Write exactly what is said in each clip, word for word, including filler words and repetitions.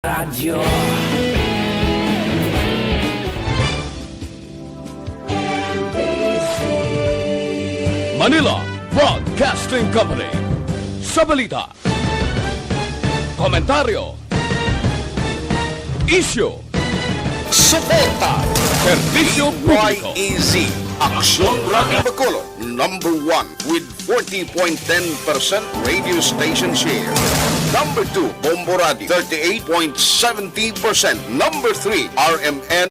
Radyo. Manila Broadcasting Company. Sa balita, komentaryo, isyu, suporta, serbisyo publiko. Y E Z, Aksyon Radio Bacolod, number one with forty point ten percent radio station share. Number two, Bombo Radio, thirty-eight point seventy percent. Number three, R M N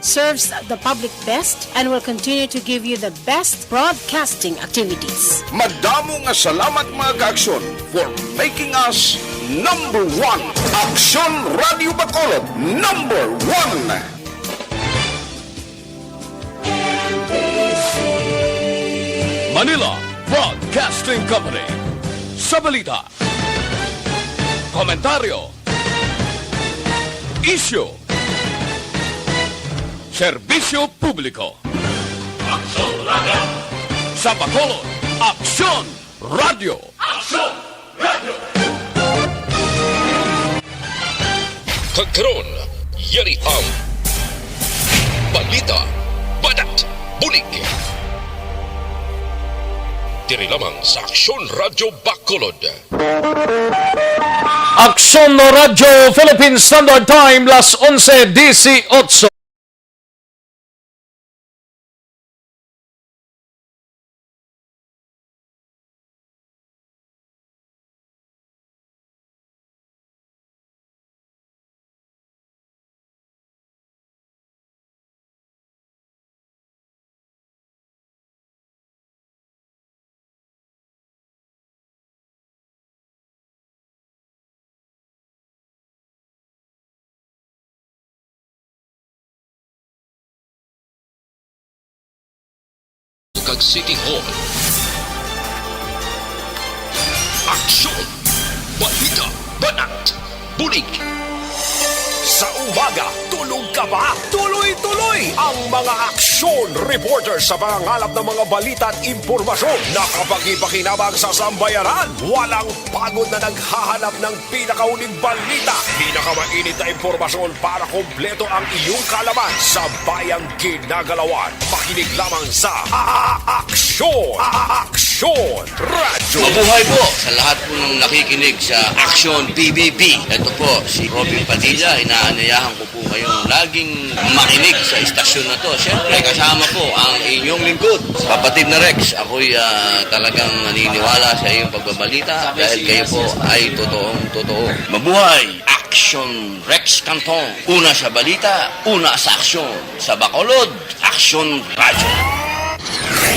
serves the public best and will continue to give you the best broadcasting activities. Madamo nga salamat, mga ka-Aksyon, for making us number one. Aksyon Radio Bacolod, number one. Manila Broadcasting Company. Sa balita, komentaryo, isyu, serbisyo publiko. Aksyon Radio. Sa Bacolod, Aksyon Radio. Aksyon Radio. Kag karon, yari ang balita, banat, bulig. Diri lamang sa Aksyon Radio Bacolod. Aksyon Radyo Philippine Standard Time, las onse dieciocho. Kag City Hall. Aksyon! Balita! Banat! Bulig! Sa umaga, tulog ka ba? Tuloy-tuloy ang mga aksyon reporter sa pangangalap ng mga balita at impormasyon na kapakipakinabang sa sambayanan. Walang pagod na naghahanap ng pinakahuling balita, pinakamainit na impormasyon para kompleto ang iyong kaalaman sa bayang ginagalawan. Makinig lamang sa A-, A-, Aksyon! A-, A-, Aksyon! Radyo! Mabuhay po sa lahat po ng nakikinig sa Aksyon P B B. Ito po si Robin Padilla. Inaanyayahan ko po kayong laging makinig sa istasyon na to. Siyempre, kasama po ang inyong lingkod, Kapatid na Rex. Ako'y, ah, talagang naniniwala sa iyong pagbabalita dahil kayo po ay totoong totoo. Mabuhay! Aksyon Rex Canton. Una sa balita, una sa aksyon. Sa Bacolod, Aksyon Radyo.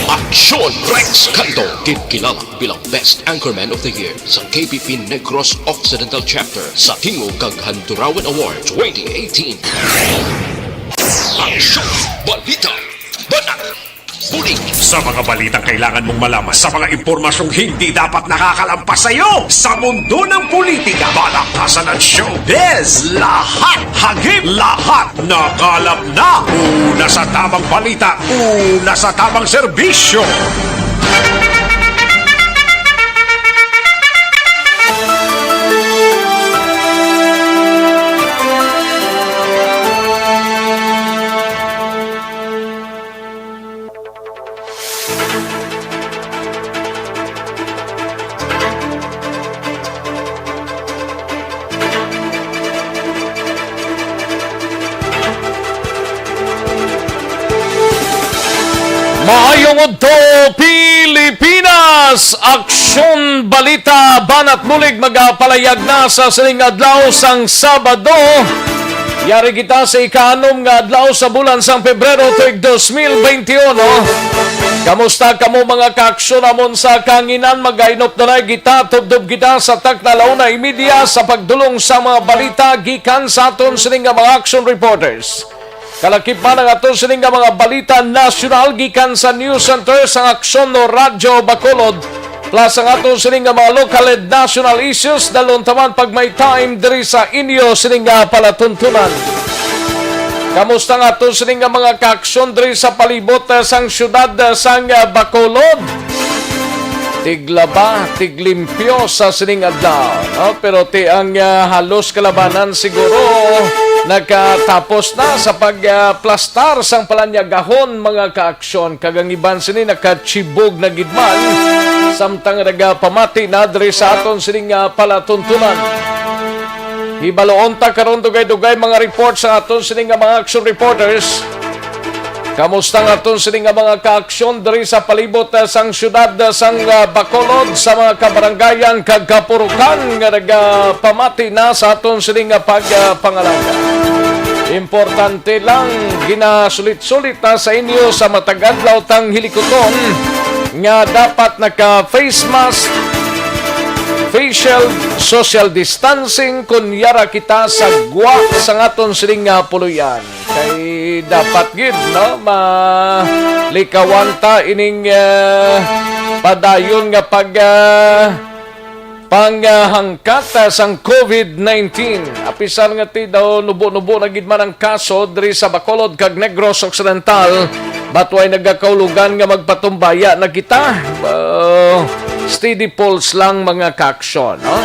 Aksyon Rex Canton, ginkilala bilang Best Anchorman of the Year sa K P P Negros Occidental Chapter sa Tingog kag Handurawan Award twenty eighteen. Aksyon! Balita! Banat! Bulig! Sa mga balitang kailangan mong malaman, sa mga impormasyong hindi dapat nakakalampas sa iyo, sa mundo ng politika, balakasan at showbiz, lahat, hagip, lahat, nakalap na. Una sa tamang balita, una sa tamang serbisyo. Maayong udto, Pilipinas! Aksyon, balita, banat, bulig magapalayag na sa sining adlaw sang Sabado. Yari kita sa ikaanom nga adlaw sa bulan sang Pebrero tuig dos mil beintiuno. Kamusta kamo, mga kaaksyon namon sa kahanginan? Magainop na na kita, tubtob kita sa takna la una y media sa pagdulong sa mga balita gikan sa aton sini nga mga action reporters. Kalakip man ang aton sini nga mga balita nasyonal gikan sa News Center sang Aksyon no Radyo Bacolod, plus ang aton sini nga mga local and national issues, dalhon ta man pag may time diri sa inyo sini nga palatuntunan. Kamusta nga aton sini nga mga kaaksyon diri sa palibot, ah, sang siyudad, ah, sang, ah, Bacolod? Tiglaba, tiglimpyo sa sining adlaw, no? Pero ti ang, ah, halos kalabanan siguro nakatapos na sa pagplastar sang palanyagahon, mga kaaksyon, kag ang iban sini nakachibog na gid man, samtang nagapamati na diri sa aton sining, ah, palatuntunan. Hibaloon ta karon dugay-dugay mga report sa aton sini nga mga action reporters. Kamusta ang aton sini nga mga kaaksyon diri sa palibot, ah, sang siyudad, ah, sang, ah, Bacolod, sa mga kabarangayan kag kapurukan nga nagapamati na sa aton sini nga pagpangalagad? Importante lang, ginasulit-sulit ta sa inyo sa matag adlaw tang hilikuton nga dapat naka face mask, facial, social distancing, kun yara kita sa gwa sa aton sining nga puloy-an. Kay dapat gid, no, malikawan ta ining, ah, padayon nga pag, ah, panghangkat, ah, sang covid nineteen. Apisar nga ti daw nubo-nubo na gid man ang kaso diri sa Bacolod kag Negros Occidental, but way nagakaulogan nga magpatumbaya na kita. Ah, steady pulse lang, mga kaaksyon, no?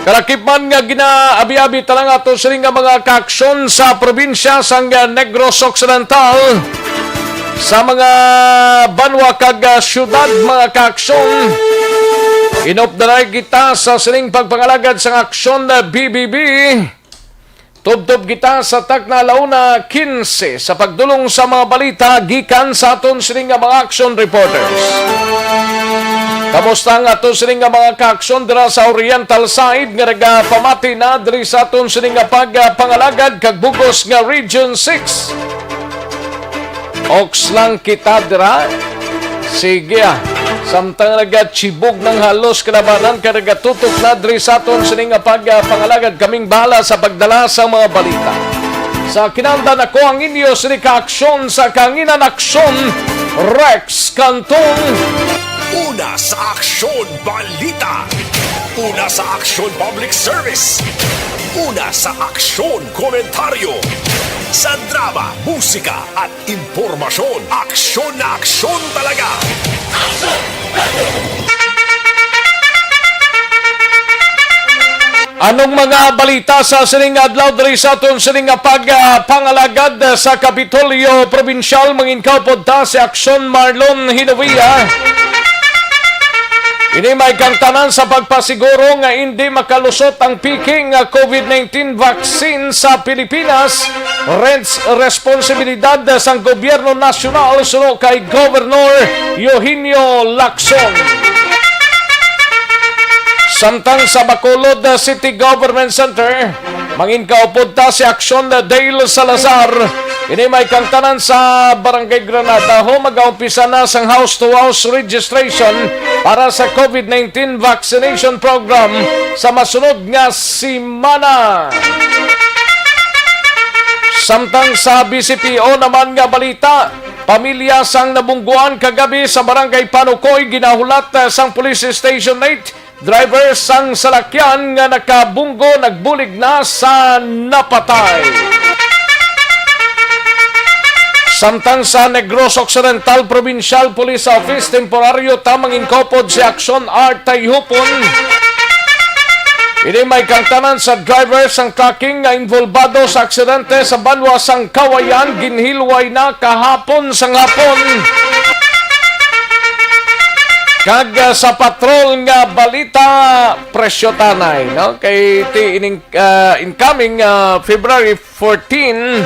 Kalakip man nga ginaabi-abi ta lang ato sini nga mga kaaksyon sa probinsya sang, ah, Negros Occidental, sa mga banwa kag, ah, syudad, mga kaaksyon. Inupdanay kita sa sining pagpangalagad sang aksyon na B B B. Tubtob kita sa takna alauna quince sa pagdulong sa mga balita gikan sa aton sini nga mga action reporters. Kamusta ang aton sini nga mga kaaksyon dira sa Oriental Side nga nagapamati na diri sa aton sini nga pagpangalagad kag bugos nga Region six? Oks lang kita dira. Sige, ah. Samtang nagachibog ng halos kalabanan kag nagatutok na diri sa aton sini nga pagpangalagad, kaming bahala sa pagdala sa mga balita. Sa kinahanglan, ako ang inyo sini ka aksyon sa kahanginan, aksyon, Rex Cantong. Una sa aksyon, balita. Una sa aksyon, public service. Una sa aksyon, komentaryo. Sa drama, musika, at impormasyon, aksyon na aksyon talaga. Anong mga balita sa sining adlaw diri sa aton sining nga pag, ah, pangalagad sa Kapitolyo Probinsyal? Mangin kaupod ta si Aksyon Marlon Hinovia. Ini may kangtanan sa pagpasiguro nga indi makalusot ang piki nga covid nineteen vaccine sa Pilipinas. Res-, responsibilidad sang gobyerno nasyonal suno kay Governor Eugenio Lacson. Samtang sa Bacolod City Government Center, mangin kaupod ta si Aksyon Dale Salazar. Ini may kangtanan sa Barangay Granada, ho, mag-aumpisa na sang house-to-house registration para sa covid nineteen vaccination program sa masunod nga semana. Samtang sa B C P O naman nga balita, pamilya sang nabungguan kagabi sa Barangay Panukoy, ginahulat, eh, sang Police Station eight, driver sang salakyan nga nakabunggo nagbulig na sa napatay. Samtang sa Negros Occidental Provincial Police Office, temporaryo ta mangin kaupod si Aksyon Art Tayhupon. Ini may kangtanan sa driver sang trucking nga involbado sa aksidente sa banwa sang Kawayan, ginhilway na kahapon sang hapon. Kag, ah, sa patrol nga balita, presyo tanay, no? Kay ti ining, ah, incoming, ah, February fourteen,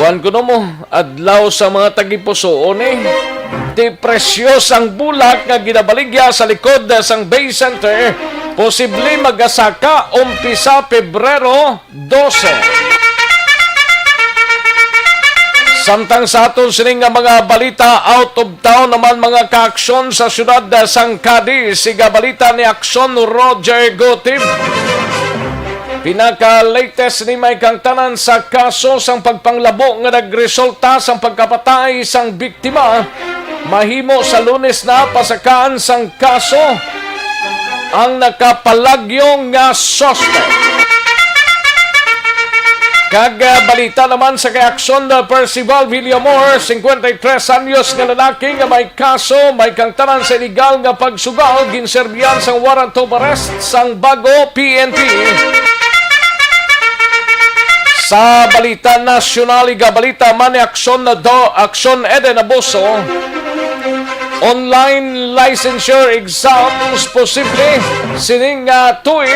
kuwan kuno mo, adlaw sa mga tagipusoon, eh. Ti presyo sang bulak nga ginabaligya sa likod, ah, sang Bay Center, posible magasaka umpisa Pebrero dose. Samtang sa aton sini nga mga balita, out of town naman, mga kaaksyon, sa siyudad sang Cadiz, igabalita ni Aksyon Roger Gutib. Pinaka-latest ni may kangtanan sa kaso sang pagpanglabo nga nagresulta sang pagkapatay sang biktima. Mahimo sa Lunes na pasakaan sang kaso ang nakapalagyo nga suspect. Kag, ah, balita naman sa kay Action, ah, Percival Villamor, cincuenta y tres anyos nga lalaki nga may kaso, may kangtanan sa iligal nga pagsugal, ginserbihan sang warrant of arrest sang Bago P N P. Sa balita nasyonal, igabalita man ni Action na do, Action Eden Abuso. Online licensure exams posible sining, ah, tuig.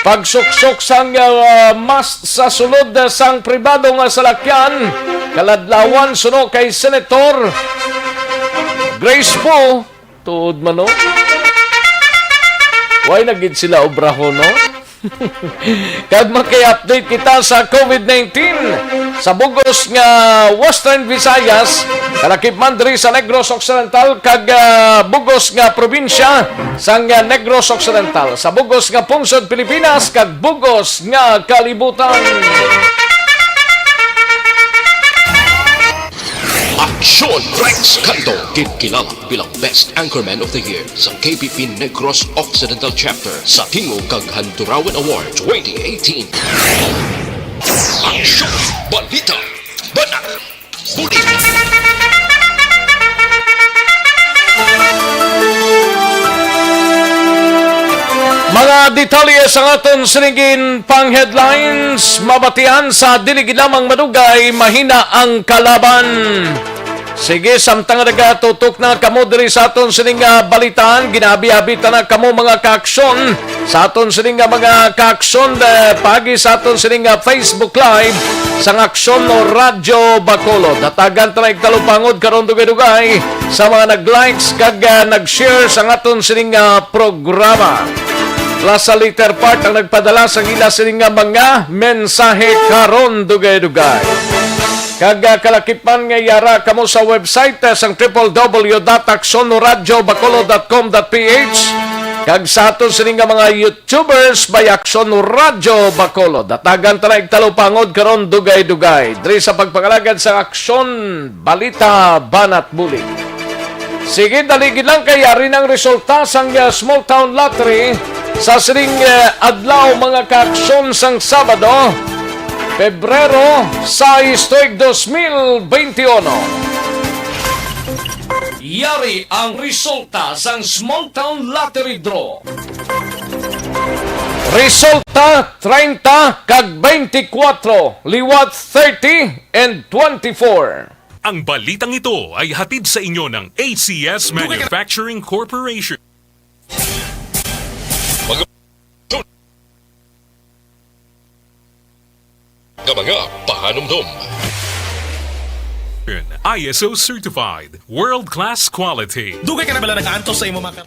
Pagsuksok sang, ah, mask sa sulod sang pribado nga salakyan, kaladlawan suno kay Senator Grace Poe. Tuod man, no? Why na gid sila obrahon, no? Kag makay-update kita sa COVID nineteen sa bugos nga Western Visayas, kalakip man diri sa Negros Occidental kag, ah, bugos nga probinsya sang, ah, Negros Occidental, sa bugos nga pungsod Pilipinas kag bugos nga kalibutan. Aksyon Rex Cando, gid kilala bilang Best Anchorman of the Year sa K P P Negros Occidental Chapter sa Tingog kag Handurawan Award twenty eighteen. Aksyon! Balita! Banat! Bulig! Mga detalye sa aton sinigin pang headlines, mabatian sa dili gid lamang madugay, mahina ang kalaban. Sige, samtang nagatutok na kamo diri sa aton sining, ah, balitaan, ginabi-abi ta na kamo, mga kaaksyon, sa aton sining, ah, mga kaaksyon, eh, paagi sa aton sining, ah, Facebook Live sang Aksyon o Radyo Bacolod. Hatagan ta na igtalupangod karon dugay-dugay sa mga nag-likes kag, ah, nag-share sang aton sining, ah, programa. Plus sa later part ang nagpadala sang ila sining, ah, mga mensahe karon dugay-dugay. Kag, ah, kalakipan nga yara kamo sa website, ah, sang triple W dot aksyon radyo bacolod dot com dot P H. Kag sa aton sini nga mga YouTubers by Aksyon Radyo Bacolod. Hatagan ta na igtalupangod karon dugay-dugay diri sa pagpangalagad sa Aksyon Balita Banat Bulig. Sige, dali gid lang kay yari nang resulta sang, ah, Small Town Lottery sa sining, ah, adlaw, mga kaaksyon, sang Sabado, Pebrero sais tuig dos mil beintiuno. Yari ang resulta sang Small Town Lottery Draw. Resulta, treinta kag beintikwatro, liwat thirty and twenty-four. Ang balitang ito ay hatid sa inyo ng A C S Manufacturing Corporation. Nga mga pahanumdom. I S O certified, world class quality. Dugay ka na bala nagaantos sa imo mga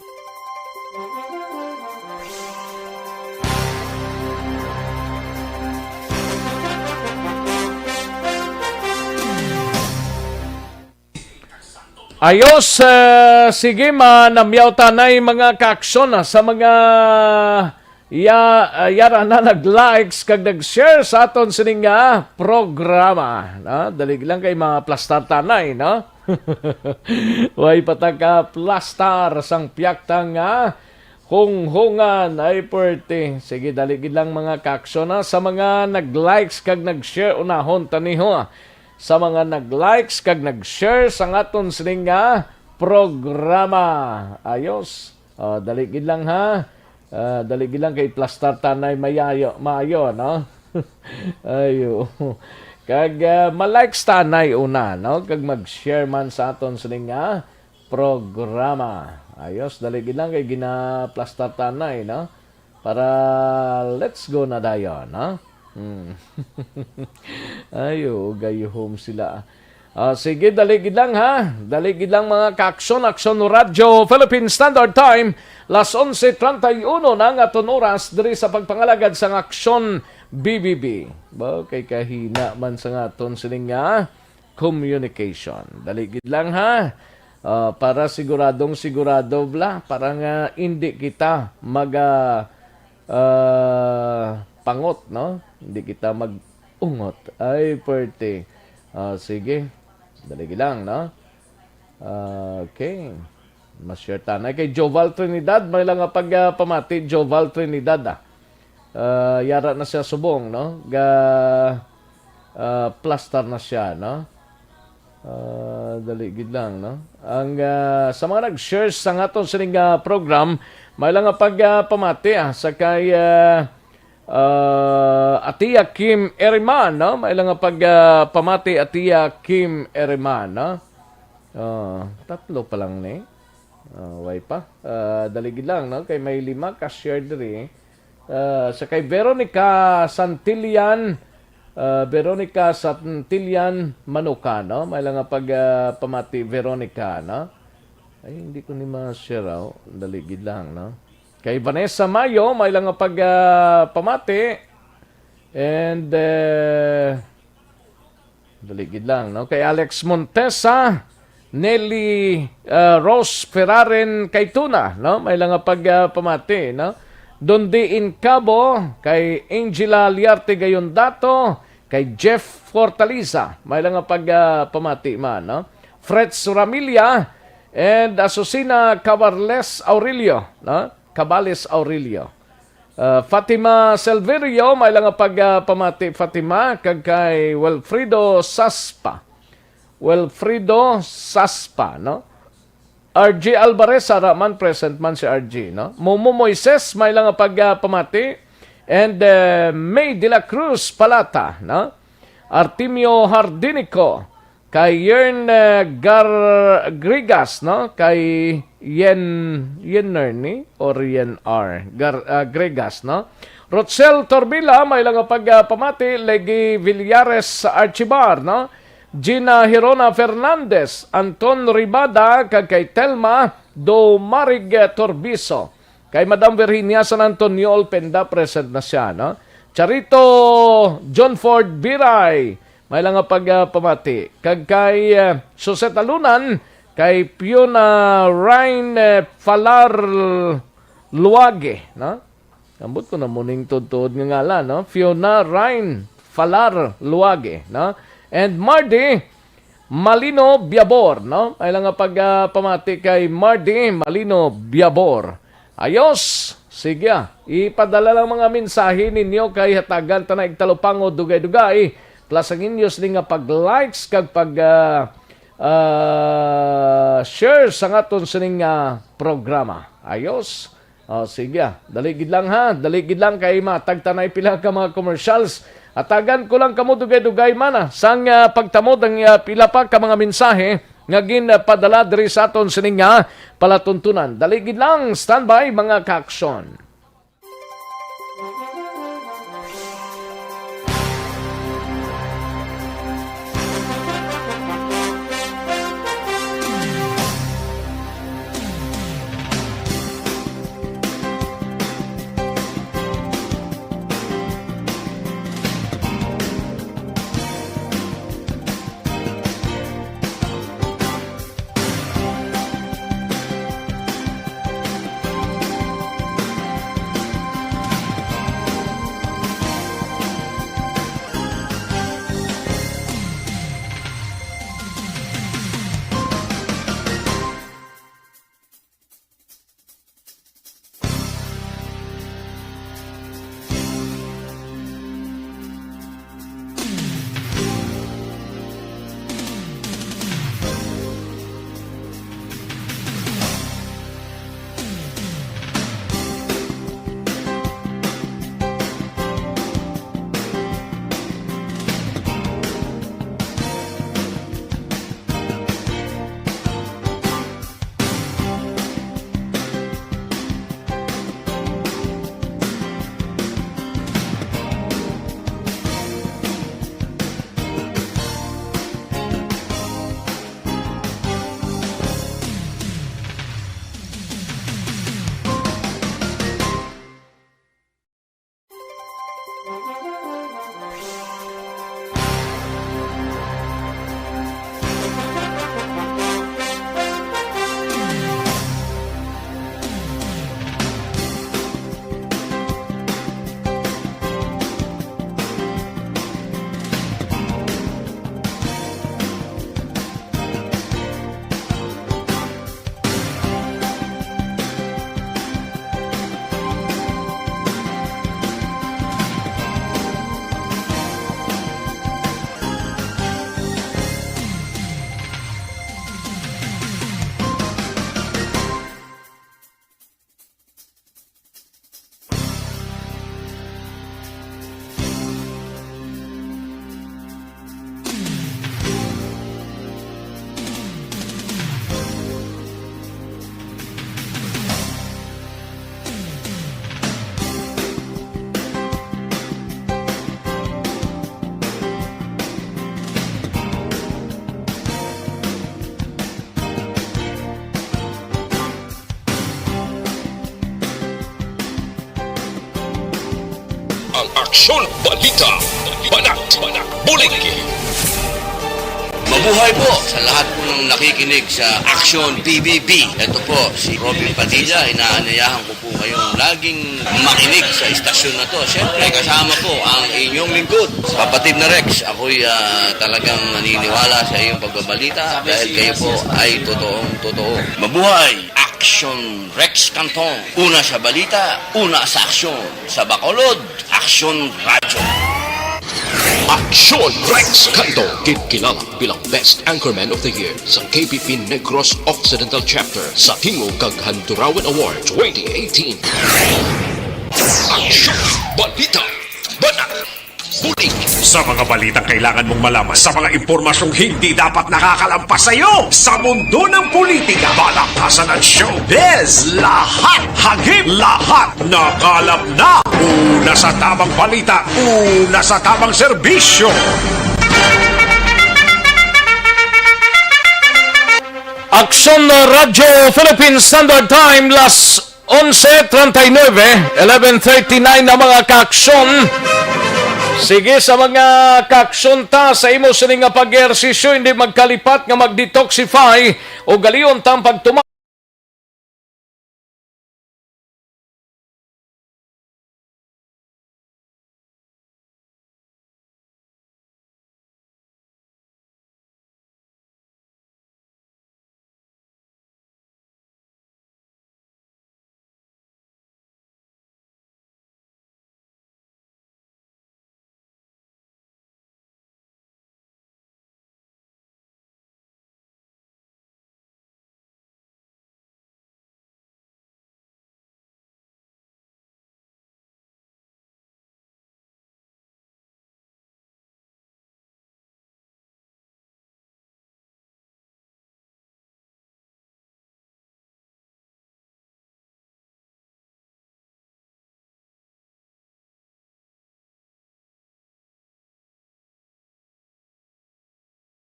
Ayos, eh, sige, manamyaw tanay, mga kaaksyon, ah, sa mga ya-, ah, yara na nag-likes kag nag-share sa aton sining nga programa, no? Dali lang kay maplastar tanay, no? Way pataka plastar sang piyakta nga hunghungan ay perte. Sige, dali gid lang, mga kaaksyon, ha. Sa mga nag-likes kag nag-share, unahon taniho, ha. Sa mga nag-likes kag nag-share sa aton sining nga programa. Ayos. Ah, dali gid lang, ha. Ah, dali gid lang kay plastar tanay mayayo, maayo, no? Ayo. Kag, ah, ma-likes tanay una, no? Kag mag-share man sa aton sining nga programa. Ayos, dali gid lang kay ginaplastar tanay, no? Para let's go na dayon, no? Hmm. Ayo, gayuhom sila. Ah, sige, dali gid lang, ha. Dali gid lang, mga kaaksyon, Aksyon Radyo Philippine Standard Time. Las onse treinta y uno na ang aton oras diri sa pagpangalagad sang Aksyon B B B. Ba, kay kahina man sa nga aton sining nga communication. Dali gid lang, ha. Ah, para siguradong sigurado bla, para nga hindi kita mag, ah, ah, pangot, no? Hindi kita mag-ungot. Ay, perte. Ah, sige. Dali gid lang, no? Ah, okay. Mas share tanay kay Joval Trinidad. May lang nga pag, ah, pamati, Joval Trinidad, ah. Ah, yara na siya subong, no? Ga, ah, plastar na siya, no? Ah, dali gid lang, no? Ang, ah, sa mga nag-share sa aton sining, ah, program, may lang nga pag, ah, pamati, ah, sa kay, ah, ah, Atiya Kim Eriman, no? May lang nga pag, ah, pamati, Atiya Kim Eriman, no? Oh, tatlo pa lang ni. Oh, way pa. Ah, dali gid lang, no? Kay may lima ka share diri. Ah, sa kay Veronica Santillan, ah, Veronica Santillan Manuka, no? May lang nga pag, ah, pamati, Veronica, no? Ay, hindi ko ni ma-share, oh. Dali gid lang, no? Kay Vanessa Mayo, may lang nga pag, ah, pamati. And, eh, dali gid lang, no? Kay Alex Montesa, Nelly, ah, Rose Ferraren Kaytuna, no? May lang nga pag, ah, pamati, no? Dondi Incabo, kay Angela Liarte Gayondato, kay Jeff Fortaleza, may lang nga pag, ah, pamati man, no? Fritz Ramilla, and Asusina Cabarles Aurelio, no? Cabales Aurelio. Ah, Fatima Silverio, may lang nga pag, ah, pamati, Fatima, kag kay Wilfredo Saspa. Wilfredo Saspa, no? R G Alvarez, ara man, present man si R G, no? Momo Moises, may lang nga pag, ah, pamati. And, eh, May de la Cruz Palata, no? Artemio Hardinico, kay Yern, eh, Gar-, Grigas, no? Kay Yen, Yen Nerni or Yen R. Gar-, ah, Grigas, no? Rochelle Torbila, may lang nga pag, ah, pamati, Legi Villares Archibar, no? Gina Hirona Fernandez, Anton Ribada, kag kay Telma Domarig Torbiso. Kay Madam Virginia San Antonio Olpenda, present na siya, no? Charito John Ford Biray, may lang nga pag, ah, pamati. Kag kay, ah, Suzette Alunan, kay Fiona Ryan, eh, Falar Luage, no? Ambot ko na mo ning tuod-tuod nga ngalan, no? Fiona Ryan Falar Luage, no? And Mardy Malino Biabor, no? May lang nga pag, ah, pamati kay Mardy Malino Biabor. Ayos! Sige, ah. Ipadala lang mga mensahe ninyo kay hatagan ta na igtalupangod dugay-dugay. Plus ang inyo sini nga pag-likes kag pag, ah, ah, share sa aton sining, ah, programa. Ayos? Oh, sige, ah. Dali gid lang, ha. Dali gid lang kay matag ta na pila ka mga commercials. Atagan ko lang kamo dugay-dugay man, ah, sang, ah, pagtamod ang, ah, pila pa ka mga mensahe nga ginpadala diri sa aton sining nga palatuntunan. Dali gid lang, standby, mga ka-aksyon. Balita, Banat, Bulig. Mabuhay po sa lahat po ng nakikinig sa Action P B B. Ito po si Robin Padilla. Inaanyayahan ko po kayong laging makinig sa istasyon na to. Siyempre, kasama po ang inyong lingkod, Kapatid na Rex. Ako'y, ah, talagang naniniwala sa iyong pagbabalita dahil kayo po ay totoong totoo. Mabuhay! Action Rex Cantong. Una sa balita, una sa aksyon. Sa Bacolod, Aksyon Radyo. Aksyon Rex Cantong, ginkilala bilang Best Anchorman of the Year sa K P P Negros Occidental Chapter sa Tingog kag Handurawan Award twenty eighteen. Aksyon, balita, banat, bulig. Sa mga balitang kailangan mong malaman, sa mga impormasyong hindi dapat nakakalampas sa iyo, sa mundo ng politika, balaktasan at showbiz, lahat hagip, lahat nakalap na. Una sa tamang balita, una sa tamang serbisyo. Aksyon Radyo Philippine Standard Time, las onse treinta y nueve, eleven thirty-nine na, mga kaaksyon. Sige, sa mga kaaksyon ta, sa imo sini nga pag-ehersisyo, hindi magkalipat nga mag-detoxify o galion tang pagtuma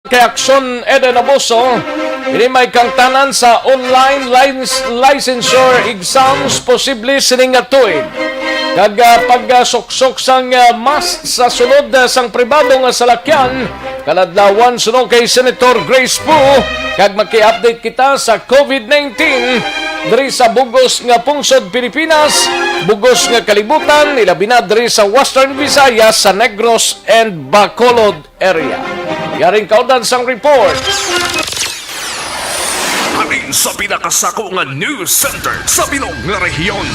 Kay Aksyon Eden Abuso, ini may kangtanan sa online lic-, licensure exams posible sining nga tuig. Kag, ah, pagsuksok sang, ah, mask sa sulod, ah, sang pribado nga salakyan, kaladlawan suno kay Senator Grace Poe, kag maki-update kita sa COVID nineteen diri sa bug-os nga pungsod Pilipinas, bug-os nga kalibutan, ilabi na diri sa Western Visayas, sa Negros and Bacolod area. Yaring kaundan sang report. Halin sa pinakasako nga news center sa bilog nga rehiyon.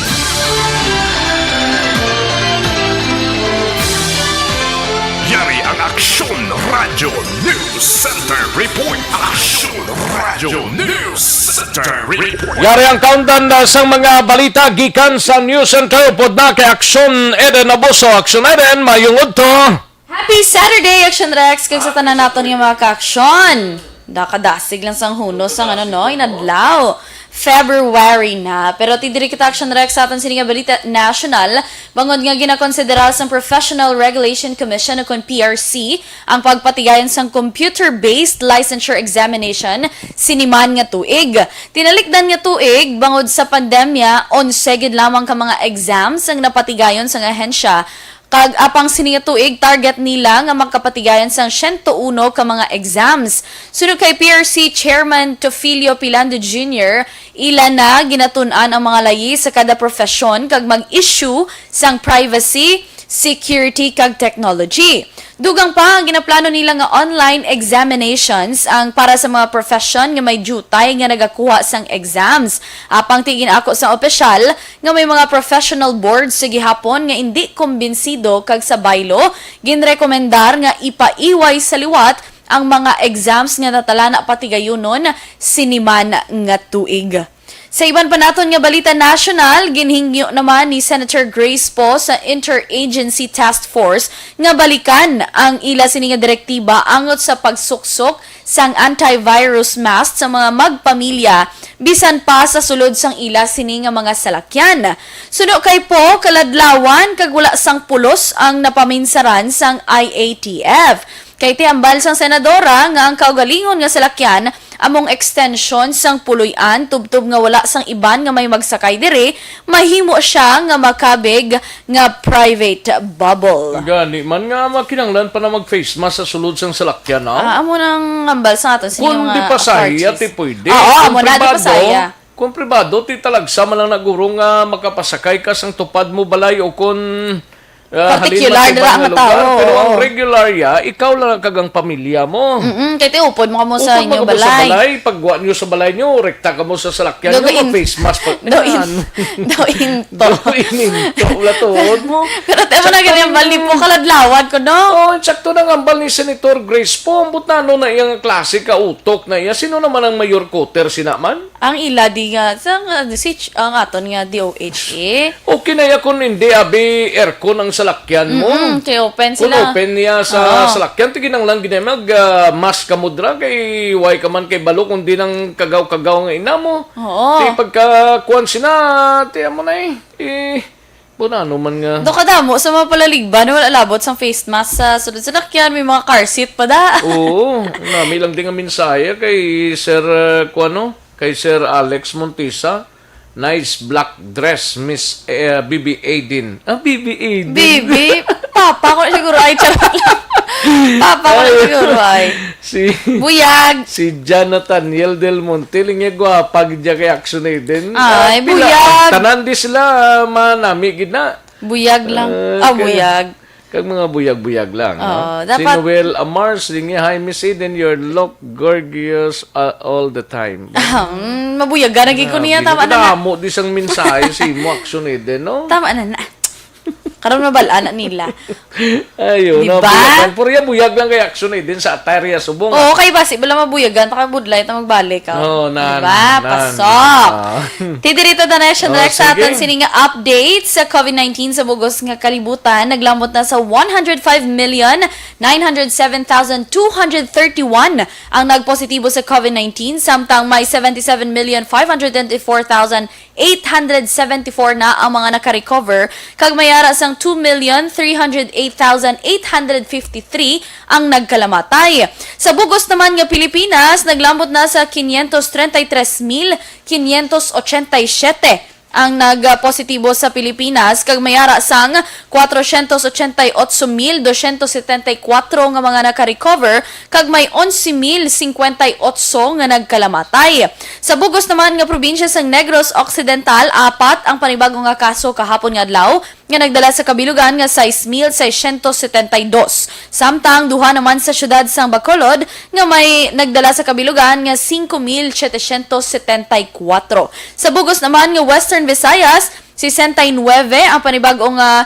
Yari ang Aksyon Radyo News Center Report. Aksyon Radyo News Center Report. Yari ang kaundan na sang mga balita gikan sa News Center. Upod na kay Aksyon Eden Abuso. Aksyon Eden, mayong udto. Happy Saturday, Action Rex, kag sa tanan naton nga mga kaaksyon. Nakadasig lang sang hunos sang, ano, no, inadlaw. February na. Pero ti diri kita, Action Rex, sa aton sini nga balita national, bangod nga ginakonsidera sang Professional Regulation Commission o kon P R C ang pagpatigayon sang computer-based licensure examination sini man nga tuig. Tinalikdan nga tuig, bangod sa pandemya, onse gid lamang ka mga exams ang napatigayon sang ahensya. Kag apang sini nga tuig, target nila nga makapatigayon sang siyento uno ka mga exams. Suno kay P R C Chairman Teofilio Pilando Junior, ila na ginatun-an ang mga layi sa kada profesyon kag mag-issue sang privacy, security, kag technology. Dugang pa, ang ginaplano nila nga online examinations ang para sa mga profession nga may diutay nga nagakuha sang exams. Apang ti ginako sang opisyal, nga may mga professional boards sa gihapon nga indi kumbinsido kag sa baylo, ginrekomendar nga ipaiway sa liwat ang mga exams nga natalana patigayunon sini man nga tuig. Sa iban pa naton nga balita nasyonal, ginhingyo naman ni Senator Grace Poe sa Interagency Task Force nga balikan ang ila sini nga direktiba angot sa pagsuksok sang antivirus mask sa mga magpamilya, bisan pa sa sulod sang ila sini nga mga salakyan. Suno kay Poe, kaladlawan kag wala sang pulos ang napaminsaran sang I A T F. Kay ti hambal sang senadora nga ang kaugalingon nga salakyan among extension sang puloy-an tubtob nga wala sang iban nga may magsakay diri, mahimo sia nga makabig nga private bubble. Gani man nga makinahanglan pa na mag-face mask sa sulod sang salakyan, ah? Ah, amo nang hambal sa aton sa Kung mga di pa sahi, authorities. Ate, pwede. Oo, Kung amo na, di pa pribado, sahi, ah. Kung pribado, ti talagsa man lang na guro nga makapasakay ka sang tupad mo balay o kung, ah, halin man Particular sa iban dira nga nga lugar. Tawo, Pero ang oo. Regular ya, ikaw lang kag ang pamilya mo. Mm-mm, kay ti upod mo kamo sa Upod inyo mo kamo sa balay. balay, pagwa niyo sa balay niyo, rekta kamo sa salakyan niyo, Daw in-, mag-face mask pa. daw in-, Ano? daw into. Daw ininto, wala tuhod mo. Pero ti mo na Sakto ganyan, na bali po, kaladlawan ko, no? Oh, sakto na nga, bali ni Senator Grace po, ambot na ano na iyang klase ka utok na iya. Sino naman ang mayor Cotter, sina man? Ang ila di nga, sa nga, si Ch-, ang aton nga D O H A. Okay na ya kung hindi, abi, aircon ang salakyan mo. Mm-mm, kay open Kung sila. open niya sa Oo. salakyan, ti kinahanglan gid mag, ah, mask ka mo dira, kay way ka man kay balo kung di nang kagaw-kagaw nga ina mo. Oo. Ti pagka kuwan sina, ti amo na eh. Eh, bunano man nga. Do kadamo sa mga palaligban, wala labot sang face mask sa sulod salakyan, may mga car seat pa da. Oo, nami lang din nga mensahe kay Sir, ah, kuwan, no? Kay Sir Alex Montisa. Nice black dress, Miss, eh, B B Aiden. Ah, B B Aiden. B B, papa ko na siguro ay, charot lang. Papa ko na Ay. siguro ay. Si Buyag. Si Jonathan Yel Del Monte, lingi gwapa gid ya kay Action Aiden. Ay, Ah, pila, buyag. Tanan di sila, ah, manami gid na. Buyag lang. Ah, Ah, kaya, buyag. kag mga buyag-buyag lang, Oo, no? Si dapat Noel Amars, lingi, "Hi, Miss Eden, you look gorgeous, uh, all the time." Ah, mm, mabuyagan na gid ko niya, Grabe, tama na na. Damo di sang mensahe si imo, Action Eden, no? Tama na na. Karon mabal-an na nila. Ayun, Di no, ba? Buyag lang. Pero ya, buyag lang kay Action Eden sa attire ya subong, Oo, ah. Kay basi bala mabuyagan, pakabudlay ta magbalik, oh. Oh, Di nan, ba? nan, Pasok. ah. Ti diri ta, Danesh and Oh, Rex, sa aton sige. sini nga update sa covid nineteen sa bugos nga kalibutan. Naglambot na sa one hundred five million nine hundred seven thousand two hundred thirty-one ang nagpositibo sa covid nineteen, samtang may seventy-seven million five hundred twenty-four thousand eight hundred seventy-four na ang mga naka-recover, kag may ara sang two million three hundred eight thousand eight hundred fifty-three ang nagkalamatay. Sa bugos naman nga Pilipinas, naglambot na sa quinientos treinta y tres mil quinientos ochenta y siete ang nagpositibo sa Pilipinas, kag may ara sang cuatrocientos ochenta y ocho mil doscientos setenta y cuatro nga mga naka-recover, kag may onse mil cincuenta y ocho nga nagkalamatay. Sa bugos naman nga probinsya sang Negros Occidental, apat ang panibago nga kaso kahapon nga adlaw, nga nagdala sa kabilugan nga sais mil seiscientos setenta y dos. Samtang duha naman sa siyudad sang Bacolod nga may nagdala sa kabilugan nga singko mil setecientos setenta y kuwatro. Sa bugos naman nga Western Visayas, sesenta y nuebe ang panibag-o nga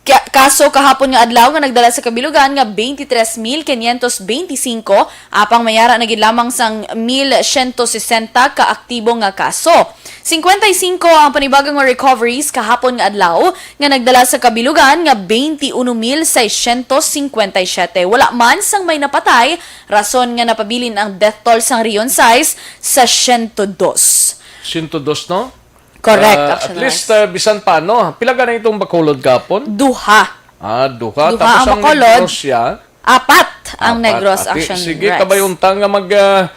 ka-, kaso kahapon nga adlaw nga nagdala sa kabilugan nga twenty-three mil quinientos twenty-cinco, apang may ara na gid lamang sang mil siyento sesenta ka aktibo nga kaso. Singkwenta y singko ang panibago nga recoveries kahapon nga adlaw, nga nagdala sa kabilugan nga twenty-uno mil seiscientos cincuenta y siete. Wala man sang may napatay, rason nga napabilin ang death toll sang Region sais sa siyento dos. Siyento dos, no? Correct, Ah, Action at least, Rex. Ah, bisan pa, no? Pila gani itong Bacolod kahapon? Duha. Ah, duha. Duha Tapos ang ang Bacolod. Negros siya? Apat ang Apat. Negros, Ati, Action sige, Rex. Kabay unta nga mag, ah,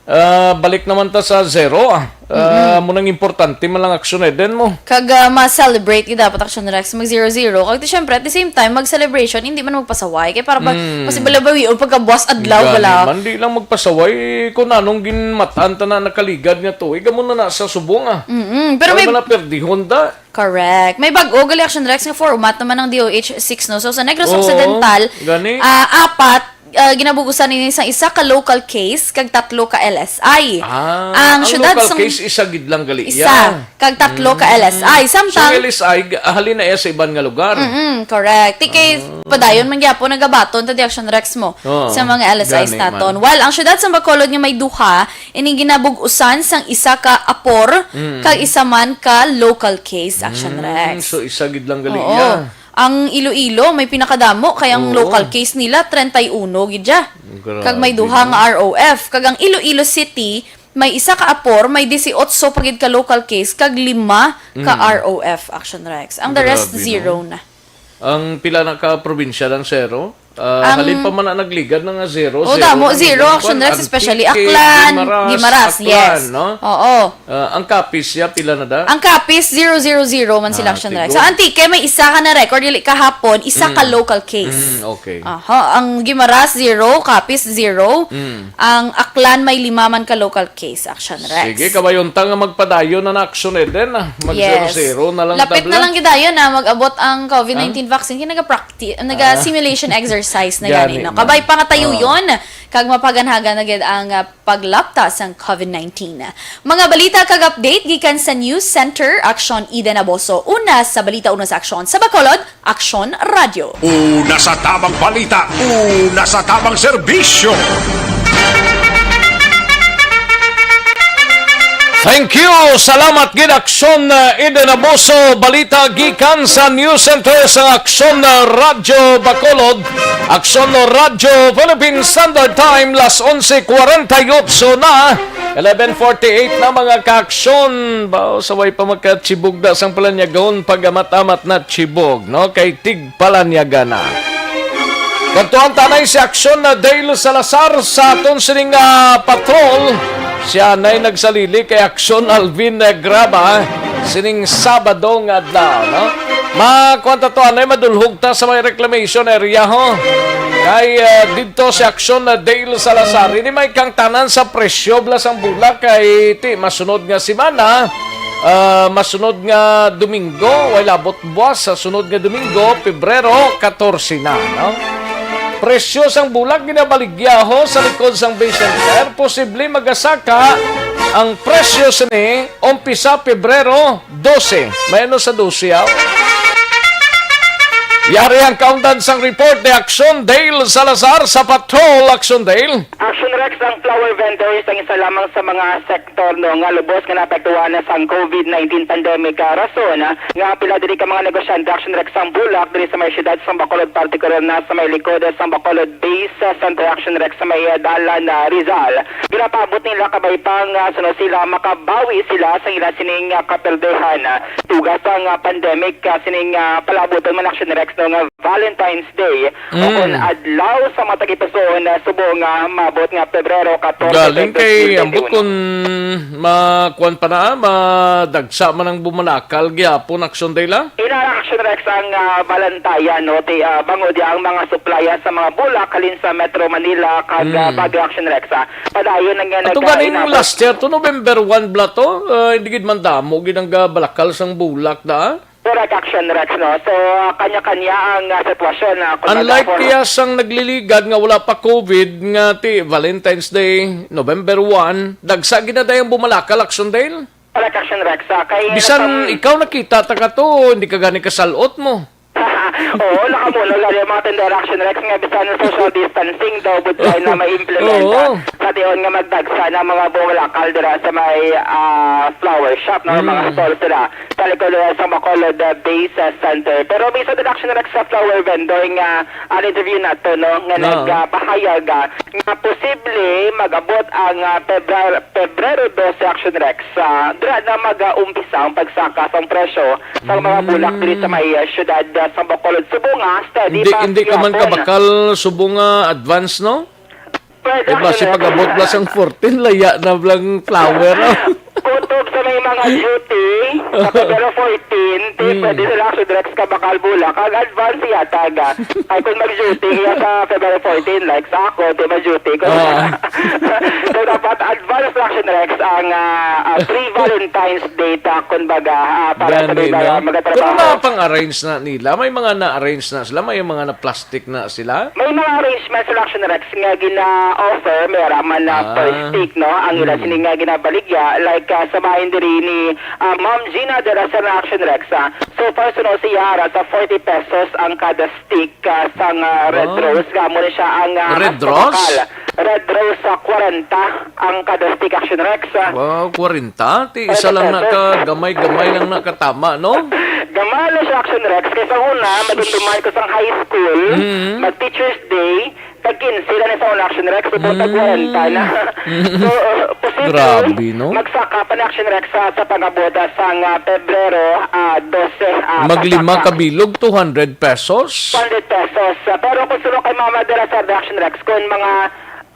ah, balik naman ta sa zero, ah. Ah, Mm-mm. Mo nang importante man lang Action Eden mo. Kag, ah, ma-celebrate gid dapat Action Rex, mag zero zero. Kag, di, syempre, at the same time, mag-celebration, hindi man magpasaway. Kay para ba, Mm. mas balabawi o pagkabuas adlaw Gani bala. man, di lang magpasaway kung anong ginmatan ta na nakaligad nga tuig. Amo na na sa subong, ah. Mm-mm. Pero Wala may man na perdi, Honda. Correct. May bag-o gali Action Rex nga format naman ang D O H six, no? So, sa Negros Oo, Occidental, gani. ah, apat, ah, ginabugusan ini sa isa ka local case kag tatlo ka L S I. Ah, Ang ang syudad local sang case, isa gid lang gali isa, iya. kag tatlo ka Mm. L S I. So, Samtang L S I, g-, halin na iya sa iban nga lugar. Mm-mm, correct. Ti kay Ah. padayon man gyapon nagabaton ta di Action Rex mo Oo, sa mga L S Is gani man. naton. While ang syudad sa Bacolod nga may duha, ining ginabug-usan sang isa ka apor Mm. kag isa man ka local case, Action Mm, Rex. so isa gid lang gali Oo. iya. Ang Iloilo may pinakadamo kay ang Oo. local case nila treinta y uno gid siya. Grabe, Kag may duha no? nga R O F. Kag ang Iloilo City may isa ka apor, may disiotso pa gid ka local case kag lima ka Mm. R O F, Action Rex. Ang the rest, Grabe, no? zero na. Ang pila na ka probinsya lang, zero? Ah, Ang halin pa man na nagligad na nga zero, Oh, zero damo, na zero, nagligad. Action Kwan, Rex, especially Antique, Aklan, Guimaras, Guimaras, Aklan, yes. no? Oo. Ah, ang Capiz siya, pila na da? Ang Capiz, zero zero zero man sila, Ah, Action Rex. Tigo. Sa Antique, may isa ka na record, dili kahapon, isa ka Mm. local case. Mm, okay. Aha, ang Guimaras, zero, Capiz, zero. Mm. Ang Aklan, may lima man ka local case, Action Rex. Sige, kabayon ta nga magpadayon na na Action Eden, ah. Mag Yes. zero zero na lang Lapit na tabla. lang gidayon na mag-abot ang COVID nineteen Ah? vaccine. Kaya nag-practi-, Ah. nag-simulation exercise na Gani gani, no? man. Kabay pa nga tayo Oo. yun, kag mapaganhagan na gid ang, ah, paglapta sang COVID nineteen. Mga balita kag update gikan sa News Center, Action Eden Aboso. Una sa balita, una sa aksyon sa Bacolod, Aksyon Radyo. Una sa tamang balita, una sa tamang serbisyo. Thank you. Salamat gid, Aksyon, uh, Eden Aboso. Balita gikan sa News Center sa Aksyon, uh, Radyo Bacolod. Aksyon Radyo Philippine Standard Time, las onse cuarenta y ocho na. Eleven forty-eight na, mga ka-aksyon. Bao, sa way pa magkachibog da sang palanyagon, pag-amat-amat na chibog, no? Kay tig palanyaga na. Kadtuan ta anay si Aksyon na Dale Salazar sa aton sining, ah, patrol. Siya na'y nagsalili kay Aksyon Alvin Negraba sining Sabado nga adlaw, no? Makuan ta to, anay madulhog ta sa may reclamation area, ho. Kay, ah, didto si Aksyon na Dale Salazar. Ini may kangtanan sa presyo bala sang bulak kay ti masunod nga semana. Ah, masunod nga Domingo, way labot buwas sa sunod nga Domingo, Pebrero katorse na, no? Presyo sang bulak ginabaligya ho sa likod sang Bay Center, posible magasaka ang presyo sini umpisa Pebrero dose. May ano sa dose, aw? Yari ang kaundan sang report ni Aksyon Dale Salazar sa Patrol, Aksyon Dale. Action Rex, ang flower vendors ang isa lamang sa mga sektor, no, nga lubos nga naapektuhan na sang COVID nineteen pandemic, ah, rason, ah, nga pila diri ka mga negosyante, Action Rex, ang bulak diri sa may siyudad sang Bacolod, partikular na sa may likod, ah, sang Bacolod Base, ah, Center, Action Rex, sa may, ah, dalan, ah, Rizal. Ginapaabot nila kabay pa nga suno sila makabawi sila sa ila sining, ah, kaperdehan, ah, tuga sang, ah, pandemic, ah, sining, ah, palabuton man, Action Rex, no, nga Valentine's Day, o Mm. kon adlaw sa mga tagipusoon, ah, subong nga maabot nga Pebrero katorse, Galing kay twenty twenty-one. Ambot kun makuan pa na, madagsa man ang bumalakal gihapon, Action Dale, ah? Ina, Action Rex, ang, ah, balantayan, no, ti, ah, bangod ya ang mga suplaya sa mga bulak halin sa Metro Manila kag, ah, Mm. Baguio, Action Rex, ah. Padayon na nga Ato ganing nagkainapos. Last year to, November one bala to, ah, hindi gid man damo gid ang gabalakal sang bulak da. Correct, Action Rex, no? So, ah, kanya-kanya ang, ah, sitwasyon, ah, kung Unlike baga for kaya sang nagliligad nga wala pa COVID nga ti Valentine's Day, November one, dagsa gid na dayang bumalakal, Action Dale? Correct, Action Rex, ah, kay Bisan nasa ikaw nakita ta ka to, hindi ka gani kasalot mo. Oo, nakamuno gani ang mga tindera, Action Rex, nga bisan social distancing daw, budlay na maimplementa. Oo. Sa tion nga magdagsa na mga bumalakal dira sa may, ah, flower shop, no? Mga Mm. stall sila. Sa likod, uh, sa Bacolod, uh, Base, uh, Center. Pero may isa din, Action Rex, sa flower vendor nga, uh, interview nato, no, nga Ah. nagpahayag, uh, nga posible mag-abot ang, uh, Pebra-, Pebrero dose, Action Rex. Uh, dira na mag-umpisa ang pagsaka sang presyo sa mga Mm. bulak diri sa may, uh, siyudad, uh, sa Bacolod. Subong nga, steady Hindi, pa hindi ka man gihapon. Kabakal, subong nga advance, no? Pwede, Eh, basi Action Rex. Pag-abot na sang fourteen, laya na blang flower, ah. Kutob sa may mga duty, sa February fourteen, ti, Mm. pwede sila, Action Rex, kabakal bulak. Ang advance yata, ga. Ay, kung mag-duty iya sa February fourteen, like sa ako, ti, mag-duty ko. Ah. So, dapat advance na, Action Rex, ang, ah, ah, pre-Valentine's Day ta, kumbaga, ah, para sa Gani, may mga no? Pero magatrabaho. Napang-arrange na nila. May mga na-arrange na sila. May mga na-plastic na sila. May mga arrangement sila, Action Rex, nga gina-offer, may ara man na Ah. per stick, no? Ang ila Hmm. sini nga ginabaligya, like, ah, sa bahin diri ni, ah, Ma'am Gina de la Serna, Action Rex, ah. So far, suno siya, ara sa forty pesos ang kada stick, ah, sang, ah, Red Wow. Rose, nga amo ni siya ang, ah, Red mas Rose? mabakal. Red Rose sa kwarenta ang kada stick, Action Rex, ah. Wow, kwarenta? Ti isa lang na ka, Kwarenta pesos. Gamay-gamay lang na katama, no? Gamay lang siya, Action Rex. Kay sa una, madumduman ko sang high school, Mm. mag-teacher's day, tag Sila ni sa una, Action Rex, subong tag kwarenta na. Mm. So, uh, posible, Grabe, no? magsaka pa ni Action Rex sa, sa pag-abot, ah, sang, ah, Pebrero, ah, dose, ah, Maglima pasaka. ka bilog, two hundred pesos? Two hundred pesos. Ah, pero kung suno kay Mama dira sa Action Rex, kung mga,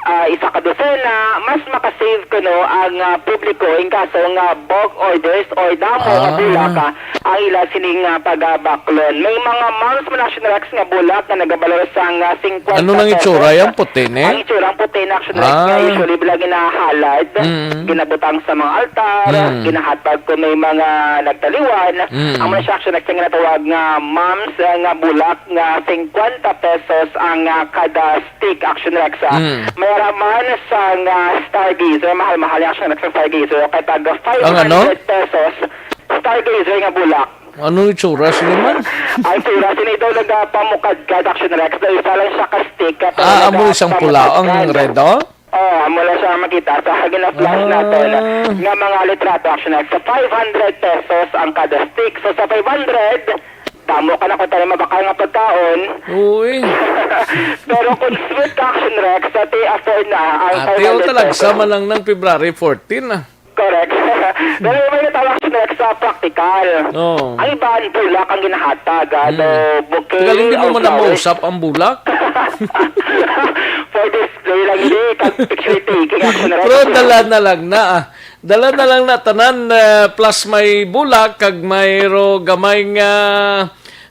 ah, isa ka dosena, mas makasave kuno ang, ah, publiko in kaso nga bulk orders or damo nga Ah. bulak, ah, ang ila sining, ah, pagabaklon. May mga moms man, Action Rex, nga bulak nga nagabalor sang, ah, singkwenta Ano nang itsura pesos. yan? Puti ni? Ang itsura ang puti na, Action Rex, nga Ah. usually bila ginahalad, Mm. ginabutang sa mga altar, Mm. ginahatag kung may mga nagtaliwan. Mm. Amo na siya, Action Rex, ang ginatawag nga moms, ah, nga bulak nga singkwenta pesos ang, ah, kada stick, Action Rex, ah. Mm. May raman sa nga stargazer, mahal-mahal yung, Action Rex, ang stargazer. Kay tag Ang ano? five hundred pesos, stargazer nga bulak. Ano yung tsura, sino man? Ang tsura, sini daw nagapamukadkad, Action Rex. Daw isa lang siya ka stick, pero Ah, amo isang pula, ang nagapamukadkad. red, oh? Oh, amo lang siya makita sa gina-flash Ah. naton nga mga litrato, Action Rex. Sa five hundred pesos ang kada stick. So, sa five hundred, damo ka na kung tayo mabakal nga pagkaon. Uy. Pero kung sweet ka, Action Rex, sa ti afford na ang Ate, oh, five hundred talag pesos. sama lang ng February fourteen, ah. Correct. Pero may natawag, Action Rex, sa practical. Oo. Ang iba, ang bulak ang ginahatag, ah, Mm. the bouquet Tagal, hindi mo of man flowers. namausap ang bulak? For display lang, hindi. Kag picture taking, Action Rex. Pero dala na lang na, ah. Dala na lang na tanan, eh, plus may bulak, kag may ro gamay nga,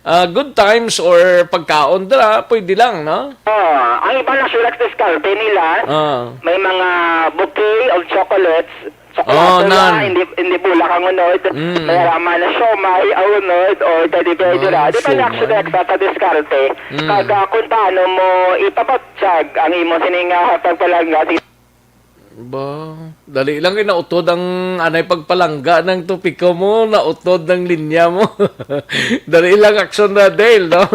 ah, good times or pagkaon dira, pwede lang, no? Ah, ang iba, Action Rex, diskarte nila. Ah. May mga bouquet of chocolates, Oh, chocolate na, nan. hindi, hindi bulak ang unod. Mm. May raman na siomai ang unod o teddy bear Oh, dira. Di ba, siomai. Action Rex, sa diskarte? Mm. Kag, ah, kung paano mo ipabatyag ang imo sining, ah, pagpalangga. Ba, dali lang, eh, nautod ang anay pagpalangga ng topiko mo, nautod ng linya mo. Dali lang, Action na, Dale, no?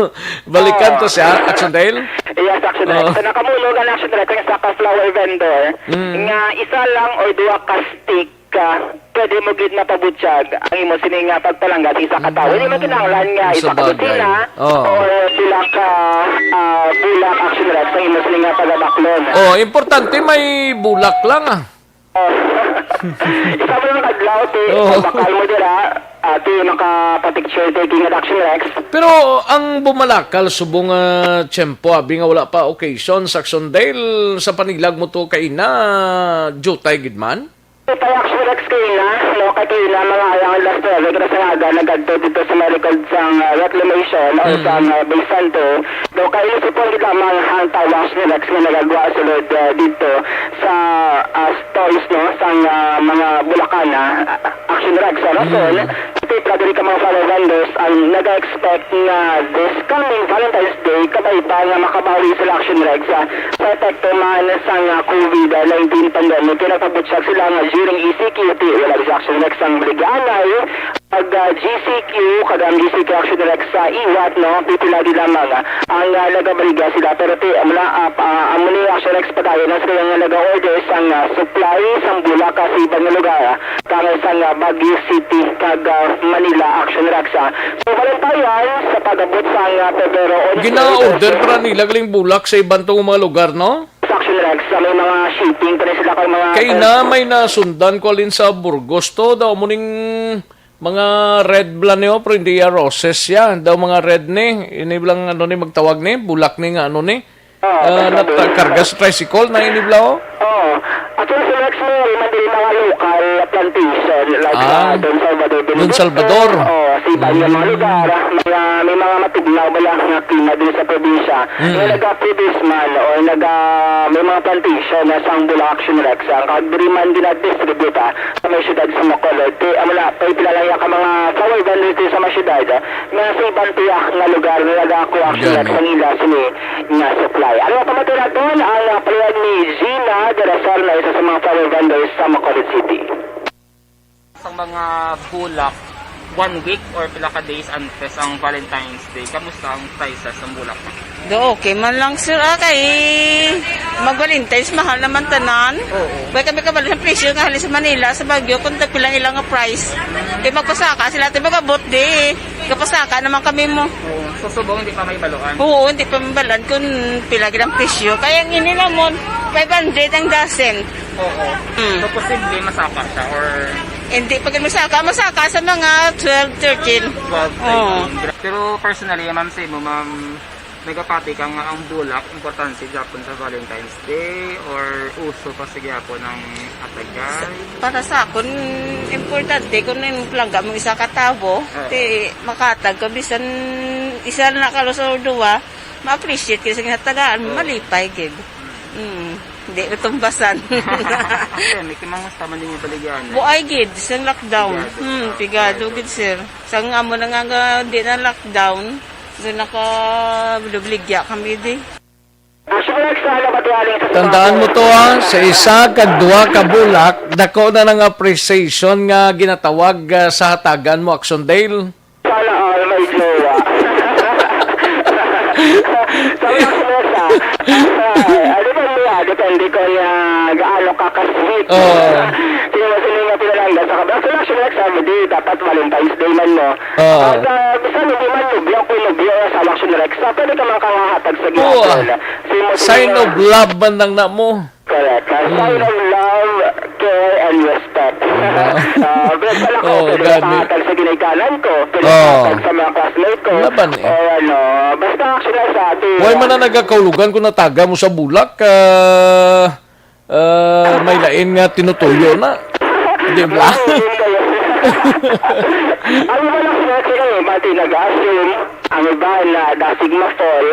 Balikan to Oo. siya, Action Dale. Yes, Action Rex. Oo. So, nakamuno ka na, Action Rex, sa ka flower vendor Mm. nga isa lang or duha ka stick, ah, pwede mo gid mapabutyag ang imo sini nga pagpalangga sa isa ka tawo. Hindi man kinahanglan nga Sa isa ka bagay. dosena Oo. or pila ka, ah, bulak, Action Rex, ang imo sini nga pagabaklon. Oh, importante may bulak lang, ah. Oh. Isa mo lang kadlaw, ti, Oo. pag bakal mo dira, ah, ti, makapapicture taking at Action Rex. Pero ang bumalakal subong nga tiyempo, abi nga wala pa occasion, Action Dale, sa panilag mo to kay na, jutay gid man? Ito, Action Rex, kay na, no, kay na, mga alang alas nuebe, kita sa aga, nagadto dito sa may record sang, ah, reclamation o Mm. sang, ah, Bay Santo. Do, kay isipon gid lamang ang tawo, Action Rex, nga nagagwa sulod, ah, dito sa, ah, stalls, no, sang, ah, mga Bulacan, ah, Action Rex, sa rason, Mm. pati pala diri ka mga flower vendors ang naga-expect nga this coming Valentine's Day, kabay pa nga makabawi sila, Action Rex, ah, sa epekto man sang, ah, covid nineteen pandemic, kay nagpabutyag sila nga during E C Q, ti, wala sa, Action Rex, ang ligianay, pag, ah, G C Q, kag ang G C Q, Action Rex, sa iwat, no, pipila di lamang, ah, ang, ah, nagabaligya sila. Pero ti, amo na, ah, pa, amo ni Action Rex padayon ang sila nga nag-order sang, ah, supply sang bulak, ah, sa ibang nga lugar, ah, tangay sang, ah, Baguio City kag, ah, Manila, Action Rex, ah. So, Valentine, sa pag-abot sang, ah, Pebrero onse, Gina-order dose, para nila galing bulak sa iban tong mga lugar, no? Action Rex, sa may mga shipping pa rin sila kay mga Kay na may nasundan ko alin sa Burgos to, daw mo ning mga red bla niyo, pero hindi ya roses ya. Daw mga red ni, ini lang ano ni magtawag ni, bulak ni nga ano ni. Ah, Ah, basta nagkarga sa tricycle na ini bla, oh. Oh. Actually, sa Rex mo, may mga, mga local plantation, like Ah, sa Don Salvador Don Benedicto, Salvador. oh, sa iba niya mga Mm. lugar, mga, may mga matugnaw ba lang nga klima din sa probinsya. Mm. Nga naga-produce man o naga-, may mga plantation na sang bulak, Action Rex, ang kag diri man gina-distribute, ah, sa may siyudad sa Bacolod. Ti, amo na, kay pila lang ya ka mga flower vendors diri sa may siyudad, ah, nga sa iban tiyak nga lugar nga nagakuha, Action Rex, Gani. ang ila sini nga supply. Ano pa matira naton ang, ah, paliwan ni Gina de la Serna, isa sa mga flower vendors sa Bacolod City. Sa mga bulak, one week or pila ka days antes ang Valentine's Day, kamusta ang prices ng bulak? Do, okay man lang, sir, ah, kay mag-Valentine's, mahal naman tanan. Oo. Kay kami kabalo sa presyo nga halin sa Manila, sa Baguio, kung tagpila nila nga price. Kay magpasaka sila, ti magabot di. Kapasaka naman kami mo. Oo. Sa Subo, hindi pa mahibaluan. Oo, hindi pa mahibaluan kung pila gid ang presyo. Kaya ang ini namon, five hundred ang dozen. Oo. Mm. So, posible masaka siya or Hindi pa gid masaka. Masaka sa mga twelve, thirteen. Twelve, Oo. thirteen. Pero personally, ma'am, sa imo, ma'am, nagapati ka nga ang bulak importante gyapon sa Valentine's Day or uso pa sa gyapon ang atagay? Para sa akon, importante kung ang palangga mo isa ka tawo, Oo. ti makatag ka bisan isa na ka o duwa, ma-appreciate ka sa ginatagaan mo, Oo. malipay gid. Mm. Mm, hindi natumbasan. Ay, may kimangusta man din yung baligyan, eh. Buay gid, sa lockdown. Pigado Hmm, ka. pigado Pigado. gid, sir. Sa nga mo na nga, nga di na lockdown, so nakadubligya kami di. Tandaan mo to, ha, sa isa kag duha ka bulak, dako na nang appreciation nga ginatawag, ah, sa hatagan mo, Action Dale. Sana all may jowa. Sabi ko sa mesa, ah, ah, depende mo, ah, depende ko niya gaano ka ka-sweet. Oo. Sino, sino nga pinalangga sa kabila? So, Action Rex, sabi, di, dapat Valentine's Day man, no? Oo. At, ah, bisan hindi man nobya, kung nobya, sa Action Rex, ah, pwede ka man kang hahatag sa Oo, ginagawa ah. na. Sino, sino Sign nga of love man lang na mo. Correct. Ah, Mm. sign of love, care, and respect. Ah. Ah, pero pala ko, Oo, pwede gani. makatag sa ginikanan ko, pwede Oo. makatag sa mga classmate ko, Laban eh. o ano, basta actually sa atin. Why man na nagakahulugan kung nataga mo sa bulak, ah, ah, may lain nga tinutuyo na? Di ba? Ano yun kayo? Ang iba lang sila, sila eh, pati nag-assume. Ang iba na dasig ma-fall.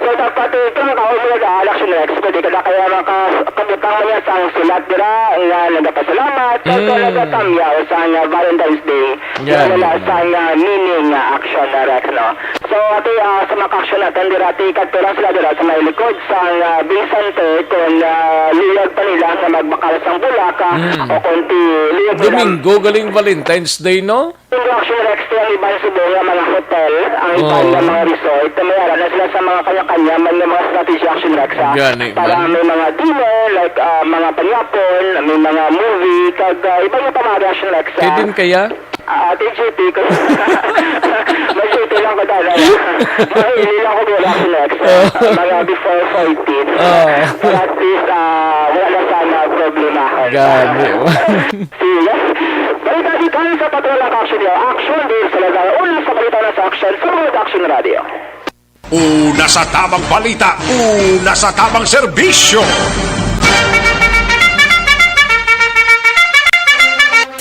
So, dapat ito ang kaon mo na Action Rex, pwede ka na kaya makakabutang mo niya sang sulat dira nga nagapasalamat, sa Mm. talaga kamya o sa nga Valentine's Day, Yeah. nga wala sa nga meaning nga Action Rex, no? So, ati, ah, sa mga action natin dira, ati, kadto lang sila dira sa may likod sa nga Vincente, kung, ah, luyag pa nila nga magbakal sang bulak, ah, Mm. o kung ti, luyag nila Domingo, galing Valentine's Day, no? Pero Action Rex, ang iban subong nga mga hotel, ang iban Oo. nga mga resort, may ara na sila sa mga kanya-kanya man nga mga strategy Action Rex, ha? Gani, Para man. may mga dinner, like, ah, mga panyapon, may mga movie, kag, ah, iban nga pamari Action Rex, Kay ha? din kaya? Ah, Ate G P ko. May G P lang ko talaga. May hindi lang ko muna Action Rex, ha? Mga before forty. Oo. Pero at least, ah, wala na sana problemahon. Gani. Sige. Balita gikan sa Patrol ang Action Day. Action Day sa Lazaro. Una sa balita na sa Action, sa mga Action Radio. Una sa tamang balita, una sa tamang serbisyo.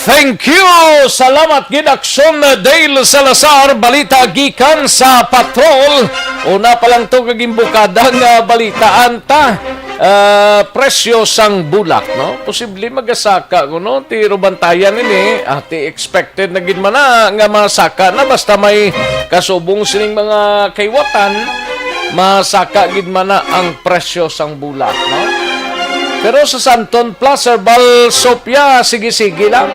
Thank you! Salamat gid, Action Dale Salazar. Balita gikan sa Patrol. Una pa lang to kagimbukada nga balitaan ta. Ah, presyo sang bulak, no? Posible magasaka kuno, ti rubantayan ini, ah, ti expected na gid man na nga masaka na basta may kasubong sining mga kaiwatan, masaka gid man na ang presyo sang bulak, no? Pero sa Santon Plaza, Herbal Soap, ya, sige-sige lang.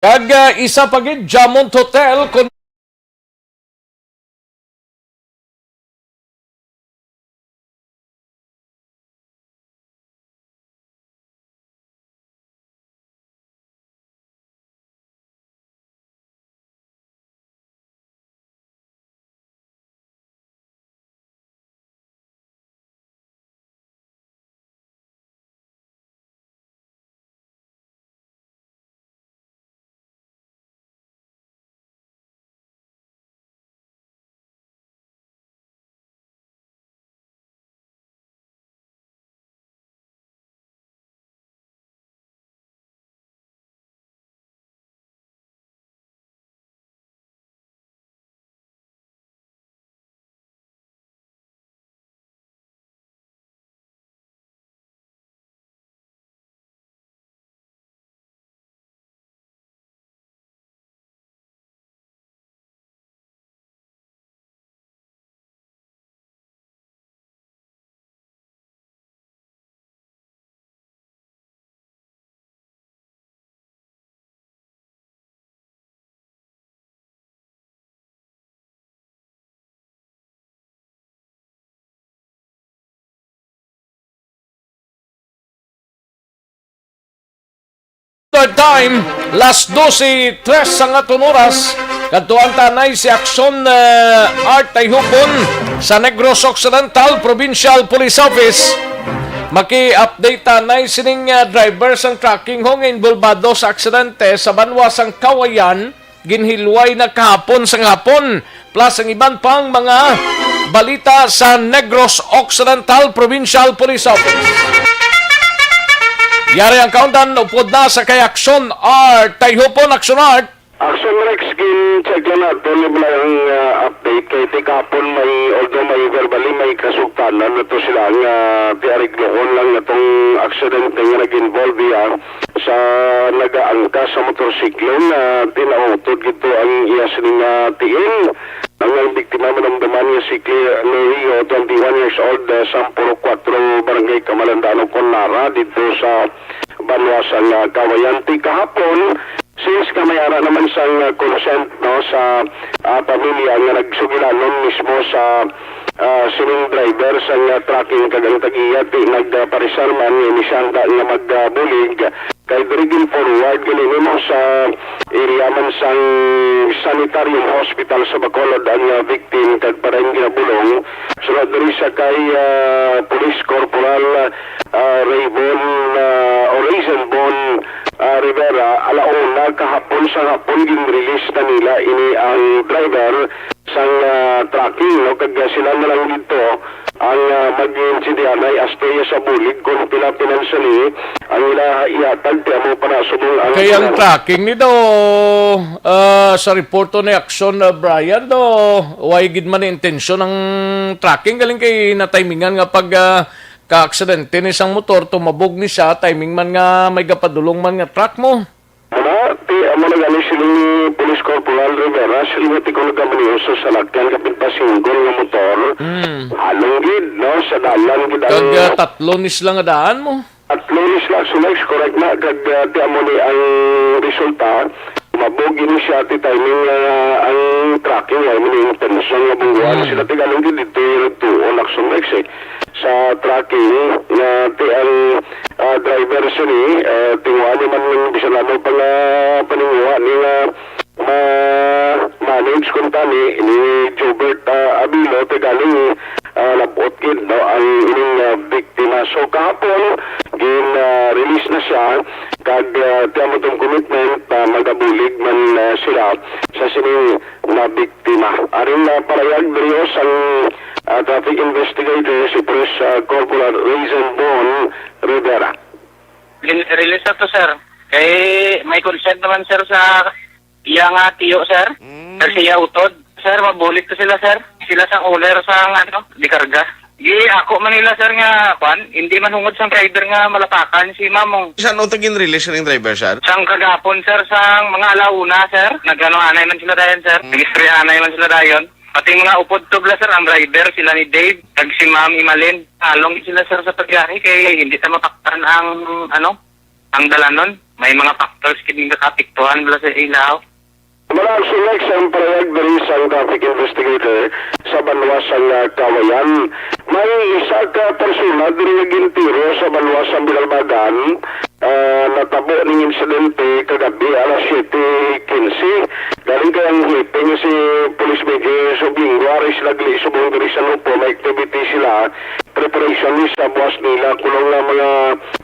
Kag, ah, isa pa gid, Jamont Hotel, kon- Third time, las dose tres ang aton oras. Kadtuan ta anay si Action, eh, Art Tayhupon sa Negros Occidental Provincial Police Office. Maki-update ta anay sining, eh, driver sang trucking ho nga involbado sa aksidente sa banwa sang Kawayan. Ginhilway na kahapon sang hapon, plus ang iban pang mga balita sa Negros Occidental Provincial Police Office. Yari ang kaundan, upod na sa kay Action Art. Tayhupon, Action Art. Action Rex, gin-check lang nato ni Bala ang, ah, update kay ti kahapon may, although may verbally may kasugtanan na to sila nga ti ariglohon lang natong aksidente nga nag-involve iya sa nagaangkas sa motorsiklo nga tinautod gito ang iya sini nga tiil. Ang, ang biktima, manumduman niya si Claire Lorio, twenty-one years old, ah, Sampuro Cuatro, Barangay Kamalandano, Conara, dito sa banwa sa, ah, Kawayan. Ti kahapon, since nga may ara naman sang, ah, consent, no, sa, ah, pamilya nga nagsugilanon mismo sa, ah, sining driver sang, ah, trucking kag ang tag-iya ti nagparisar man nga ini siya handa nga magbulig. Kay diri gin-forward gani nimo sa area man sang Sanitarium Hospital sa Bacolod ang, ah, victim kag para ang ginabulong. Sunod diri sa kay, ah, Police Corporal, ah, Raybon, ah, o Raisin Bon, ah, Rivera, ala una kahapon sa hapon gin-release na nila ini ang driver sang, ah, trucking, no? Kag, ah, sila na lang dito ang, ah, mag-intindihanay hasta iya sa bulig kung pila financially ang ila ihatag ti amo pa na subong ang Kay ang trucking ni daw, ah, sa reporto ni Action, ah, Brian, daw, way gid man ni intensyon ang trucking galing kay natimingan nga pag, ah, ka-aksidente ni sang motor, tumabog ni siya, timing man nga may gapadulong man nga truck mo. Wala, ti, amo na gani siling ni Police Corporal Rivera, siling nga ti ko nagamaneho sa salakyan kapin pa single nga motor. Mm. Halong gid, no, sa dalan gid ang Kag, ah, tatlo ni sila nga daan mo. Tatlo ni sila, so next, correct na, kag, ah, ti amo ni ang resulta, mabog gini siya ti timing nga ang trucking, ay, mini intensyon nga bungguan Mm. sila, ti galong gid dito yung tuon, action next, eh. Sa trucking, nga ti ang, ah, driver sini, ah, tinguha ni man ng bisan ano pa nga paninguha ni nga ma-, manage kung tani ni Jobert, ah, Abilo, ti galing, ah, labot gid, no, ang ining, ah, biktima. So, kahapon, gin, ah, release na siya, kag, ah, ti amo tong commitment, ah, magabulig man, ah, sila sa sining na biktima. Aring, ah, parayag diri sang, ah, traffic investigator si Police, ah, Corporal Raisin Bon Rivera. Gin-release na to, sir. Kay may consent naman, sir, sa iya nga tiyo, sir. Mm. Sir, siya utod. Sir, mabulig to sila, sir. Sila sang owner sang, ano, di karga. Gi, ako man nila, sir, nga, kwan, hindi man hungod sang driver nga malapakan si Mamong. San-o to gin-release ning driver, sir? Sang kagapon, sir, sang mga alauna, sir. Nagano-anay man sila dayon, sir. Mm. Nag-istoryahanay man sila dayon. Pati mga upod tubla, sir, ang driver, sila ni Dave, kag si Ma'am Imalin. Along sila, sir, sa pagbiyahe kay hindi ta mapaktan ang, ano, ang dalanon. May mga factors kini nga kaapektuhan bala sa ilaw. Malaag sa next ang parayag diri sang traffic investigator sa banwa sang, ah, Kawayan. May isa ka persona diri nga gintiro sa banwa sang Binalbagan. Ah, natabo ning insidente kagabi alas siyete quince. Galing kay ang hepe nga si Police Major Sublingo, ari sila gali subong diri sa Lupo, may activity sila. Preparation ni sa buwas nila, kulong nga mga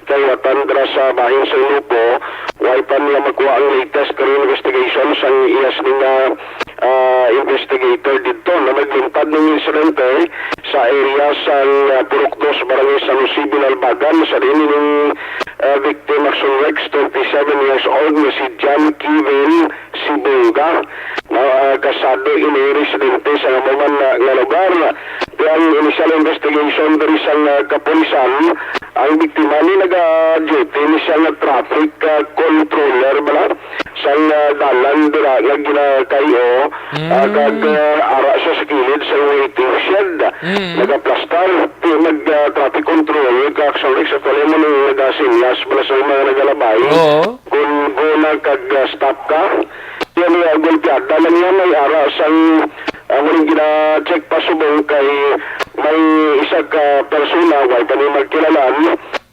kaliwatan dira sa bahin sa Lupo. Way pa nila makuha ang latest karon investigation sang iyas ni nga, ah, investigator didto na naglintad ng insidente sa area sang, ah, Purok Dos, Barangay San Jose, Binalbagan, sa diin ining, ah, victim, Action Rex, twenty-seven years old, nga si John Kevin Sibunga. Na, ah, kasado ini residente sa amo man, ah, nga lugar. Ti ang initial investigation diri sa, ah, kapulisan, ang biktima ni naga-duty ni siya nga traffic, ah, controller bala sang, ah, dalan dira nga ginakayo, ah, Mm. kag, ah, ara siya sa kilid sa waiting shed. Mm. Nagaplastar, ti nag, ah, traffic controller ka, actually, sa pala mo nang nagasinyas bala sa mga nagalabay. Oo. Kung go na kag, ah, stop ka, yan nga, gulpiada lang yan, may ara sang, ah, muling gina-check pa subong kay may isa ka persona, way pa ni magkilalan,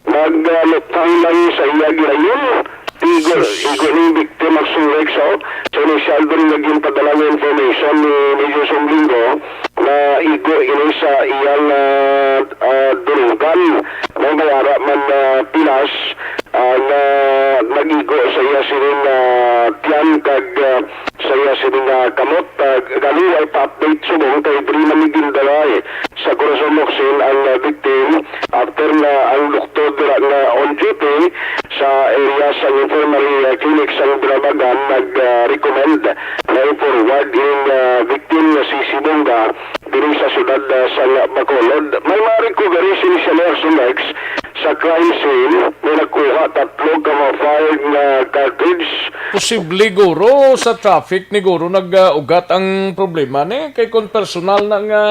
nag, ah, lutang lang sa iya ginayon. Ti Igo, igo ni victim, Action Rex, oh. So, initial diri nga ginpadala nga information ni Major Song Lingo nga igo ini sa iyang, ah, ah, dulugan. May ara man, ah, pilas, ah, nga nag-igo sa iya sining, ah, tiyan kag, ah, sa iya sining, ah, kamot. Ah, gani, way pa update subong kay diri man ni gindala, eh, sa Corazon Locsin ang, ah, victim after nga ang doktor dira nga on duty sa area sa infirmary, ah, clinic sang Binabagan nag, ah, recommend na i-forward ining, ah, victim nga si Sibonga diri sa siyudad, ah, sa Bacolod. May mga recovery sini sa Nelson X sa crime scene, may nakuha tatlo ka mga fired nga cartridge. Posible guro sa traffic ni guro nag-ugat ang problema ni, kay kung personal na nga,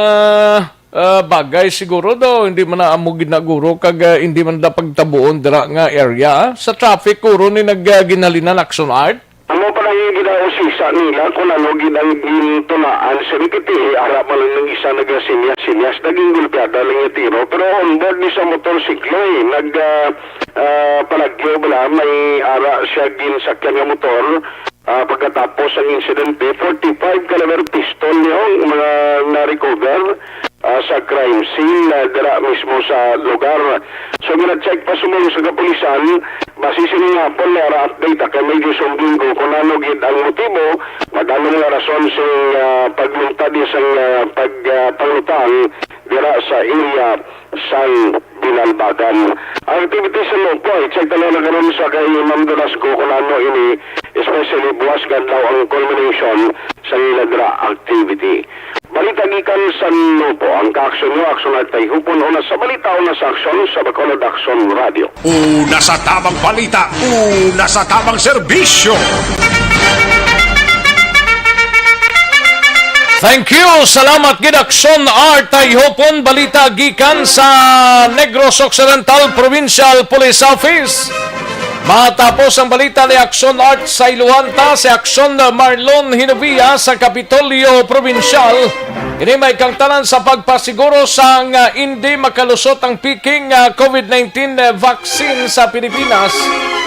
ah, bagay siguro do, hindi man na amo gid na guro kag, ah, hindi man da pagtabuon dira nga area. Sa traffic guro ni nag, ah, ginhalinan, Action Art. Amo pa lang yung ginausisa nila kung ano gid ang gintunaan sa Rikiti. Ara pa lang ng isa nagasinyas-sinyas, naging gulpiada lang yung tiro. Pero on board ni sa motorsiklo, eh, nag, ah, ah, palagyo bala, may ara siya ginsakyan nga motor. Ah, pagkatapos ang insidente, forty-five caliber pistol niyo ang mga na-recover, ah, sa crime scene, ah, dira mismo sa lugar. So, gina-check pa subong sa kapulisan, base sini nga hapon, may ara update, ah, kay Major Song Bingo kung ano gid ang motibo, kag ano nga rason sing, ah, paglunta di sang, ah, pag, ah, panglutang dira sa area sang Binalbagan. Ang activities sa Lupo, i-check na lang karon sa kay Ma'am Velasco kung ano ini, especially buwas nga adlaw ang culmination sa ila dira activity. Balita gikan sa Lupo, ang kaaksyon nyo, Aksyon at Tayhupon, una sa balita, una sa aksyon, sa Bacolod Aksyon Radio. Una sa tabang balita, una sa tabang serbisyo. Thank you. Salamat gid, Aksyon Art Tayhupon. Balita gikan sa Negros Occidental Provincial Police Office. Matapos ang balita ni Aksyon Art, sayluhan ta si Aksyon Marlon Hinovia sa Kapitolyo Provincial. Ini may kangtanan sa pagpasiguro sang, ah, indi makalusot ang peking, ah, COVID nineteen, eh, vaccine sa Pilipinas.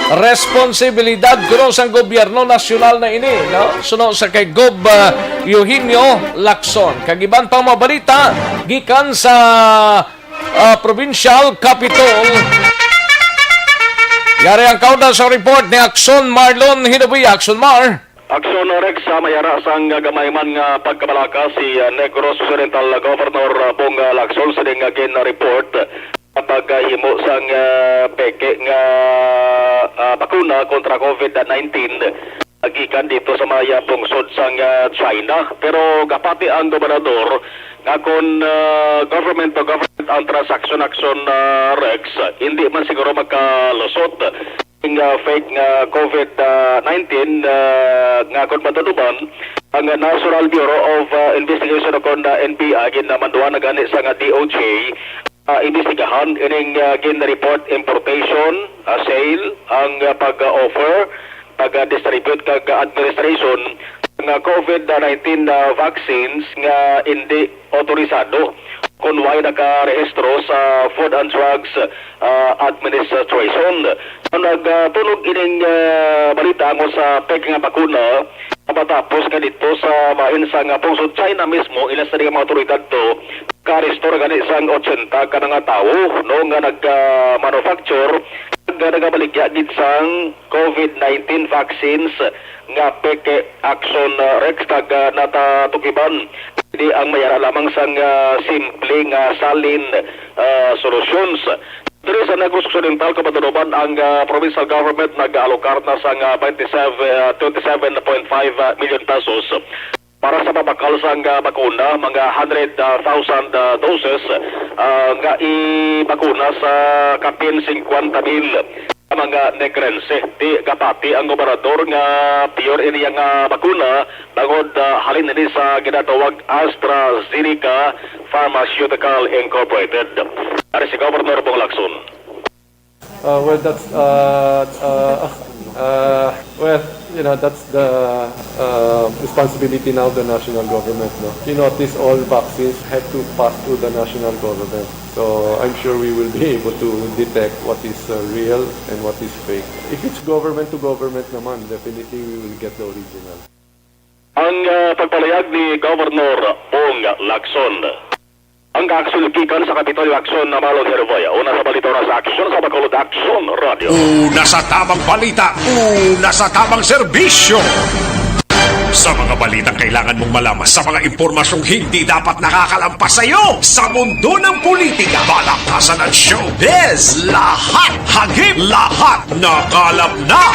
Responsibilidad kuno sang gobyerno nasyonal na ini, no? Suno sa kay Gob, ah, Eugenio Lacson. Kag iban pang mga balita gikan sa, ah, provincial capitol. Yari ang kauna sa report ni Aksyon Marlon Hinovia. Aksyon Mar. Aksyon Rex, sa may ara sang gamay man nga pagkabalaka si, ah, Negros Occidental Governor, ah, Bong, ah, Lacson, sining, ah, gin-report sa paghimo sang, ah, peke nga, ah, bakuna kontra COVID nineteen, ah, gikan dito sa may, ah, pungsod sang, ah, China. Pero gapati ang gobernador nga kon, ah, government to government ang transaksyon, Aksyon, ah, Rex, hindi man siguro magkalusot nga fake nga COVID nineteen, ah, nga kon matuduman, ang National Bureau of, ah, Investigation o kon, ah, N B I, ginamanduan na gani sa nga D O J, ah, imbestigahan ining, ah, gin-report importation, ah, sale, ang, ah, pag-offer, pag-distribute kag administration nga COVID nineteen, ah, vaccines nga indi otorisado kon way nakarehistro sa Food and Drugs, ah, Administration. Nagtunog ining, ah, balita nga sa peke nga bakuna matapos nga dito sa bahin sa nga pungsod China mismo, ila sa mga otoridad to, karesto na gani sang ochenta ka mga tawo, no, nga nag, ah, manufacture, nga nagabaligya gid sang COVID nineteen vaccines nga peke, Aksyon, ah, Rex, kag, ah, natatukiban. Hindi ang mayara lamang sang, ah, simple nga salin, ah, solutions. Diri sa Negros Occidental, Kabatunuban, ang, ah, provincial government nag-aalokar na sang, ah, twenty-seven, ah, twenty-seven point five million pesos para sa pabakal sang, ah, bakuna, mga hundred thousand, ah, doses, ah, nga ibakuna sa kapin singkwenta mil ka mga Negrense. Ti gapati ang gobernador nga piyor ini nga bakuna bangod, ah, halin ini sa ginatawag AstraZeneca Pharmaceutical Incorporated. Ari si Governor Bong Lacson. Uh, well, that's, uh, uh, uh, well, you know, that's the, uh, responsibility now of the national government, no? You notice all vaccines have to pass through the national government. So I'm sure we will be able to detect what is, uh, real and what is fake. If it's government to government naman, definitely we will get the original. Ang, ah, pagpalayag ni Governor Ong Lacson. Ang kaaksyon gikan sa Kapitolyo Aksyon na Marlon Herboya. Una sa balita, una sa aksyon sa Bacolod Aksyon Radio. Una sa tamang balita, una sa tamang serbisyo. Sa mga balitang kailangan mong malaman, sa mga impormasyong hindi dapat nakakalampas sa iyo, sa mundo ng politika, balaktasan at showbiz, lahat hagip, lahat nakalap na.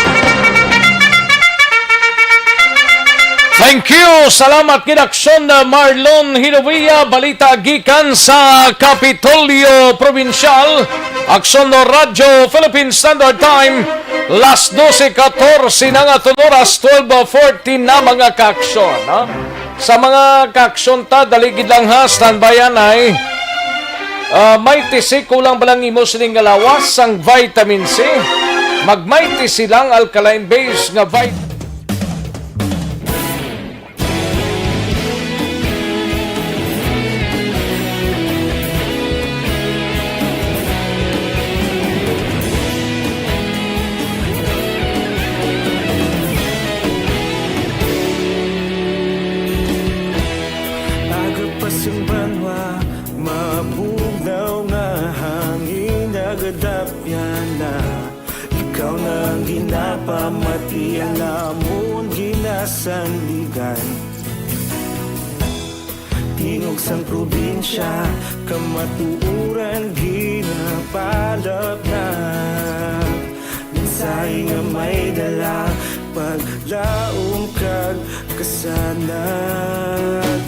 Thank you. Salamat gid, Aksyon Marlon Hilovia. Balita gikan sa Kapitolyo Probinsyal. Aksyon Radyo Philippine Standard Time, las dose katorse na nga, aton oras, twelve forty na, mga kaaksyon, ha? Sa mga kaaksyon ta, dali gid lang, ha, standby anay. Ah, Mighty C, kulang ba lang imo sining nga lawas sang vitamin C? Mag Mighty C lang, alkaline base nga vit- Aga pa sang banwa, mabugnaw nga hangin nagadapyan na. Ikaw na ang ginapamati, ang amon ginasandigan. Tingog sang probinsya, kamatuoran ginapalap na. Mensahe nga may dala, paglaom kag kasanag.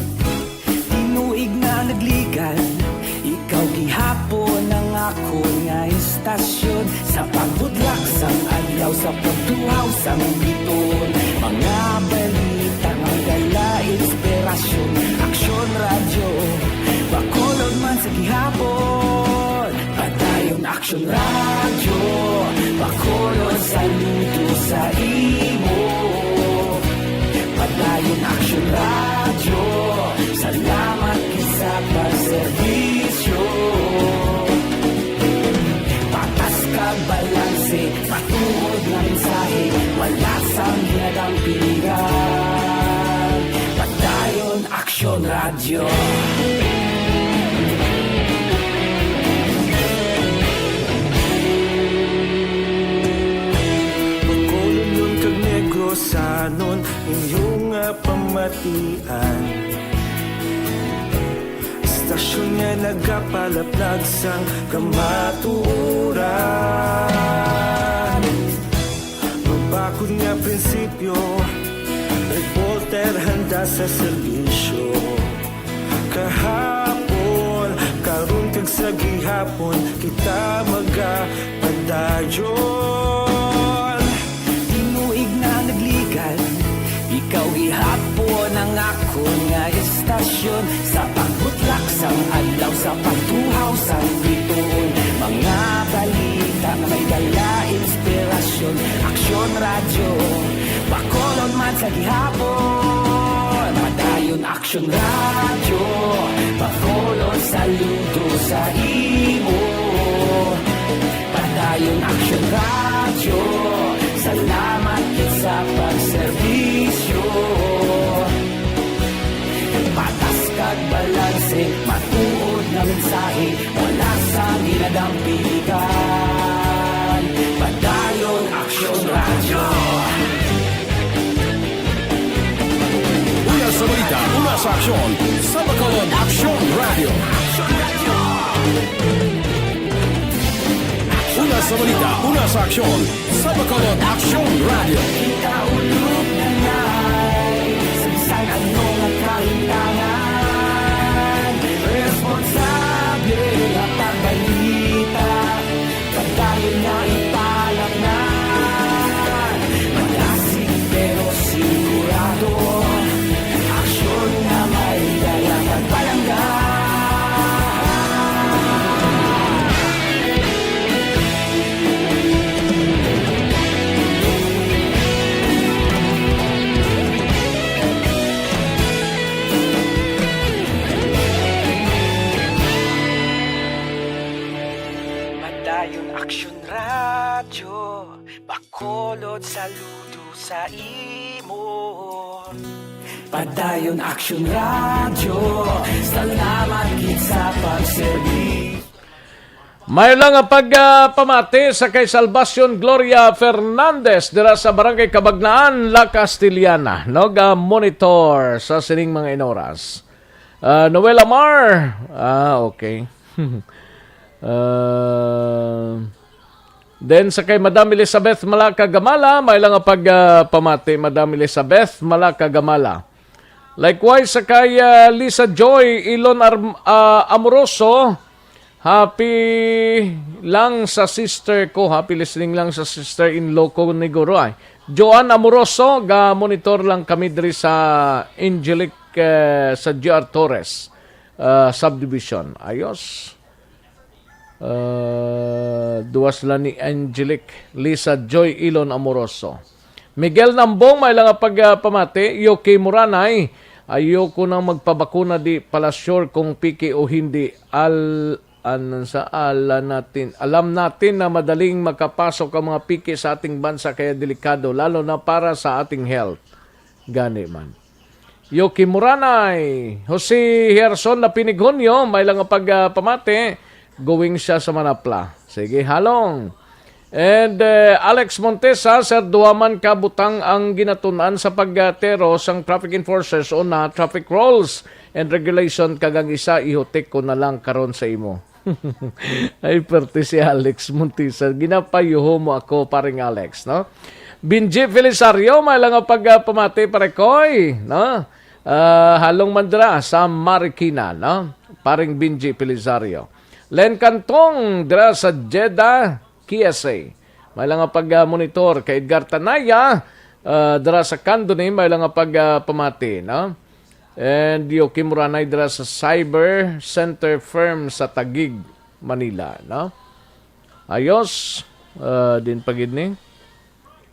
Tinuig na nagligan, ikaw gihapon ang akon nga istasyon. Sa pagbudlak sang adlaw, sa pagtuhaw sang bituon, mga balita nga dala inspirasyon. Aksyon Radyo, Bacolod man sa gihapon. Padayon Aksyon Radyo, Bacolod, saludo sa imo. Padayon Aksyon Radyo, salamat gid sa pagserbisyo. Patas kag balanse, matuod nga mensahe, wala sang ginadampigan. Padayon Aksyon Radyo. Bacolodnon kag Negrosanon, inyo nga pamatian. Istasyon nga nagapalaplag sang kamatuoran. Mabakod nga prinsipyo, reporter handa sa serbisyo. Kahapon, karon kag sa gihapon, kita magapadayon. Tinuig na nagligan, ikaw gihapon ang akon nga istasyon. Sa pagbutlak sang adlaw, sa pagtuhaw sang bituon, mga balita nga may dala inspirasyon. Aksyon Radyo, Bacolod man sa gihapon. Padayon Aksyon Radyo, Bacolod, saludo sa imo. Padayon Aksyon Radyo, salamat gid sa pagserbisyo. Patas kag balanse, matuod nga mensahe, wala sang ginadampigan. Padayon Aksyon Radyo. Una sa balita, una sa aksyon, sa Bacolod Aksyon Radyo. Una sa balita, una sa aksyon, sa Bacolod Aksyon Radyo. Kita ulog na ngay, sa bisan ano nga kahintangan, responsable nga pagbalita. Padayon nga ipalapnan, malasig pero sigurado, aksyon nga may dala pagpalangga. Aksyon Radyo, Bacolod, saludo sa imo. Padayon Aksyon Radyo, salamat gid sa pagserbi. May lang nga pagpamati sa kay Salvacion Gloria Fernandez dira sa Barangay Cabagnaan, La Castellana, no, ga monitor sa sining mga inoras. Ah, Noel Amar. Ah, okay. Ah, then sa kay Madam Elizabeth Malaka Gamala, may lang nga pagpamati, Madam Elizabeth Malaka Gamala. Likewise sa kay, ah, Lisa Joy Ilon Arm-, ah, Amoroso, happy lang sa sister ko, happy listening lang sa sister-in-law ko ni Guro ay. Joan Amoroso, ga monitor lang kami diri sa Angelic, eh, sa G R Torres, ah, subdivision. Ayos. Ah, duwa sila ni Angelic, Lisa Joy Ilon Amoroso. Miguel Nambong, may lang nga pagpamati, Yoki Muranay, ayoko nang magpabakuna, di pala sure kung piki o hindi. Al-, an-, sa ala natin, alam natin na madaling makapasok ang mga piki sa ating bansa, kaya delikado, lalo na para sa ating health. Gani man. Yoki Muranay, Jose Gerson Lapinigonio, may lang nga pagpamati, going siya sa Manapla. Sige, halong. And, eh, Alex Montesa, Sir, duha man ka butang ang ginatun-an sa pagtero sang traffic enforcers o na traffic rules and regulation, kag ang isa ihutik ko na lang karon sa imo. Ay, perte si Alex Montesa. Ginapayuho mo ako, paring Alex, no? Binji Felisario, may lang nga pagpamati, pare Koy, no? Ah, halong man dira sa Marikina, no? Paring Binji Felisario. Len Cantong dira sa Jeddah, K S A. May lang nga pag-monitor kay Edgar Tanaya, ah, dira sa Candoni, may lang nga pagpamati, no? And Yoki Muranay dira sa Cyber Center Firm sa Taguig, Manila, no? Ayos, ah, din pa gid ni.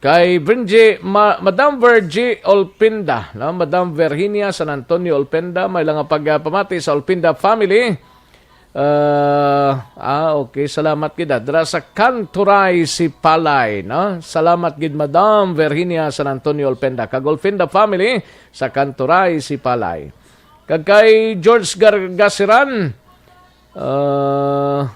Kay Virgie, Ma-, Madam Virgie Olpinda, no? Madam Virginia San Antonio Olpinda, may lang nga pagpamati sa Olpinda family. Ah, ah, okay. Salamat gid, ah. Dira sa Kanturay, Sipalay, no? Salamat gid, Madam Virginia San Antonio Olpenda, kag Olpenda family sa Kanturay, Sipalay. Kag kay George Gargasiran, ah,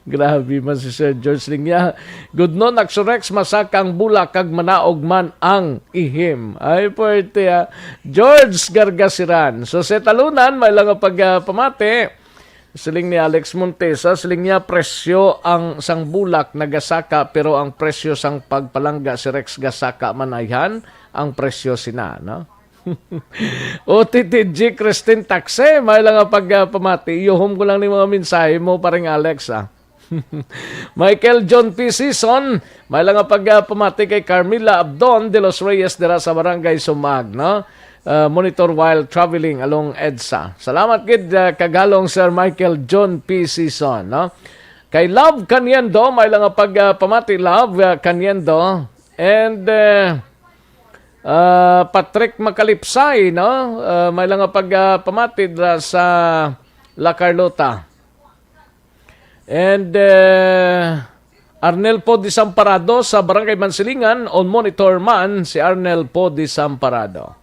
grabe man si Sir George Linya. Good noon, Aksorex, masakang bulak kag manaog man ang ihim. Ay, puwerte, ah. George Gargasiran. So, sa talunan, may lang nga pagpamati. Siling ni Alex Montesa, siling niya, presyo ang sang bulak nagasaka, pero ang presyo sang pagpalangga si Rex Gasaka man ayhan ang presyo sina, no? O T T G Christine Taxe, may lang nga pagpamati. Iyuhom ko lang ni mga mensahe mo, paring Alex, ah. Michael John P. Season, may lang nga pagpamati kay Carmila Abdon de los Reyes dira sa Barangay Sumag, no? Ah, monitor while traveling along EDSA. Salamat gid, ah, kagalong Sir Michael John P. Season, no? Kay Love Caniendo, may lang nga pagpamati, Love, ah, Caniendo. And, eh, ah, Patrick Makalipsay, no? Ah, may lang nga pagpamati dira sa La Carlota. And, eh, Arnel Pod Desamparado sa Barangay Mansilingan, on monitor man si Arnel Pod Desamparado.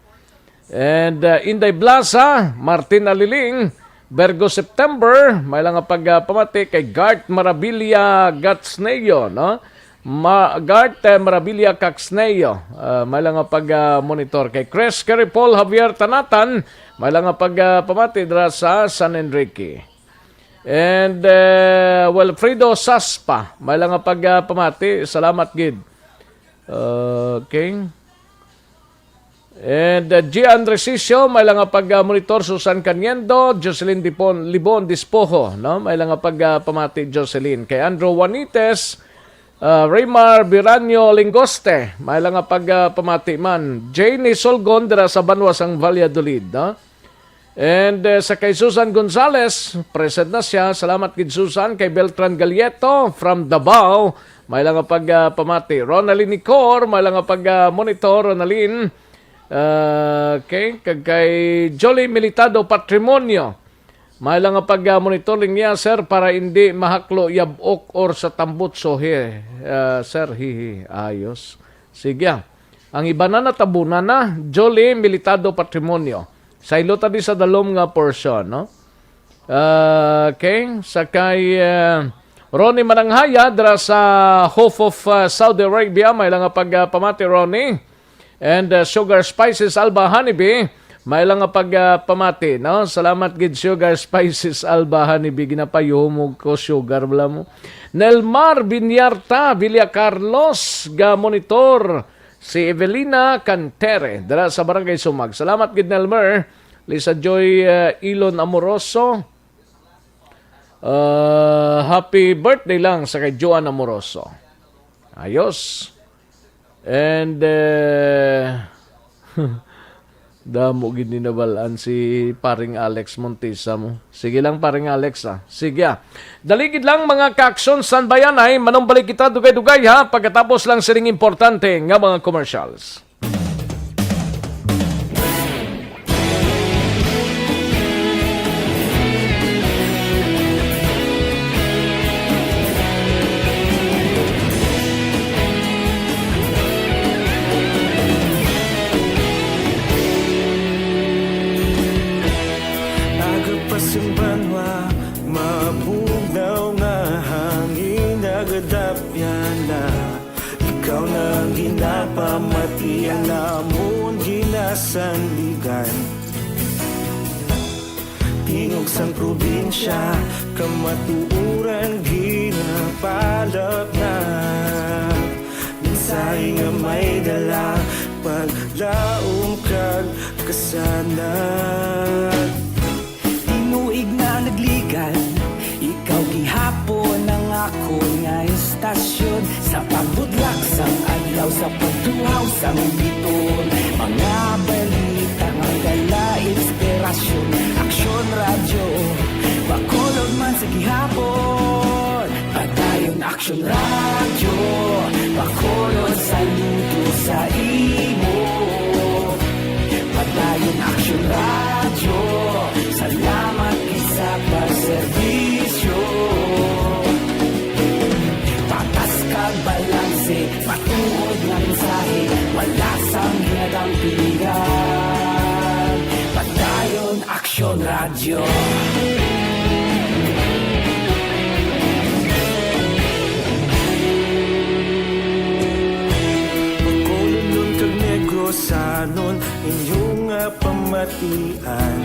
And, uh, Inday Blasa, Martin Aliling, Virgo September, may lang nga pagpamati kay Gart Marabilia Gatsneo, no? Ma-, Gart, eh, Marabilia Caxneo, uh, may lang nga pag, uh, monitor kay Chris Kerry Paul Javier Tanatan, may lang nga pagpamati dira sa San Enrique. And, uh, Wilfredo Saspa, may lang nga pagpamati, salamat gid. Okay. And, uh, Gian Resicio, may lang nga pag, uh, monitor, Susan Caniendo, Jocelyn Dipon, Libon Dispoho, no? May lang nga pag, uh, pamati, Jocelyn. Kay Andrew Juanites, uh, Raymar Biranyo Lingoste, may lang nga pag, uh, pamati man. Jane Solgon, dira sa banwa sang Valladolid, no? And, uh, sa kay Susan Gonzales, present na siya. Salamat gid, Susan. Kay Beltran Galieto from Davao, may lang nga pag, uh, pamati. Ronaldin Nicor, may lang nga pag, uh, monitor, Ronaldin. Ah, okay, kag kay Jolly Militado Patrimonio. May lang nga pag-, ah, monitor linya, sir, para hindi mahaklo yabok or sa tambutso, he, ah, sir, hihi. Ayos. Sige, ah. Ang iba na natabunan na, Jolly Militado Patrimonio. Saylo ta di sa dalom nga portion, no? Ah, okay, sa kay, ah, Ronnie Mananghaya dira sa Hof of, ah, Saudi Arabia, may lang nga pag, ah, pamati, Ronnie. And, uh, Sugar Spices Alba Honeybee, may lang nga pag, uh, pamati, no? Salamat gid, Sugar Spices Alba Honeybee. Ginapayuhumog ko, sugar, wala mo. Nelmar Binyarta Villa Carlos, ga monitor si Evelina Cantere, dira sa Barangay Sumag. Salamat gid, Nelmar. Lisa Joy, uh, Ilon Amoroso. Uh, happy birthday lang sa kay Joan Amoroso. Ayos. And, eh, damo gid ni nabalaan si paring Alex Montisa mo. Sige lang, paring Alex, ah. Sige, ah. Dali gid lang, mga ka-aksyon, standby anay. Manumbalik kita dugay-dugay, ha, pagkatapos lang sining importante nga mga commercials. Aga pa sing banwa, mabugnaw nga hangin, nagadapyan na. Ikaw na ang ginapamati, ang amon ginasandigan. Tingog sang probinsya, kamatuoran ginapalapnap. Mensahe nga may dala, paglaom kag kasanag. Tinuig na nagligad, ikaw gihapon ang akon nga estasyon. Sa pagbudlak sang adlaw, sa pagtuhaw sang biton, mga balita nga dala inspirasyon. Aksyon Radyo, Bacolod man sa gihapon. Padayon Aksyon Radyo, Bacolod, saludo sa imo. Padayon Aksyon Radyo, salamat gid sa pagserbisyo. Patas kag balanse, matuod nga mensahe, wala sang ginadampigan. Padayon Aksyon Radyo. Bacolodnon kag Negrosanon, inyo nga pamatian.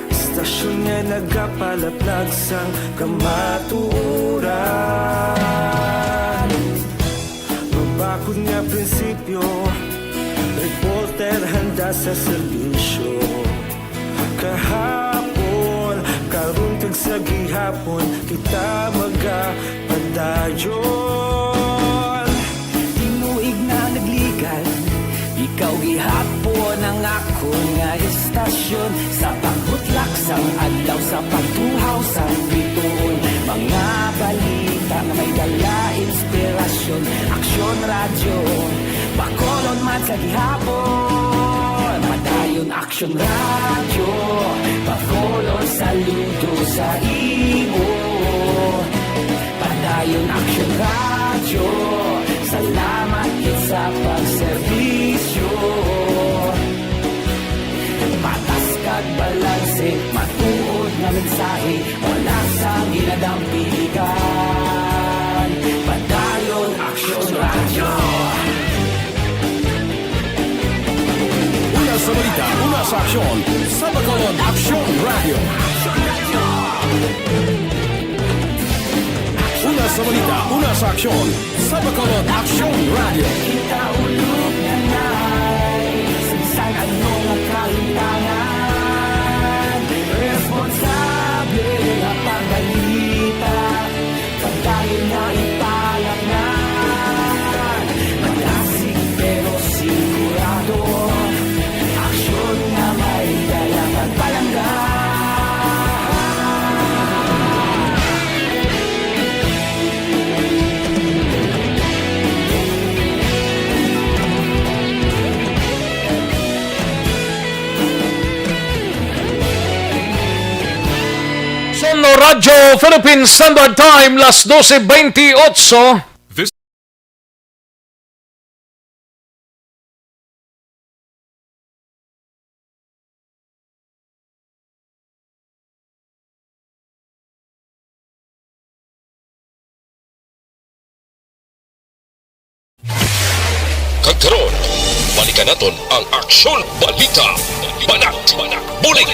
Estasyon nga nagapalaplag sang kamatuoran. Mabakod nga prinsipyo, reporter handa sa serbisyo. Kahapon, karon kag sa gihapon, kita magapadayon. Tinuig na nagligad, ikaw gihapon ang akon nga estasyon. Sa pagbutlak sang adlaw, sa pagtuhaw sang bituon, mga balita nga may dala inspirasyon. Aksyon Radyo, Bacolod man sa gihapon. Padayon Aksyon Radyo, Bacolod, saludo sa imo. Padayon Aksyon Radyo, salamat gid sa pagserbisyo. Patas kag balanse, matuod nga mensahe, wala sang ginadampigan. Padayon Aksyon Radyo. Una sa balita, una sa aksyon, sa Bacolod Aksyon Radyo. Una sa balita, una sa aksyon, sa Bacolod Aksyon Radyo. Kita ulog na nai, sa bisan ano nga kahimtangan, responsable nga pagbalita. Pagdayon na ipalapnan, malasig pero sigurado. Aksyon nga may dala kag palangga. Son Radyo Philippines Standard Time, las doce veintiocho. This Kag karon, balikan naton ang Aksyon Balita, Banat, Bulig.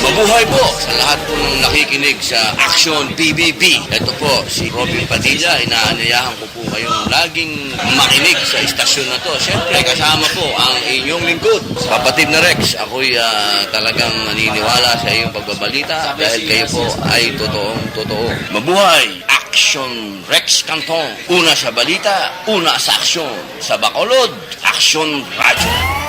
Mabuhay po sa lahat po ng nakikinig sa Aksyon P B B. Ito po si Robin Padilla, inaanyayahan ko po kayong laging makinig sa istasyon na to. Siyempre, kasama po ang inyong lingkod, kapatid na Rex. Ako'y, ah, talagang naniniwala sa iyong pagbabalita dahil kayo po ay totoong totoo. Mabuhay! Aksyon Rex Cantong. Una sa balita, una sa aksyon. Sa Bacolod, Aksyon Radyo.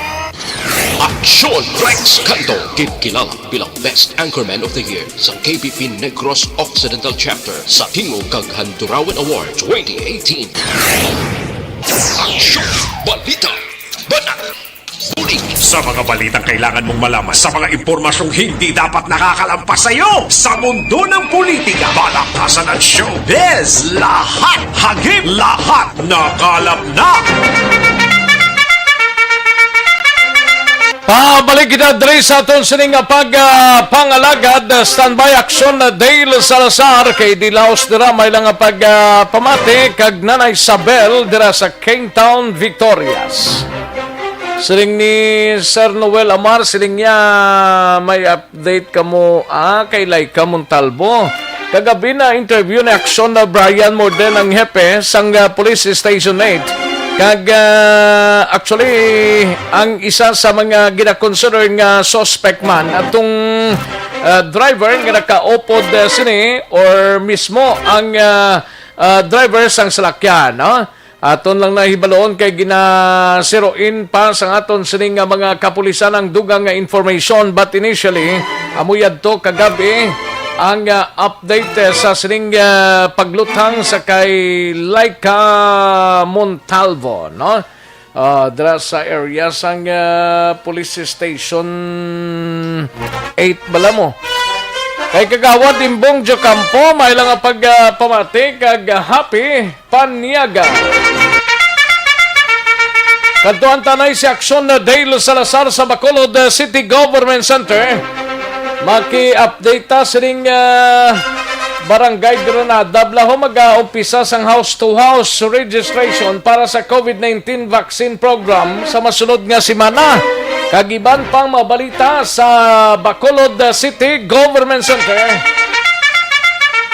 Aksyon Rex Cantong, ginkilala bilang Best Anchorman of the Year sa K B P Negros Occidental Chapter sa Tingog kag Handurawan Award twenty eighteen. Aksyon Balita. Banat. Bulig. Sa mga balitang kailangan mong malaman, sa mga impormasyong hindi dapat nakakalampas sa iyo, sa mundo ng politika, balakasan at showbiz, lahat hagip, lahat nakalap na. Pabalik kita diri sa aton sining nga pag, ah, pangalagad. Standby, Aksyon Dale Salazar, kay Dilaos dira may lang nga pag, ah, pamati kag Nanay Isabel dira sa Kingtown, Victorias. Siling ni Sir Noel Amar, siling niya may update kamo, ah, kay Laika Montalvo. Kagabi na interview ni Aksyon na Brian Morden, ang hepe sang, ah, Police Station eight. Kag, ah, actually, ang isa sa mga gina-consider nga suspect man atong, ah, driver nga nakaupod, ah, sini or mismo ang, ah, ah, driver sang salakyan, no? Aton lang nahibaloon kay ginasiroin pa sang aton sining nga mga kapulisan ang dugang nga information, but initially, amo yadto kagabi ang, ah, update, eh, sa sining, ah, pagluthang sa kay Laika Montalvo, no? Ah, dira sa area sang, ah, Police Station eight bala mo. Kay Kagawad Imbong Jocampo, may lang nga pag, ah, pamati kag happy Paniaga. Kadtuan tanay si Aksyon na Dale Salazar sa Bacolod, uh, City Government Center. Maki-update ta sining, uh, Barangay Granada. Blaho mag-aumpisa sang house-to-house registration para sa COVID nineteen vaccine program sa masunod nga semana. Kag iban pang mabalita sa Bacolod, uh, City Government Center.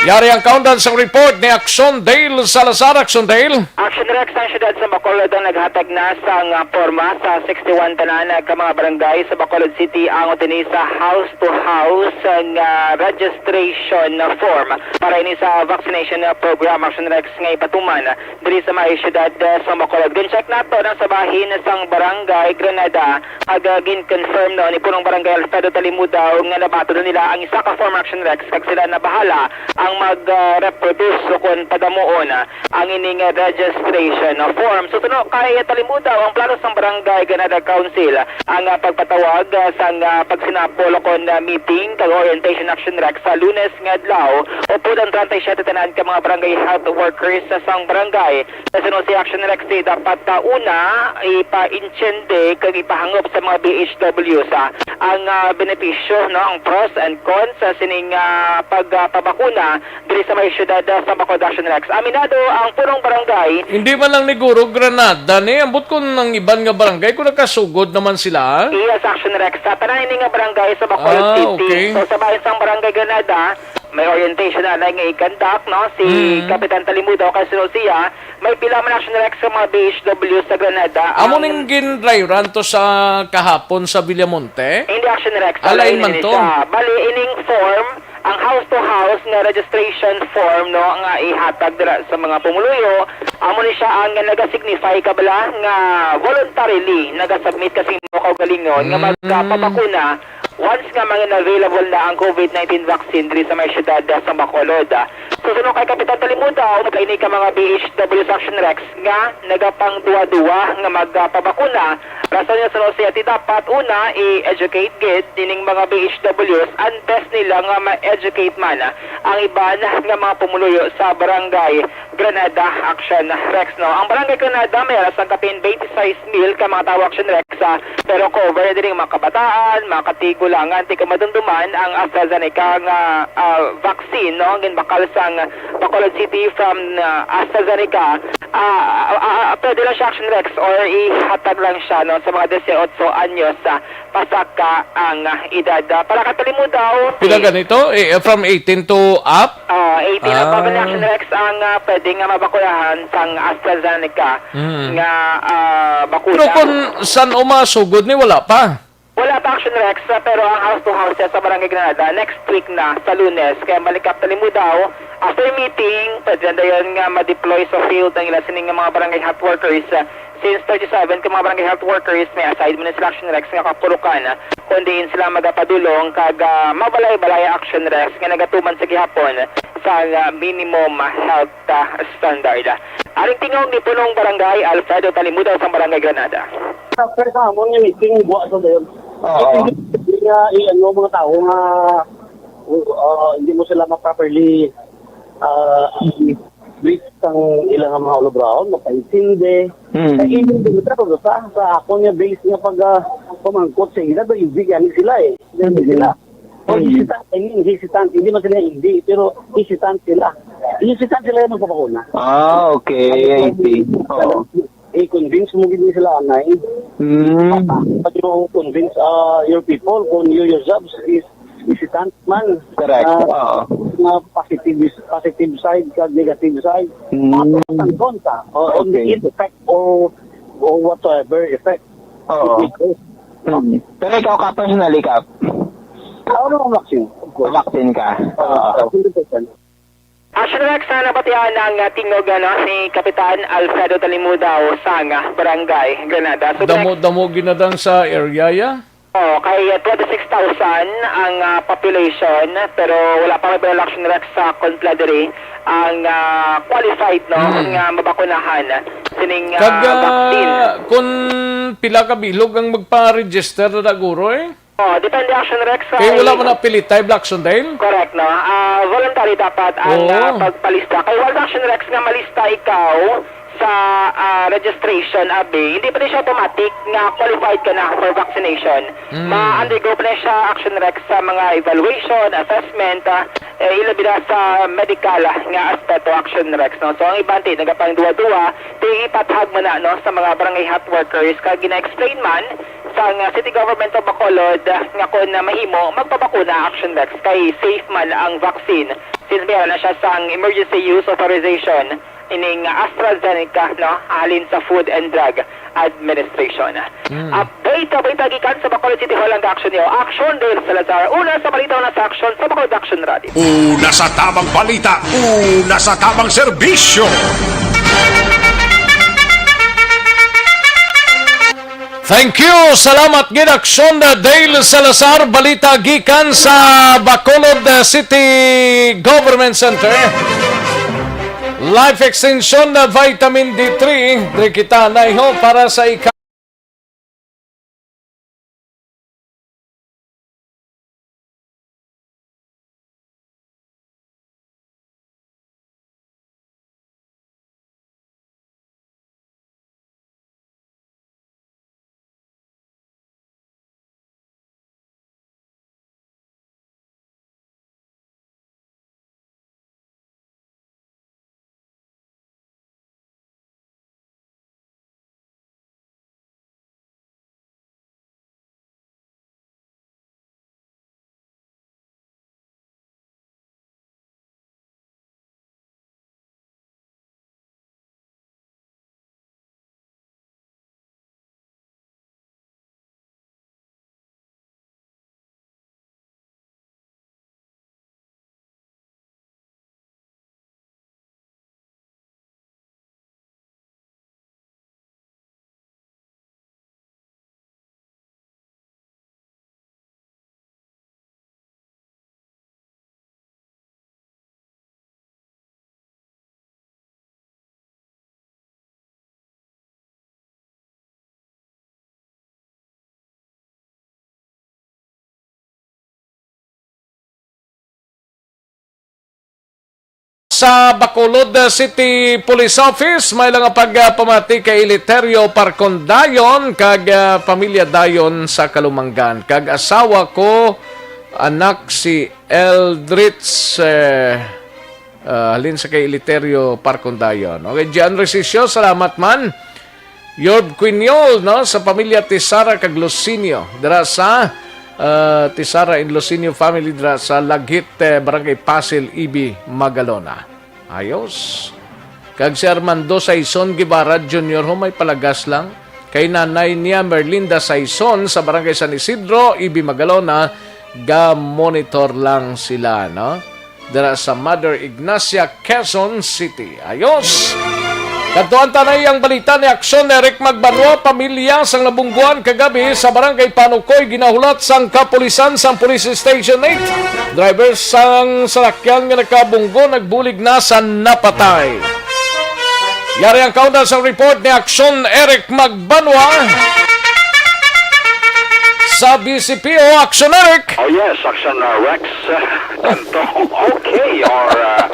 Yari ang kaundan sang report ni Aksyon Dale Salazar. Aksyon Dale. Action Rex, ang siyudad sa Bacolod ang naghatag na sang, ah, porma sa sixty-one tanan, ah, ka mga barangay sa Bacolod City ang utini sa house-to-house, ah, nga registration form para ini sa vaccination, ah, program, Action Rex, nga ipatuman diri sa may siyudad, ah, sa Bacolod. Gin-check nato na sa bahin sang Barangay Granada, ag, ah, gin-confirm, no, ni Punong Barangay Alfredo Talimudaw nga nabaton nila ang isa ka form, Action Rex, kag sila na bahala ang mag, ah, reproduce o kon padamuon, ah, ang ining, ah, registration, ah, form. So, suno kay Talimudaw, ang plano sang Barangay Granada Council ang, ah, pagpatawag, ah, sang, ah, pagsinapol o kon, ah, meeting kag orientation, Action Rex, sa Lunes nga adlaw, upod ang treinta y siete tanan ka mga barangay health workers sa sang barangay. Sa suno si Action Rex, dapat, ah, una ipa-intiende kag ipahangop sa mga B H W sa ang, ah, benepisyo, no, ang pros and cons sa sining, ah, pagpabakuna diri sa may siyudad, ah, sa Bacolod, Action Rex. Aminado ang punong barangay. Hindi man lang ni Guro Granada ni, ambot ko nang iban nga barangay kung nakasugod naman sila. Yes, Action Rex. Sa tanan ini nga barangay sa Bacolod Ah, City. Okay. So, sa bahin sang Barangay Granada, may orientation na nga i-conduct, no? Si Mm. Kapitan Talimudaw, kay suno siya, may pila man, Action Rex, sa mga B H W sa Granada. Amo Ang ning gin-dry run to sa kahapon sa Villamonte? Hindi, Action Rex. Alain Alain man ini to. Siya. Bali, ining form, ang house-to-house nga registration form, no, nga ihatag dira sa mga pumuluyo, amo ni siya ang nagasignify kabala nga voluntarily nagasubmit kasi mo kaugalingon nga Mm. magpapabakuna once nga mga available na ang COVID nineteen vaccine diri sa may siyudad sa Bacolod. Susunod kay Kapitan Talimudaw, magkaini ka mga B H W sa Action Rex nga nagapangduwa-duwa nga magpabakuna. Rason nga suno siya ti dapat una i-educate gid ining mga B H Ws antes nila nga ma-educate man ang iban nga mga pumuluyo sa Barangay Granada Action Rex, no. Ang Barangay Granada may alas ang kapin twenty-six mil ka mga tawo Action Rex, ah, pero cover na diri ang mga kabataan, mga katigulangan, ti kung madumduman ang AstraZeneca nga, ah, vaccine, no, ginbakal sang Bacolod City from, ah, AstraZeneca, ah, ah, ah, pwede lang siya Action Rex or ihatag lang siya, no, sa mga dieciocho anyos, ah, pasaka ang, ah, edad. Ah, para katalimudaw, Pila si ganito? Eh, from eighteen to up? Ah, eighteen up, Ah. Action Rex ang, ah, pwede nga mabakunahan sang AstraZeneca Mm. nga, ah, bakuna. Pero kung san uma sugod ni, wala pa? Wala pa, Action Rex, ah, pero ang house to house siya sa Barangay Granada next week na, sa Lunes. Kaya malikap na limo daw, after meeting, pwede na dayon nga ma-deploy sa field ang ila sining nga mga barangay health workers, ah, since thirty-seven ka mga barangay health workers may assign man sila, Action Rex, nga kapulokan, ah, kung diin sila magapadulong kag, ah, mabalay-balay, Action Rex, nga nagatuman sa gihapon sa, ah, minimum health, ah, standard. Aring tingog ni Punong Barangay Alfredo Talimudaw sa Barangay Granada. After sa amon nga meeting, buwa sa dayon. Oo. Hindi nga, i-, ano, mga tao nga, uh, hindi mo sila ma-properly, ah, brief sang ilang mga ulabraon, mapaintindi. Hmm. Kay even din sa, sa, sa akon nga base nga pag, ah, pamangkot sa ila, do, hindi gani sila eh. Hindi sila. O, Hmm. hesitant, I mean, hesitant. Hindi man sila hindi, pero hesitant sila. Hesitant sila yung magpapakuna. Ah, okay. I see. Oo. I-convince mo gid sila, anay. Mm. Pag you convince, uh, your people kung you yourselves is hesitant man. Correct. Ah, Oo. Nga positive, positive side kag negative side. Mm. Mga pros and cons, ah. O, on the Okay. ill effect o, o whatsoever effect. Oo. It will cause. Mm. Pero ikaw ka, personally ka? Ako naman, vaccine, of course. Vaccine ka? Oo. Oo, hundred percent. Action Rex, na nabatian ang, ah, tingog, ano, ni Kapitan Alfredo Talimudaw sang, ah, Barangay Granada. So, Damo-damo ginadang sa area, ya? Oh, kay, ah, twenty-six thousand ang, ah, population, pero wala pa may Action Rex sa confederate ang, ah, qualified, no, Mm. nga mabakunahan sining, ah, Kag, ah, vaccine. Kung pila ka bilog ang magpa-register na guro, eh? Oh, depende, Action Rex, sa Kay wala area. Man napilitay, Black Sundale? Correct, no? Ah, voluntary dapat ang, Oo. Ah, pagpalista. Kay wala, Action Rex, nga malista ikaw sa, ah, registration, abi, hindi pa rin siya automatic nga qualified ka na for vaccination. Mm. Ma-undergo pa rin siya, Action Rex, sa mga evaluation, assessment, ah, eh, ilabi na sa medical, ah, nga aspeto, Action Rex, no? So, ang iban ti nagapangduwa-duwa, ti ipathag man na, no, sa mga barangay health workers, kag gina-explain man sang, ah, City Government of Bacolod, ah, nga kung, ah, mahimo, magpabakuna, Action Rex, kay safe man ang vaccine since may na siya sang emergency use authorization ining AstraZeneca, no, halin sa Food and Drug Administration. Mm. Update, update gikan sa Bacolod City Hall ang Action Neo. Action Dale Salazar, una sa balita, una sa aksyon sa Bacolod Action Radio. Una sa tamang balita, una sa tamang serbisyo. Thank you. Salamat gid, Aksyon Dale Salazar. Balita gikan sa Bacolod City Government Center. Life Extension na Vitamin D three. Diri kita naiho para sa ika- Sa Bacolod, uh, City Police Office, may lang pagpamati kay Eleuterio Parcondayon kag, uh, pamilya dayon sa Kalumanggan. Kag asawa ko, anak si Eldritch, uh, uh, halin sa kay Eleuterio Parcondayon. Okay, Gian Resisio, salamat man. Yorb Quiñol, no, sa pamilya Tisara kag Lucinio, dira sa, uh, Tisara and Lucinio family dira sa Laghit, eh, Barangay Pasil, Ibi, Magalona. Ayos. Kag si Armando Saison Guevara Junior ho, may palagas lang. Kay nanay niya Merlinda Saison sa Barangay San Isidro, Ibi, Magalona, ga-monitor lang sila, no? Dira sa Mother Ignacia, Quezon City. Ayos! Kadtuan ta na ang balita ni Aksyon Eric Magbanwa, pamilya sang nabungguan kagabi sa Barangay Panukoy, ginahulat sang kapulisan sang Police Station eight. Driver sang salakyan nga nakabunggo nagbulig na sa napatay. Yari ang kauna sang report ni Aksyon Eric Magbanwa sa B C P O. Aksyon Eric! Oh yes, Aksyon, uh, Rex, uh, Tanto. Okay, or, uh,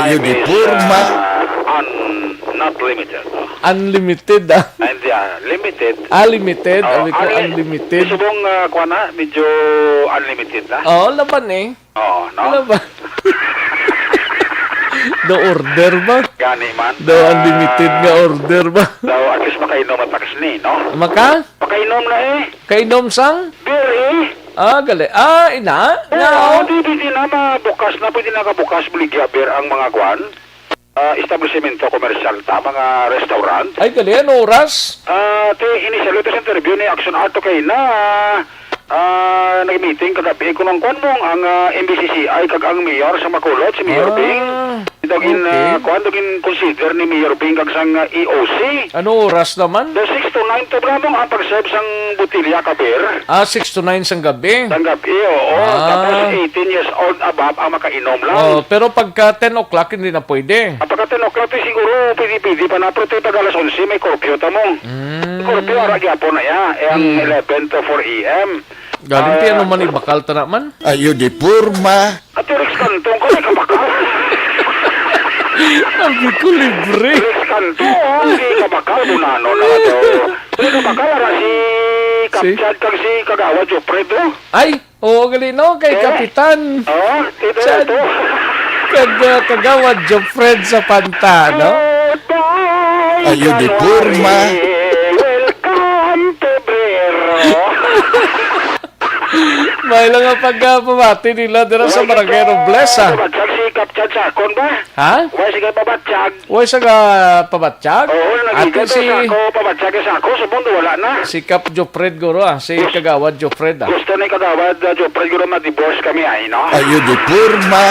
Ayo time di is, porma. Uh, un-, not limited. Unlimited, ah. And, uh, limited. Ah, limited. Oh, Sabi ko, unli-, unlimited. Subong, uh, kuha na, medyo unlimited na. Oo, laban eh. Oo, no? Ano ba? Do order ba? Gani man. Do unlimited nga order ba? Daw at least makainom at takas ni, no? Maka? Makainom na eh. Kainom sang? Beer eh. Ah, gali. Ah, ina? Oo, nga, oh. Di, di, di na mabukas na, pwede na kabukas, buligya beer ang mga kwan. Ah, establisimento komersyal ta, mga restaurant. Ay, gali, ano oras? Ah, te, initial ito sa interview ni Action Ato kay na, ah, nag-meeting kagabi ko ng kwan mo, ang, ah, M B C C I kag ang mayor sa Bacolod, si Mayor Bing. Ah, Dagin, okay. Ah, kwan, dagin consider ni Mayor Bing kag sang, ah, E O C. Ano oras naman? The six to nine to, bro, ang pag-serve sang botilya ka beer. Ah, six to nine sang gabi? Sang gabi, oo. Ah. Tapos eighteen years old above ang makainom lang. Oh, pero pagka ten o'clock, hindi na pwede. Ah, pagka ten o'clock, eh, siguro pwede-pwede pa na. Pero ito, pag alas onse, may curfew ta mo. Mm. Curfew, ara gyapon na ya. Eh, ang Mm. eleven to four A M. Galing Ah, ti ano man ibakal ta naman? Ayo di porma. Ate Rex Cantong, kung di ka bakal. Sabi ko, libre. Rex Cantong, di ka bakal, bunano na to. Di ka bakal, ara si Si? Kapchad kag si Kagawa Jopred, oh. Ay, oo, gali, no? Kay Eh? Kapitan. Oh, ito, Chad. Ito. Kag, uh, Kagawa Jopred sa Panta, no? Goodbye, Ayo, di January. Porma. Welcome, Pebrero. May lang ang pagkapamati nila dira sa Barangay Robles, ah. Kapchad, si Kapchad Sakon ba? Ha? Why sige pabatsyag? Why sa ka pabatsyag? Oo, Ate nagigil si sa ako, pabatsyag sa ako, sa mundo wala na. Si Kap Jopred guro, ah, si Gus- Kagawad Jopred, ah. Gusto ni Kagawad, uh, Jopred guro ma-divorce kami ay, no? Ayo di porma.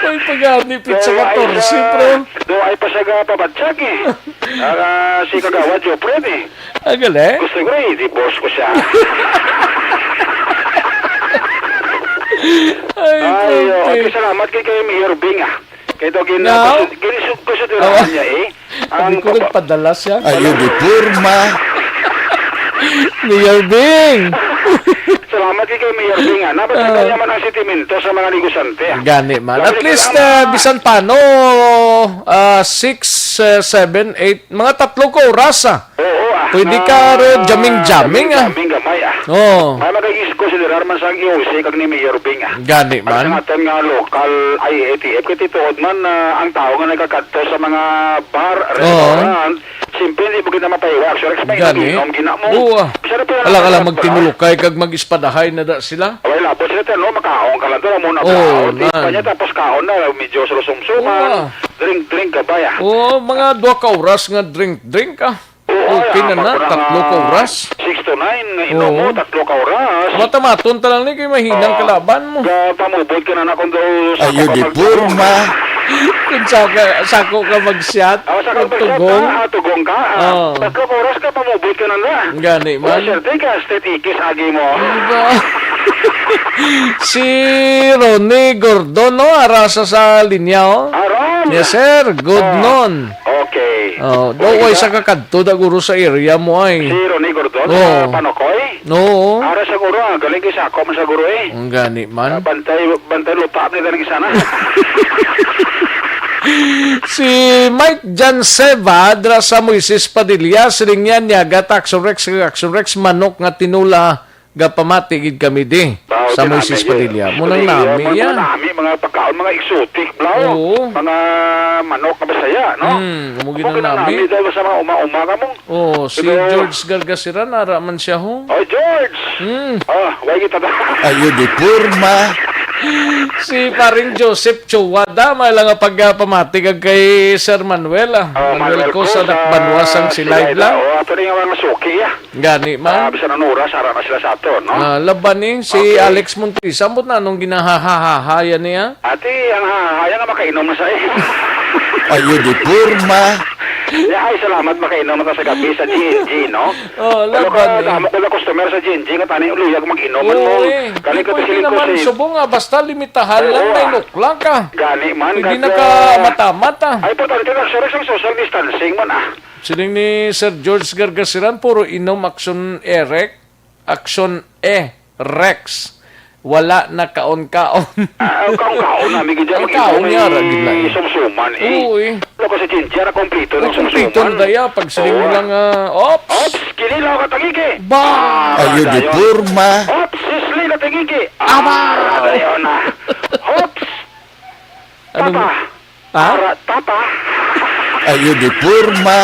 Ay, pagani, pizza So, ay, katorse, uh, bro. Do ay pa siya ga pabatsyag, eh. Ah, si Kagawad Jopred, eh. Ang galing. Gusto ko, eh, divorce ko siya. Ay, Ay, oh, okay. Okay, salamat kay, kay Mayor Bing, ah. Kay daw gina-, Now? gusto, gini-, gusto din Awa. Niya, eh. Sabi Ang ko, papa- nagpadala siya. Ayo di porma. Mayor Bing! Salamat kay, kay Mayor Bing, ah. Napasagdan Ah. niya man ang sentimento sa mga negosyante, ah. Gani man. At least, ah, bisan paano, ah, six, ah, seven, eight, mga tatlo ka oras, ah. Oo, ah, Pwede na ka ro jamming-jamming, ah. Jamming gamay, ah. Oo. May magagis ko si Dirar man sang E O C kag ni Mayor Bing, ah. Gani man. Ang sa aton nga local I A T F, kay tituod man, ah, ang tao nga nagakadto sa mga bar, Oo. restaurant, siyempre, hindi mo gina mapahiwa. Actually, kasi may Gani. Inom, gina mo. Oo, ah. Siya na pala Alang-alang nagkakadto, ah. Magtinulukay kag mag-ispadahay na da sila. Wala po sila, no? Makaon ka lang doon, muna Oo, kaon. Di pa na. Niya, tapos kaon na, medyo sulusumsuman. Oo, ah. Drink-drink ka ba, ya? Oo, mga duha ka oras nga drink-drink, ah. Oo, Okay ya, na na, pag tatlo ka mga oras. Six to nine nga inom mo, Oo. tatlo ka oras. Matamaton ta lang ni kay mahinang Oo. kalaban mo. Ga-, pamubod ka na na kung daw sa Ayo di kapatid mo. Porma. Kung saka, sako ka mag-shot, Ah, sa kung kapatid tugong. Ka, ah, tugong ka, ah. Oo. Tatlo ka oras ka, pamubod ka na na. Gani Oh, man. Sir, teka, state ikis, agi mo. Diba? Si Ronnie Gordon, no? Arasa sa linya, oh. Ah, Ron. Yes, sir. Good Ah. noon. Okay. Oh, do Okay, way ka? Sa kakadto da guro sa area mo ay. Si Ronnie Gordon, Oo. Sa Panokoy? Oo. Ara sa guro, ah, galing kay sako man sa guro, eh. Ang gani man. Ah, bantay, bantay lupa ni galing sana. Si Mike Janseva, dra sa Moises Padilla, siling niya, niya, gata, Action Rex, Action Rex, manok nga tinula, gapamati gid kami di. Wow, sa Moises Padilla. Mo nang nami, mo nang nami, mga pagkaon, mga exotic, bro. Oo. Mga manok nga Bisaya, no? Hmm, mo gid nang nami. Dahil sa mga uma-uma ka mo. Oh, si George Gargasiran, ara man siya, ho. Oh, George! Hmm. Oh, way kita ta. Ayo di porma. Si paring Joseph Chuwada, may lang nga pagpamati kag kay Sir Manuel, ah. Oh, Manuel Manuel Cosa, Cosa, Dakbanwa sang Silay Silay lang. Oh, ato rin nga mga suki, ah. Gani man. Ah, bisan anong oras, ara na sila sa ato, no? Ah, laban ni si Alex Montoya, ambot na anong ginahahahayan niya? Ati, ang hahaya nga makainom na sa iya. Ayo di porma. Ya, ay, salamat, makainom na sa gabi sa G N G, no? Oh, laban ni. Damo ko na customer sa G N G nga tani, luyag mag-inom mo. Kali ko, pwede naman subong nga, basta limitahan lang, may nukla ka. Gani man. Pwede na ka mata-mata. Ay, importante na, sir, sa social distancing man, ah. Siling ni Sir George Gargasiran, puro inom, action, Eric. Action, eh, Rex. Wala na kaon-kaon. Ah, ang kaon-kaon namin gid dyan, ang kaon niya, ra gid na eh. Sumsuman, eh. Oo, eh. Wala ko sa Cynthia, na kompleto ng sumsuman. Kompleto na daya, pag siling mo lang, ah, ops. Ops, kinilaw ka tagigi. Ba! Ayo di porma. Ops, sisli ka tagigi. Aba! Dayon na. Ops. Ano? Tapa. Ha? Ara, tapa. Ayo di porma.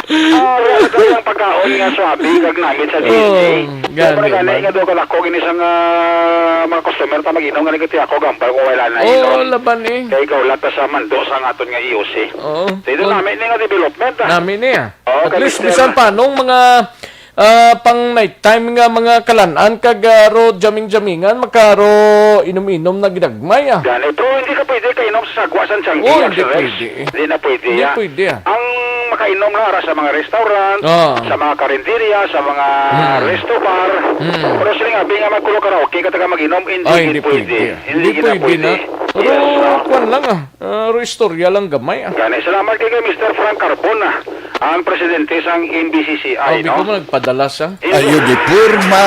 Ara, ito yung pagkaon nga swabe, kag namit sa D N A. Oh, gani man. Kaya pala gani, nga doon ka lako, gini sa nga mga customer, ta mag-inom, nga nagkati ako, gambal ko, wala na inom. Oh, laban eh. Kaya ikaw lang ta sa mando sa nga aton nga E O C. Oo. Dito namin ni nga development, ah. Namin niya. Oh, at least, bisan pa, nung mga Ah, pang night time nga mga kalan-an kag, ah, ro jamming-jammingan, makaro inom-inom na ginagmay, ah. Gani, pero hindi ka pwede kainom sa sagwa sang tiyanggi, oh, hindi pwede, eh. Hindi na pwede, ah. Hindi pwede, ah. Ang makainom lang ara sa mga restaurant, ah, sa mga karinderya, sa mga resto bar. Hmm. Pero siling abi nga magkulo karaoke ka taga mag-inom, hindi, ay, hindi pwede, pwede. Hindi pwede na. Yes, no? Pero kuwan lang, ah. Ah, ro istorya lang gamay, ah. Gani, salamat kay, kay Mister Frank Carbon, ah, ang presidente sang M B C C I, no? Sabi ko mo, nagpadala siya. Hindi. Ayo di porma.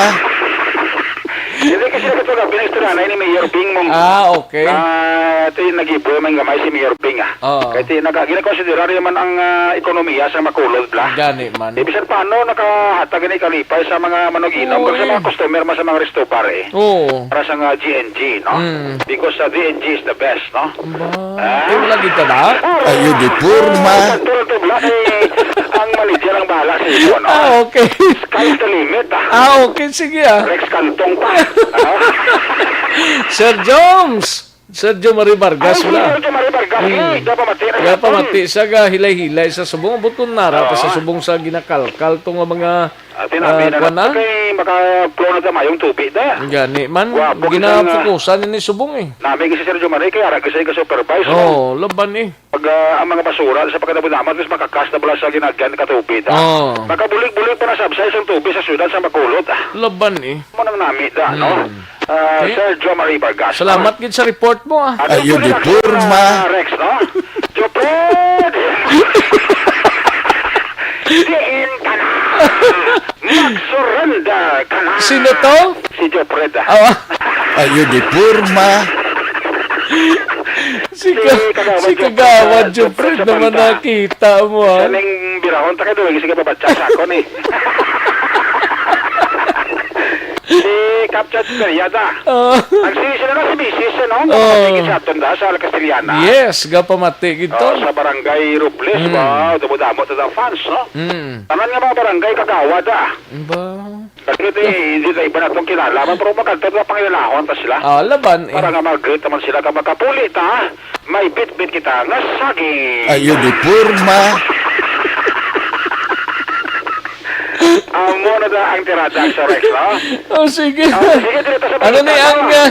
Hindi kasi nagkataga, pinaistorya na ni Mayor Bing mong, ah, okay, ah, ito yung nag-ibo man gamay si Mayor Bing, ah. Oo. Kaya ti-, naka-, ginakonsiderar naman ang, ah, ekonomiya sa Bacolod, bla. Gani man. Di bisan paano nakahatag ni kalipay sa mga manugino, oo, kag sa mga customer man sa mga resto bar, eh. Oo. Para sa nga G N G, no? Mm. Because, uh, D N G is the best, no? Ba? Ah? Eh, wala gid ka na? Ayo di porma. Ang manager ang bahala sa imo, no? Ah, okay. Sky's the limit, ah. Ah, okay. Sige, ah. Rex Cantong pa. Ah. Sir Joms. Sir Jomari Vargas, ay, si wala. Sir Jomari Vargas, mm, eh, gapamati na sa gapamati sa hilay-hilay sa subong. Buton nara pa sa subong sa ginakalkal to nga mga Ah, tinabi na kuwan na. Kay maka-flow na sa mayong tubig da. Gani man, gwapo kita nga ginapukusan ni subong eh. Nami si Sir Jomari, kay ara kasi ka-supervise, no? Oh, laban eh. Pag, ah, ang mga basura sa pagkadamo-damo, at least makakas na bala sa ginagyan ka tubig, ah. Oh. Makabulig-bulig pa na sabsay sa tubig sa syudad sa Bacolod, ah. Laban eh. Mo nang nami da, no? Hmm. Ah, okay. Sir Jomari Vargas. Salamat gid sa report mo, ah. Ayo di porma. Rex, no? Jopred! Diin ka na? Mag-surrender ka na. Sino to? Si Jopred, ah. Oh. Ayo di porma. Si Ka-, si Kagawad Jopred naman nakita mo, ah. Siya ning birahon, ta kay duwag, sige, babatsa sa ako, ni. Si Captain Periada. Ah. Ang si, sino na si misis, ano? Oh. Kapatid sa aton da, sa La Castellana. Yes, gapamati gid to. Oh, sa Barangay Robles, mm, ba? Damo-damo to the fans, no? Mm. Tanan nga mga barangay kagawad, ah. Ba? Kasi di, di na iba na tong kilala, man, pero maganda na pangilalawan ta sila. Ah, laban, eh. Para nga mag-greet naman sila, ka makapuli ta, may bitbit kita nga saging. Ayo di porma. Amo na da ang tirada, Action Rex, no? Oh, sige. Oh, sige, dito sa ano ni ang, ah,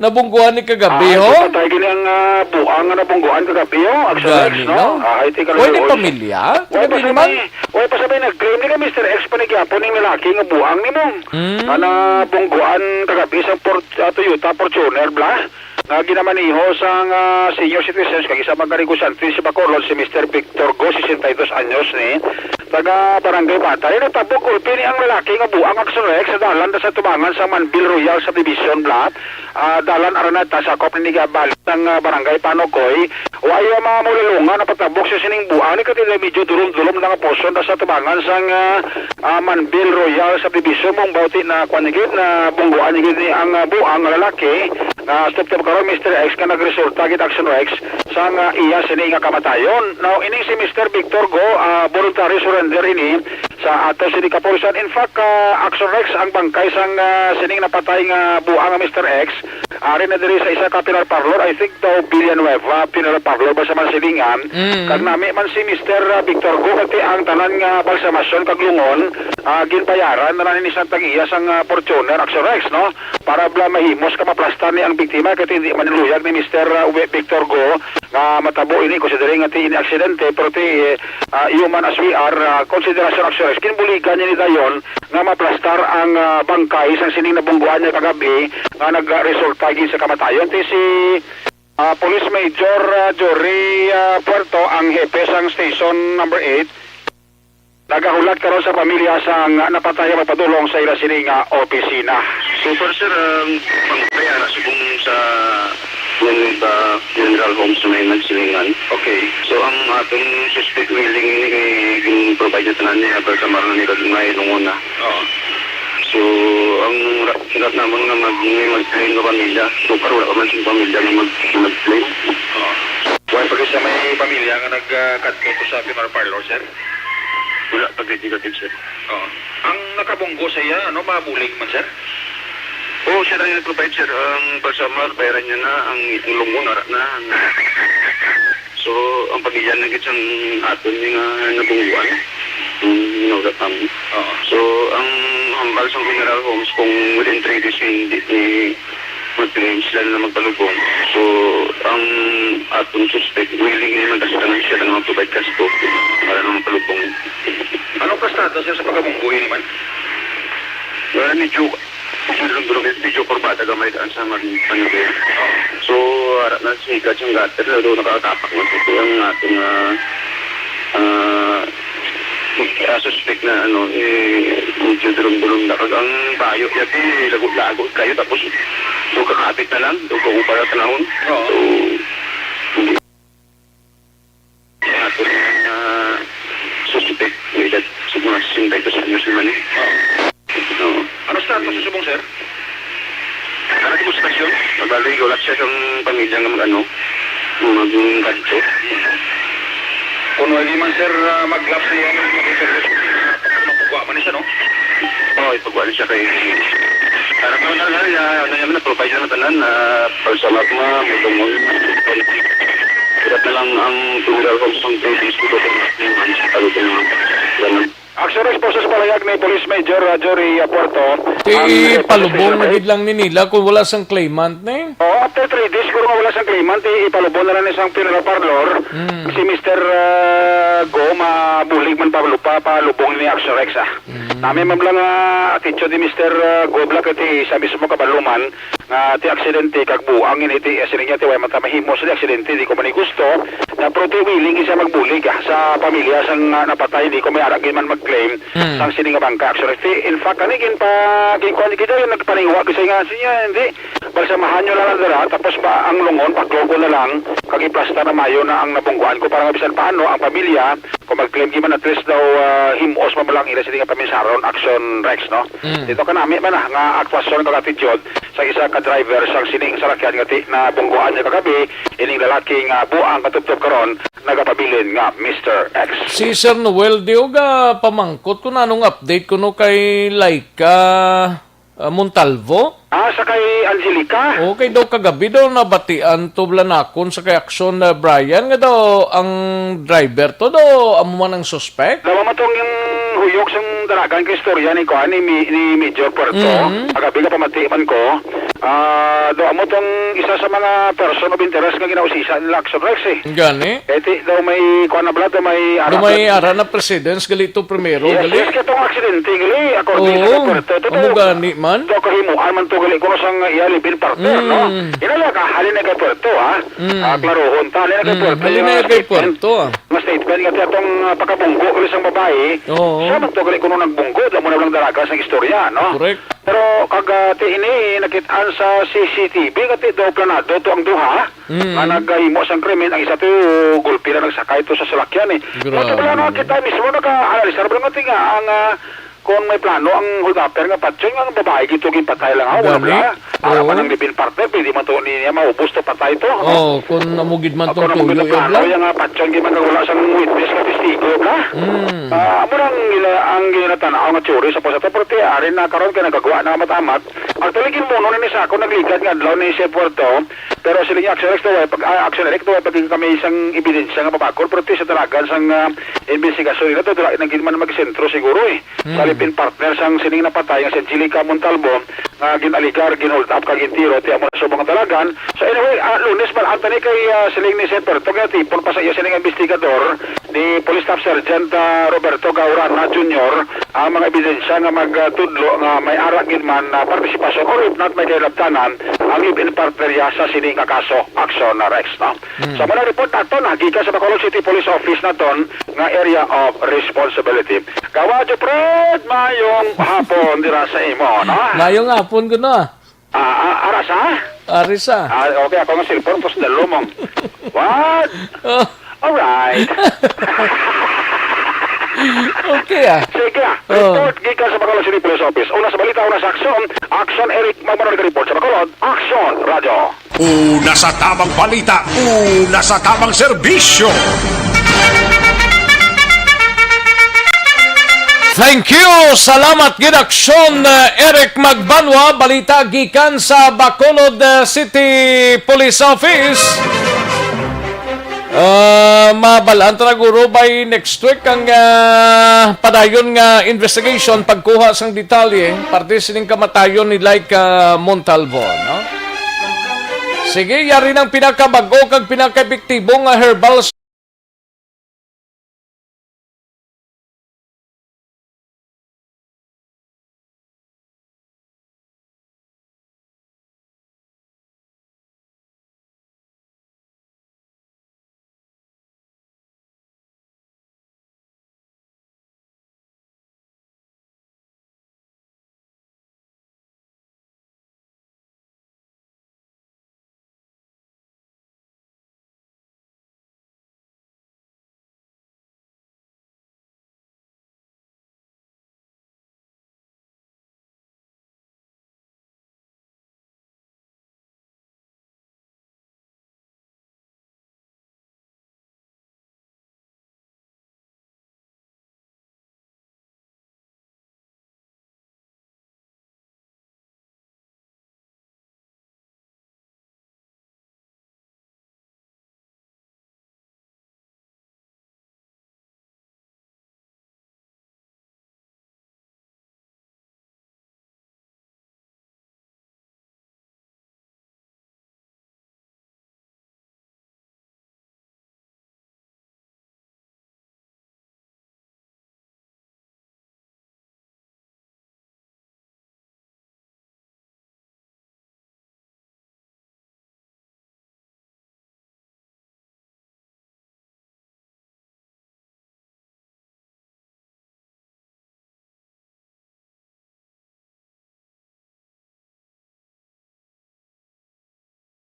nabungguan ni kagabi, ah, ho? Patay gini ang, ah, buang nga nabungguan kagabi, ho? Action Rex, gani, no? No? Ah, ay, tika lang, pwede oy. Pamilya? Wala pa sabay, wala pa sabay nag-claim ni ka, Mister X, pa ni gyapon ning lalaki nga buang ni mo. Hmm. Nga nabungguan kagabi sa Fort-, ah, Toyota Fortuner, bla? nga ginamaneho sang, ah, senior citizens kag isa man ka negosyante sa Bacolod, si Mister Victor Go, sesenta y dos anyos ni, taga Barangay Bata. Ini nagtabok gulpi ni ang lalaki nga buang, Action Rex, sa dalan sa tubangan sa Manbil Royal Subdivision Block, ah, dalan Araneta, sakop ni Nigabali sang, ah, Barangay Panokoy. Wa iya mamulalungan ang pagtabok sa sining buang ni, kay medyo dulom-dulom na nga portion sa tubangan sang, ah, ah, Manbil Royal Subdivision. Mong bauti na kuan ni gid, na bungguan ni gid ni ang, ah, buang nga lalaki nga sa tubtob karon, Mister X, nga nagresulta gid, Action Rex, sang, ah, iya sini nga kamatayon. Now, ining si Mister Victor Go, ah, voluntary surrender ini sa ato sini kapulisan. In fact, ah, Action Rex, ang bangkay sang, ah, sining napatay nga buang nga Mister X, ari na diri sa isa ka funeral parlor, I think daw Villanueva Funeral Parlor ba sa Mansilingan. Mm. Kag nami man si Mister, ah, Victor Go, kay ang tanan nga balsamasyon kag lungon, ah, ginbayaran na lang ni sang tag-iya sang, ah, Fortuner, Action Rex, no? Para bala mahimos ka maplastar ni ang biktima, kay hindi man luyag ni Mister, ah, We-, Victor Go nga matabo ini, considering nga ti ini aksidente, pero ti, eh, ah, human as we are, ah, consideration, Action Rex, ginbuligan niya ni dayon nga maplastar ang, ah, bangkay sang sining nabungguan niya kagabi nga nagresulta gid sa kamatayon. Ti si, ah, Police Major, ah, Jory, ah, Puerto, ang hepe sang Station Number Eight, nagahulat karon sa pamilya sang napatay nga magpadulong sa ila sini nga opisina. So far, sir, ang pangpay ara subong sa Yan ba, funeral home sa may Mansilingan. Okay. So, ang aton suspect willing ini kay gin-provide na tanan niya, pero sa maron ni kag may lungon na. Oo. So, ang ra-, rat namon nga mag-, may mag-claim nga pamilya. So far, wala pa man sing pamilya nga mag-, mag-claim. Oo. Wala pa gid sa may pamilya nga nag, ah, kadto to sa funeral parlor, sir? Wala pa gid negative, sir. Oo. Ang nakabunggo sa iya, ano, mabulig man, sir? Oo, sir, ang nag-provide, sir. Ang balsamar, bayaran niya na, ang, ang lungon, ara na. So, ang pamilya na gid sang aton nga nabungguan, ang ginaulat namin. Oo. So, ang hambal sang funeral homes, kung within three days, hindi ni mag-claim, sila na magpalubong. So, ang aton suspect, willing naman kasi tanan siya na mag-provide cash po para na magpalubong. Anong kastada siya sa pagkabunggo ini man? Well, medyo, medyo, medyo, medyo kurbada gamay daan sa man-, manubay. So, ara na, sikat siyang gutter, lalo nakatapak na siya. Ang ating, ah, ah, ah, suspect na, ano, eh, medyo dulom-dulom na. Kag ang bayo niya, eh, lago-lago kayo, tapos so kakapit na lang, so kung para tanahon. Oo. So, hindi. Ato na suspect, may edad sa mga sesenta y dos anyos naman eh. Oo. Oo. Ano status sa subong, sir? Ano sa sitwasyon? Mabalik, wala siya sa pamilya nga mag-ano, magkadto. Kung wala man, sir, ah, mag-lapse niya, ano, mag-interview, ah, magkuha man siya, no? Oo, ipagkuha na siya kay, para pa na lang, ah, ano yan, na-provide na tanan, ah, pag sa magma, may tumon. Hirap na lang ang funeral home sa three days ko, kung ano, sa talo ko naman. Ganun. Action response sa palayag ni Police Major, ah, Jory, ah, Puerto. Ti ang ipalubong na gid lang ni nila kung wala sang claimant, ne? Oh, after three days, siguro nga wala sang claimant, ti ipalubong na lang ni sang funeral parlor. Mm. Si Mister, ah, Go, mabulig man pa, pa, palubong ni Action Rex, ah. Mm. Nami man lang, ah, attitude ni Mister, ah, Go Black, ti sa mismo kabaluman, nga ti aksidente kag buang ini ti, eh, siling niya ti way man ta mahimo sini aksidente, di ko man ni gusto. Na, pero ti willing siya magbulig, ah, sa pamilya sang, ah, napatay, di ko may ara gid man mag-claim Mm. sang sini nga bangka. Actually, ti, in fact, ani gin pa, gin kuan gid, ay, nagpaniwa kasi nga siya, hindi. Balsamahan nyo lang dira, tapos ba ang lungon, paklogo na lang, kag iplasta na mayo na ang nabungguan ko para nga bisan paano ang pamilya, kung mag-claim gid man, at least daw, ah, himos man lang ila sini nga paminsaron, Action Rex, no? Mm. Dito ka nami man, ah, nga aktwasyon kag attitude sa isa ka driver sang sining salakyan nga ti nabungguan niya kagabi, ining lalaki nga buang katubtob karon nagapabilin nga Mister X. Si Sir Noel, di ko ga pamangkot kung anong update kuno kay Laika, ah, Montalvo? Ah, sa kay Angelica? O, kay daw kagabi daw nabatian to bala nakon sa kay Action, ah, Brian, nga daw ang driver to daw amo man ang suspect? Daw amo tong huyok sang dalagan kay istorya ni kuan, ni Mi-, ni Major Puerto. Mm. Kagabi nga pamati man ko, Ah, do amo tong isa sa mga person of interest nga ginausisa nila, Action Rex, eh. Gani? Kay ti daw may kuan na bala, daw may Do ara may na ara na precedence gali to primero, Yes, gali? yes, kay tong aksidente gali, according sa Oo, kay Puerto, to, amo to, gani man. to kahimuan man to gali kuno sang iya live-in partner, no? Mm. Inala ka, halin na kay Puerto, ha? Mm. Ah, klarohon ta, halin na kay Mm, Puerto, halin na yung kay statement. Puerto, ah. Nga statement nga ti atong, ah, pagkabunggo gali sang babae, Oo. siya man to gali kuno nagbunggo, damo na lang dalaga sang istorya, no? Correct. Pero kag, ah, ti ini nakit-an sa C C T V nga ti daw planado to ang duha Mm. nga naghimo sang krimen, ang isa to gulpi lang nagsakay to sa salakyan, eh. Grabe. Kaya wala nga kita mismo nag-aanalisar ba nga ti nga ang, ah, kung may plano ang hold-upper nga patyon nga ang babae gid to ginpatay lang, ha, wala Gani? bala. Para Oo. man ang live-in partner, pwede man to niya maubos to patay to, no? Oh, kung amo gid man Ako tong na maganda tuyo, plano, Ebla. Yung nga patyon, di man wala sang witness nga testigo, bla? Mm. Ah, amo na ang gina-, ang ginatanaw nga theory sa pusa to, pero ti, ari na karon kay nagagwa na amat-amat. Actually, ginmuno na ni sa ako, nagligad nga adlaw ni Chef Puerto, pero siling niya, Action Rex, to, eh, pag, ah, Action Rex, to, eh, pag kami isang ebidensya nga mabakol, pero ti sa dalagan sang, ah, investigasyon nila, to, dala, nagin man magsentro siguro, eh. Hmm. Sa live-in partner sang sining napatay nga si Angelica Montalvo, nga gin-aligar, gin-hold up, kag gintiro, ti amo na subong ang dalagan. So anyway, ah, Lunes man, ang tani kay, ah, siling ni Sir Berto, nga tipon pa sa iya sining investigador ni Police Staff Sergeant, ah, Roberto Gaurana Junior ang mga ebidensya nga magtudlo nga may ara gid man na partisipasyon or if not, may kahilabtanan ang live-in partner ya sa sini nga kaso. Action na, Rex, no? Hmm. So, muna report naton, ha, gikan sa Bacolod City Police Office naton nga area of responsibility. Kawadyo, Fred, mayong hapon dira sa imo, no? Mayong hapon kuno. Ah, ah, ara sa? Ari sa. Ah, okay, ako nga cellphone, pos dalo mo. What? Oh. Alright. Okay, ah. Sige, ah. Oh. Report gikan sa Bacolod City Police Office. Una sa balita, una sa aksyon. Action, Eric Magmanol, report sa Bacolod. Action, Radyo. Una sa tamang balita, una sa tamang serbisyo. Thank you. Salamat gid, Aksyon, uh, Eric Magbanwa. Balita gikan sa Bacolod, uh, City Police Office. Uh, mabalaan ta na guro by next week ang, uh, padayon nga investigation, pagkuha sang detalye parte sining kamatayon ni Laika Montalvo, no? Sige, yari nang pinakabag-o kag pinakaepektibo nga herbal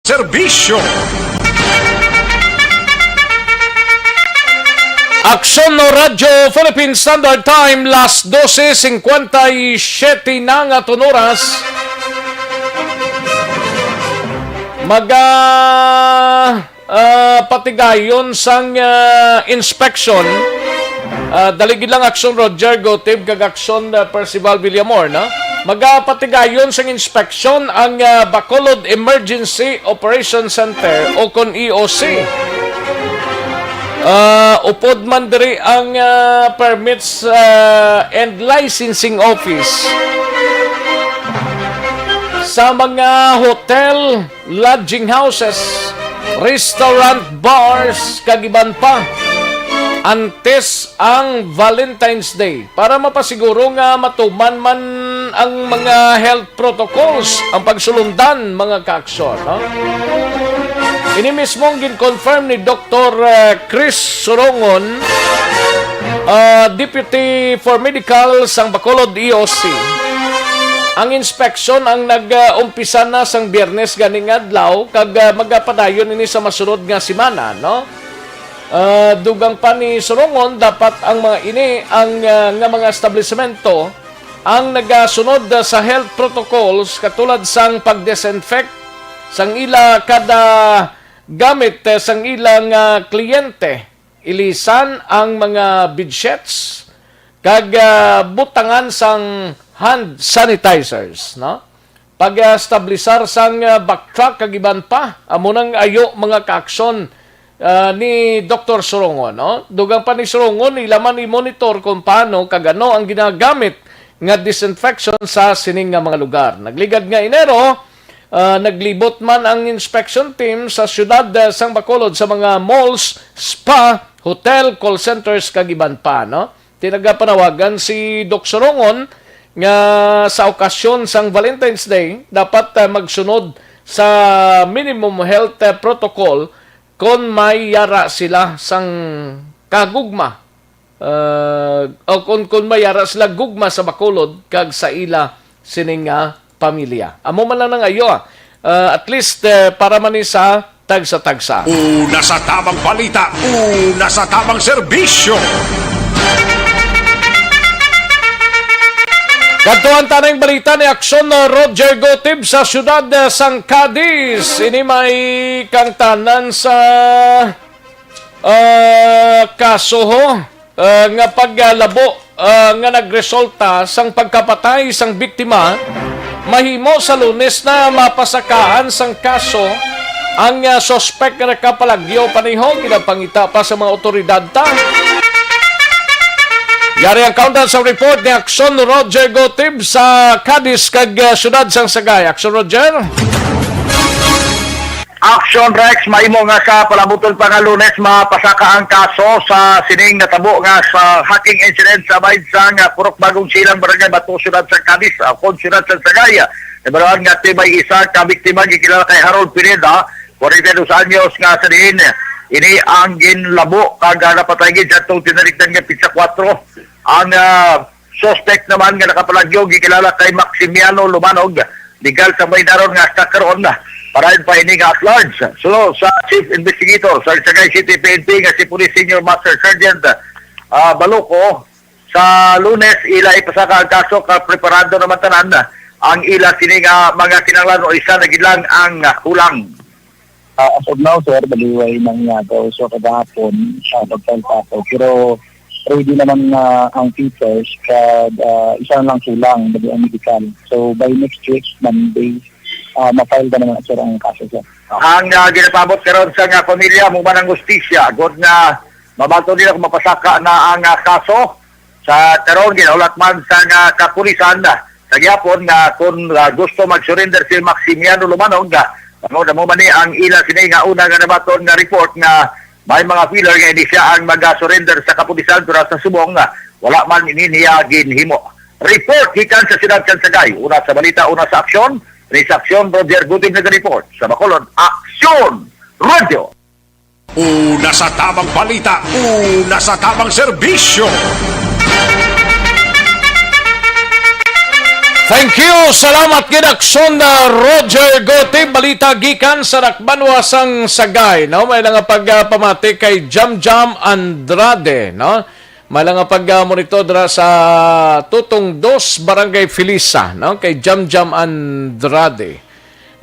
Serbisyo. Aksyon no Radyo Philippine Standard Time, las doce cincuenta y siete na nga aton oras. Maga Ah, patigayon sang, ah, inspection. Ah, dali gid lang, Action Roger Gotib kag Action, ah, Percival Villamor, no? Magapatigayon sang inspection ang, ah, Bacolod Emergency Operation Center o kon E O C. Ah, upod man diri ang, ah, Permits, ah, and Licensing Office. sa mga hotel, lodging houses, restaurant, bars, kag iban pa, antes ang Valentine's Day, para mapasiguro nga matuman man ang mga health protocols, ang pagsulundan, mga kaaksyon, no? Ini mismo ang gin-confirm ni Doktor, uh, Chris Surongon, uh, Deputy for Medical sang Bacolod E O C. Ang inspeksyon ang nag-umpisa na sang Biyernes gani nga adlaw kag, uh, magapadayon ini sa masunod nga semana, no? Uh, dugang pa ni Surongon, dapat ang mga ini ang, uh, nga mga establisemento ang nagasunod, uh, sa health protocols, katulad sang pag-disinfect sang ila kada gamit, uh, sang ilang, uh, kliyente, ilisan ang mga bedsheets kag, uh, butangan sang hand sanitizers, no? Pag-establisar sang, uh, backtrack kag iban pa, amo nang ayo, mga kaaksyon, uh, ni Doktor Surongon, no? Dugang pa ni Surongon, ila man i-monitor kung paano kag ano ang ginagamit nga disinfection sa sining nga mga lugar. Nagligad nga Enero, uh, naglibot man ang inspection team sa siyudad, uh, sang Bacolod sa mga malls, spa, hotel, call centers kag iban pa, no? Tinagapanawagan si Doc Sorongon nga sa okasyon sang Valentine's Day, dapat, ah, magsunod sa minimum health, ah, protocol kon may yara sila sang kagugma, ah, o kon, kon may yara sila gugma sa Bacolod kag sa ila sining nga pamilya. Amo man lang nangayo, ah. Ah, at least, eh, para man ni sa tagsa-tagsa. Una sa tamang balita, una sa tamang serbisyo. Kadtuan ta ning balita ni Aksyon na Roger Gotib sa siyudad, eh, sang Cadiz. Ini may kangtanan sa, ah, kaso, ho, ah, nga paglabo, ah, nga nagresulta sang pagkapatay sang biktima. Mahimo sa Lunes na mapasakaan sang kaso ang, ah, suspek nga nakapalagyo. Paniho, ginapangita pa sa mga otoridad ta. Yari ang countdown sa report ni Aksyon Roger Gotib sa Cadiz kag, ah, siyudad sang Sagay. Aksyon, Roger. Action Rex, mahimo nga sa palabuton pa nga Lunes mapasaka ang kaso sa sining natabo nga sa hacking incident sa bahin sang Purok Bagong Silang, Barangay Bato, Siyudad sa Cadiz, ah, kon Siyudad sa Sagay. Nabaluan nga tibay isa ka biktima gikilala kay Harold Pineda, forty-two anyos, nga sa diin ini ang ginlabo kag, ah, napatay gid sa atong tinalikdan nga pitsa kuwatro. Ang, ah, suspect naman nga nakapalagyo gikilala kay Maximiano Lumanog, legal sa may daron nga hasta karon, parayon pa ini nga at large. Suno sa Chief Investigator sa Sagay City P N P nga si Police Senior Master Sergeant, ah, Baloco, sa Lunes ila ipasaka ang kaso kag preparado naman tanan ang ila sini nga mga kinahanglan o isa na gid lang ang, ah, kulang. Ah, as of now, sir, baliway nang yagaw. So, kagahapon, ah, nag-file pa ako. Pero ready naman nga ang papers, kag, ah, isa lang kulang, bali ang medical. So, by next week, Monday, ah, ma-file na naman, sir, ang kaso, sir. Ang, ah, ginapaabot karon sa nga pamilya, mo man ang hustisya, agod nga mabaton nila kung mapasaka na ang, ah, kaso. Sa karon, ginahulat man sa nga kapulisan sa gihapon nga kung, ah, gusto mag-surrender si Maximiano Lumanog, ah, ano na mo man ni ang ila sini nga una nga nabaton nga report nga may mga feeler nga hindi siya ang mag-surrender sa kapulisan, pero sa subong, ah, wala man ini niya ginhimo. Report gikan sa siyudad sa Sagay. Una sa balita, una sa aksyon. Reaksyon, Roger Gutib nag-report. Sa Bacolod, Aksyon Radio. Una sa tamang balita, una sa tamang serbisyo. Thank you. Salamat gid, Aksyon na Roger Gote. Balita gikan sa Dakbanwa sang Sagay, no? May nga pagpamati kay Jam Jam Andrade, no? May nga pag-, ah, monitor dira sa Tutong Dos, Barangay Felisa, no? Kay Jam Jam Andrade.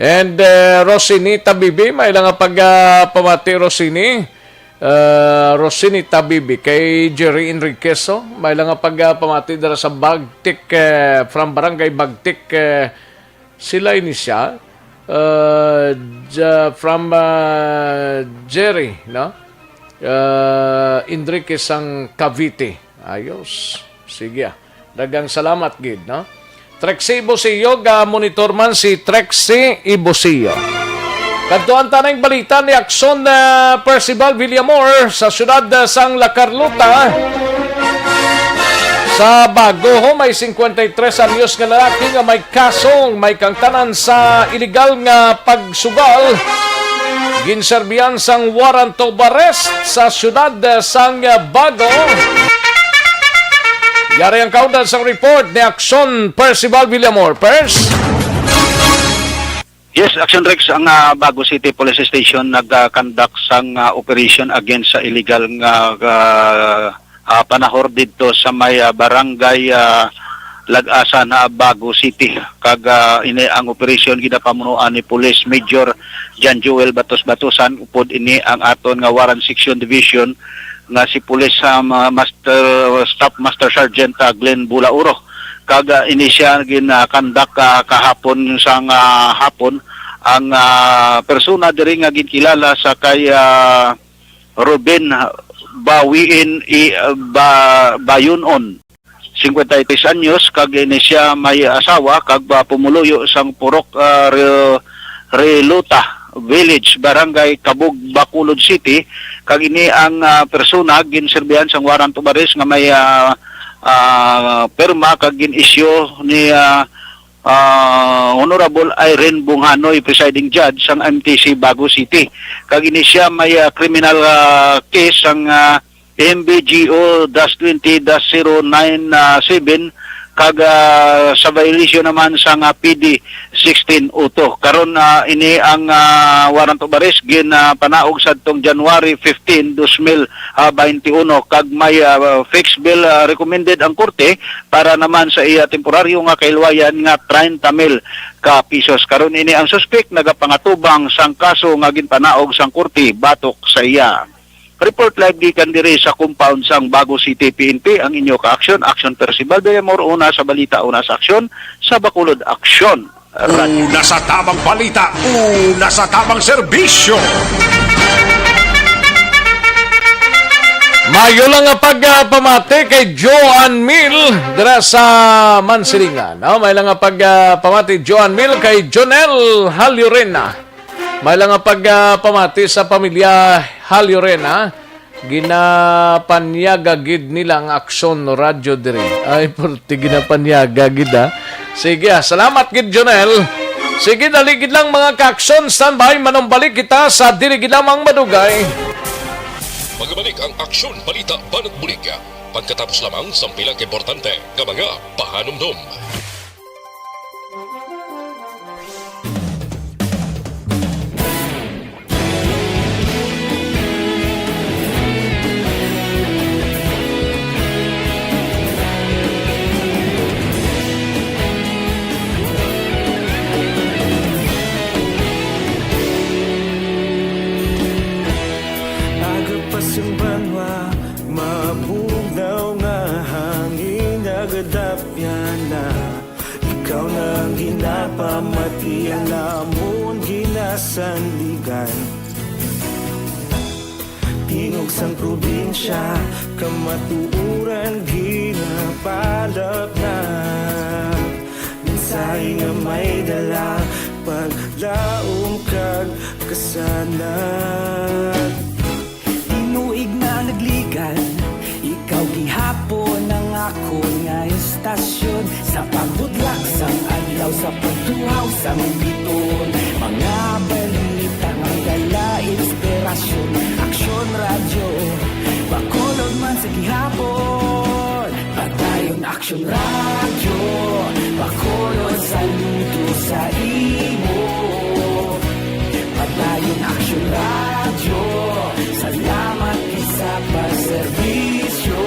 And, eh, Rosini Tabibi, may nga pag-, ah, pamati, Rosini. Eh, Rosini Tabibi, kay Jerry Enriquez, oh. May nga pag-, ah, pamati dira sa Bagtik, eh, from Barangay Bagtik, eh, sila ini siya. Eh, Ja-, from, ah, Jerry, no? Eh, Enriquez sang Cavite. Ayos. Sige, ah. Daghang salamat gid, no? Trixie Ibosillo, ga-monitor man si Trixie Ibosillo. Kadtuan ta ning balita ni Akson, ah, Percival Villamor sa siyudad, ah, sang La Carlota. Sa Bago, ho, may cincuenta y tres anyos nga lalaki nga may kasong may kaangtanan sa iligal nga pagsugal. Ginserbihan sang warrant of arrest sa siyudad, ah, sang Bago. Yari ang kaundan sang report ni Akson Percival Villamor. Pers? Yes, Action Rex, ang, ah, Bago City Police Station nag-conduct sang, ah, operation against sa illegal nga, ah, ah, panahor didto sa may, ah, barangay, ah, Lag-asa na Bago City. Kag, ah, ini ang operasyon ginapamunuan ni Police Major John Joel Batos Batusan, upod ini ang aton nga Warrant Section Division nga si Police, ah, ma-, Master, Staff Master Sergeant, ah, Glenn Bulauro. Kag, ah, ini siya gin-conduct, ah, kahapon sang, ah, hapon ang, ah, persona diri nga ginkilala sa kay, ah, Ruben Bawiin i, ah, Ba-, Bayunon, cincuenta y tres anyos, kag ini siya may asawa kag, ah, pumuluyo sang Purok, ah, Re-, Reluta Village, Barangay Cabug, Bacolod City, kag ini ang, ah, persona ginserbihan sang warrant of arrest nga may, ah, ah, pirma kag gin-issue ni, ah, ah, Honorable Irene Bunghanoy, presiding judge sang M T C Bago City. Kag ini siya may, ah, criminal, ah, case sang, ah, M B G O dash twenty dash zero nine seven, kag, ah, sa violation naman sang, ah, P D sixteen oh two. Karon, ah, ini ang, ah, warrant of arrest gin, ah, panaog sadtong January fifteen, dos mil, ah, baynte uno, kag may, ah, fixed bail, ah, recommended ang korte para naman sa iya temporaryo nga kahilwayan nga treinta mil ka pisos. Karon ini ang suspek nagapangatubang sang kaso nga ginpanaog sang korte batok sa iya. Report live gikan diri sa compound sang Bago City P N P, ang inyo ka-aksyon, Aksyon Percival Villamor, una sa balita, una sa aksyon, sa Bacolod Aksyon. Una sa tamang balita, una sa tamang serbisyo. Mayo lang nga pagpamati kay Joan Mil dira sa Mansilingan. No? May lang nga pagpamati, Joan Mil, kay Jonel Halyurena. May lang nga pagpamati sa pamilya Halyurena. Ginapanyaga gid nila ang Aksyon Radyo diri. Ay, purti ginapanyaga gid, ha. Sige, ah, salamat gid, Jonel. Sige, dali gid lang, mga ka-aksyon. Standby, manumbalik kita sa dili gid lamang madugay. Magbalik ang Aksyon Balita Banat Bulig pagkatapos lamang sang pila ka importante nga mga pahanumdom. Aga pa sang banwa, mabugnaw nga hangin, nagadapyan na. Ikaw na ang ginapamati, ang amon ginasandigan. Tingog sang probinsya, kamatuoran ginapalapnag. Mensahe nga may dala, paglaom kag kasanag. Tinuig na nagligad, ikaw gihapon ang akon nga estasyon. Sa pagbudlak sang adlaw, sa pagtuhaw sang biton, mga balita nga dala inspirasyon. Aksyon Radyo Bacolod man sa gihapon. Padayon Aksyon Radyo Bacolod, saludo sa imo. Padayon Aksyon Radyo, salamat gid sa pagserbisyo.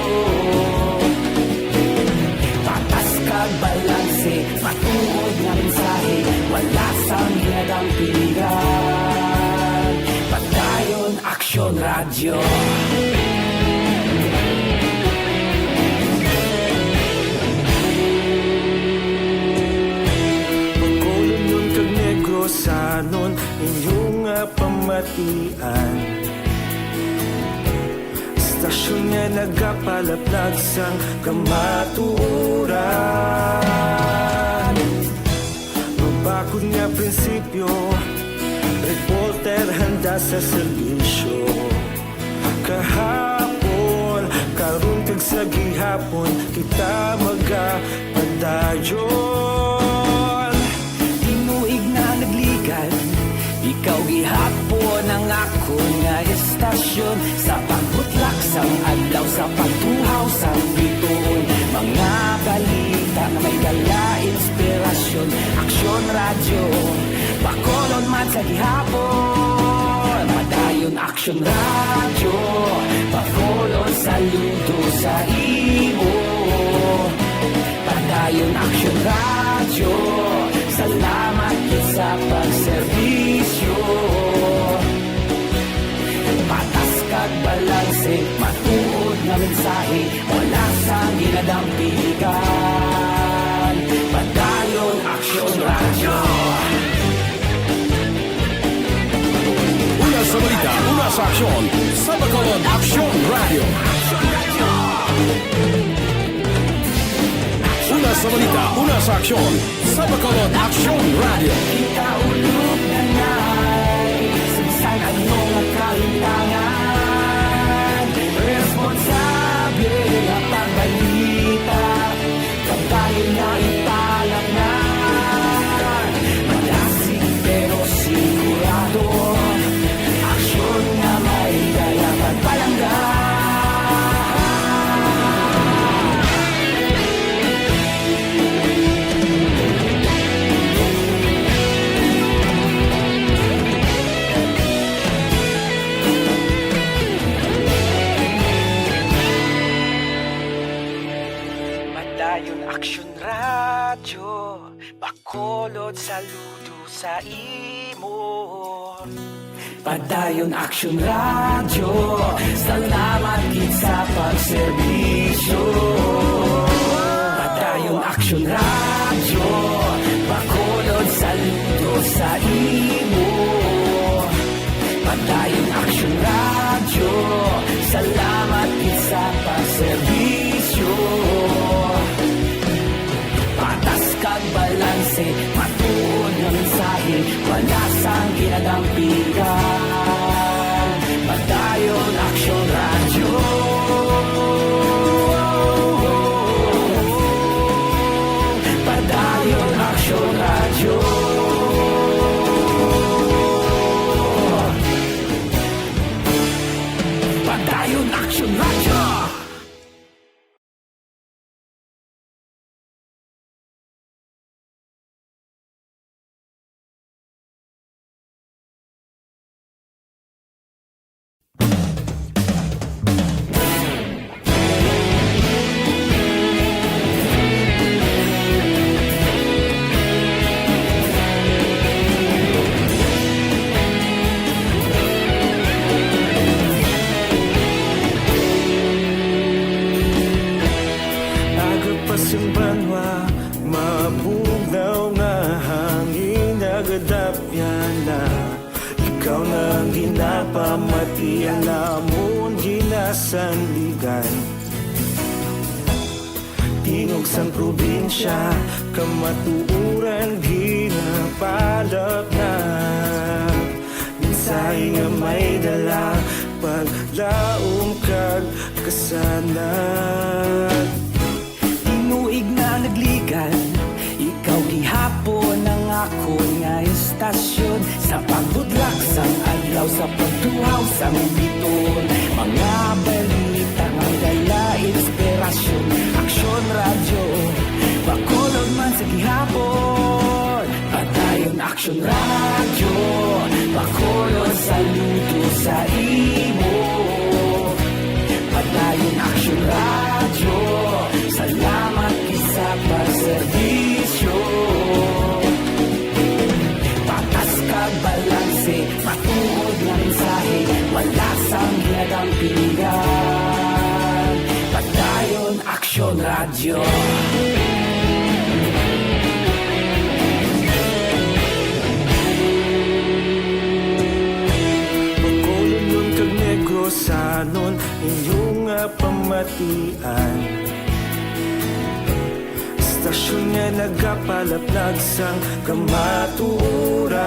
Patas kag balanse, matuod nga mensahe, wala sang ginadampigan. Padayon Aksyon Radyo. Bacolodnon kag Negrosanon, inyo nga pamatian. Estasyon nga nagapalaplag sang kamatuoran. Akon nga prinsipyo, reporter handa sa serbisyo. Kahapon, karon kag sa gihapon, kita magapadayon. Tinuig na nagligan, ikaw gihapon ang akon nga estasyon. Sa pagbutlak sang adlaw, sa pagtuhaw sang bituon, mga balita nga may dala inspirasyon. Aksyon Radyo, Bacolod man sa gihapon. Padayon Aksyon Radyo, Bacolod saludo sa imo. Padayon Aksyon Radyo, salamat gid sa pagserbisyo. Patas kag balanse, matuod nga mensahe, wala sang ginadampigan. Padayon Aksyon Radyo. Una sa balita, una sa aksyon, sa Bacolod Aksyon Radyo. Una sa balita, una sa aksyon, sa Bacolod Aksyon Radyo. Kita ulog na nai, sa bisan ano nga kalintangan, responsable nga pagbalita, kabayo na ipalatnan. Madasig pero sigurado, aksyon nga may dala pagpalangga. Padayon Aksyon Radyo, Bacolod saludo sa imo. Padayon Aksyon Radyo, salamat gid sa pagserbisyo. Padayon Aksyon Radyo, Bacolod saludo sa imo. Padayon Aksyon Radyo, salamat gid sa pagserbisyo. Patas kag balanse, matuod nga mensahe, wala sang ginadampigan. Padayon Aksyon Radyo. Padayon Aksyon Radyo. Padayon Aksyon Radyo. Aga pa sing banwa, mabugnaw nga hangin nagadapyan na. Ikaw na ang ginapamatian namon ginasandigan. Tingog sang probinsya, kamatuoran ginapalapnag. Mensahe nga may dala, paglaom kag kasanag. Tinuig na nagligan, ikaw gihapon ang akon nga estasyon. Sa pagbudlak sang adlaw, sa pagtuhaw sang biton, mga balita nga dala inspirasyon. Aksyon Radyo, Bacolod man sa gihapon. Padayon Aksyon Radyo, Bacolod saludo sa imo. Padayon Aksyon Radyo, salamat gid sa pagserbisyo. Patas kag balanse, matuod nga mensahe, wala sang ginadampigan. Padayon Aksyon Radyo. Bacolodnon kag Negrosanon, inyo nga pamatian. Estasyon nga Nagapalaplag sang kamatuoran.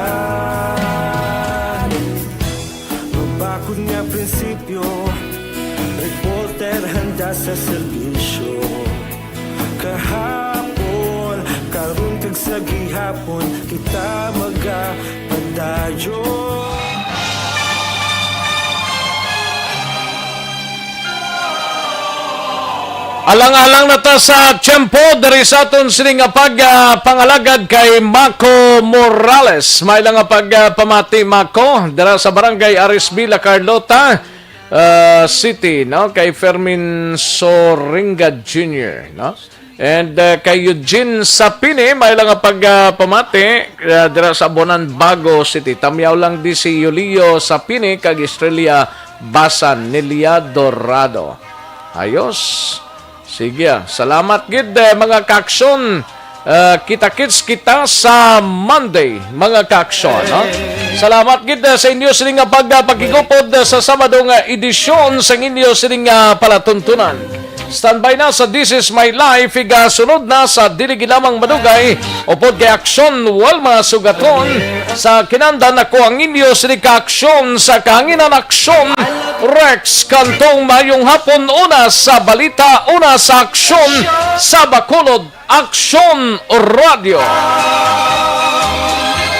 Mabakod nga prinsipyo, reporter handa sa serbisyo. Kahapon, karon kag sa gihapon, kita magapadayon. Alang-alang na ta sa tiyempo diri sa aton sini nga pag, ah, pangalagad kay Mako Morales. May lang nga pag, ah, pamati, Mako, dira sa Barangay Arisbi, La Carlota, ah, City, no? Kay Fermin Soringa Junior, no? And, ah, kay Eugene Sapini, may lang nga pag, ah, pamati, ah, dira sa Bonan, Bago City. Tamyaw lang di si Yulio Sapini kag Estrella Basan, Nelia Dorado. Ayos. Sige, ah. Salamat gid, eh, mga kaaksyon. Ah, kita-kits kita sa Monday, mga kaaksyon, no? Salamat gid, eh, sa inyo sini nga pag-, ah, pagigupod, eh, sa Sabado nga edisyon sang inyo sini nga palatuntunan. Standby na sa This Is My Life, igasunod na sa dili gid lamang madugay, upod kay Aksyon Walma Sugaton. Sa kinandan, ako ang inyo sini ka aksyon sa kahanginan, Aksyon Rex Cantong. Mayong hapon, una sa balita, una sa aksyon sa Bacolod, Aksyon Radio.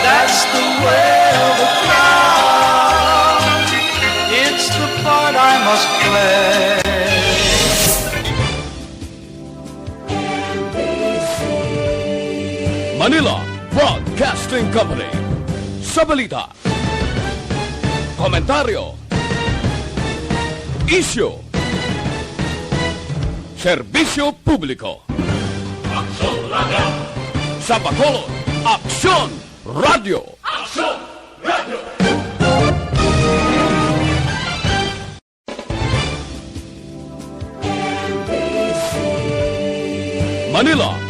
That's the way of the crowd. It's the part I must play. Manila Broadcasting Company. Sa balita, komentaryo, isyu, serbisyo publiko. Aksyon Radio. Sa Bacolod, Aksyon Radio. Aksyon Radio. Manila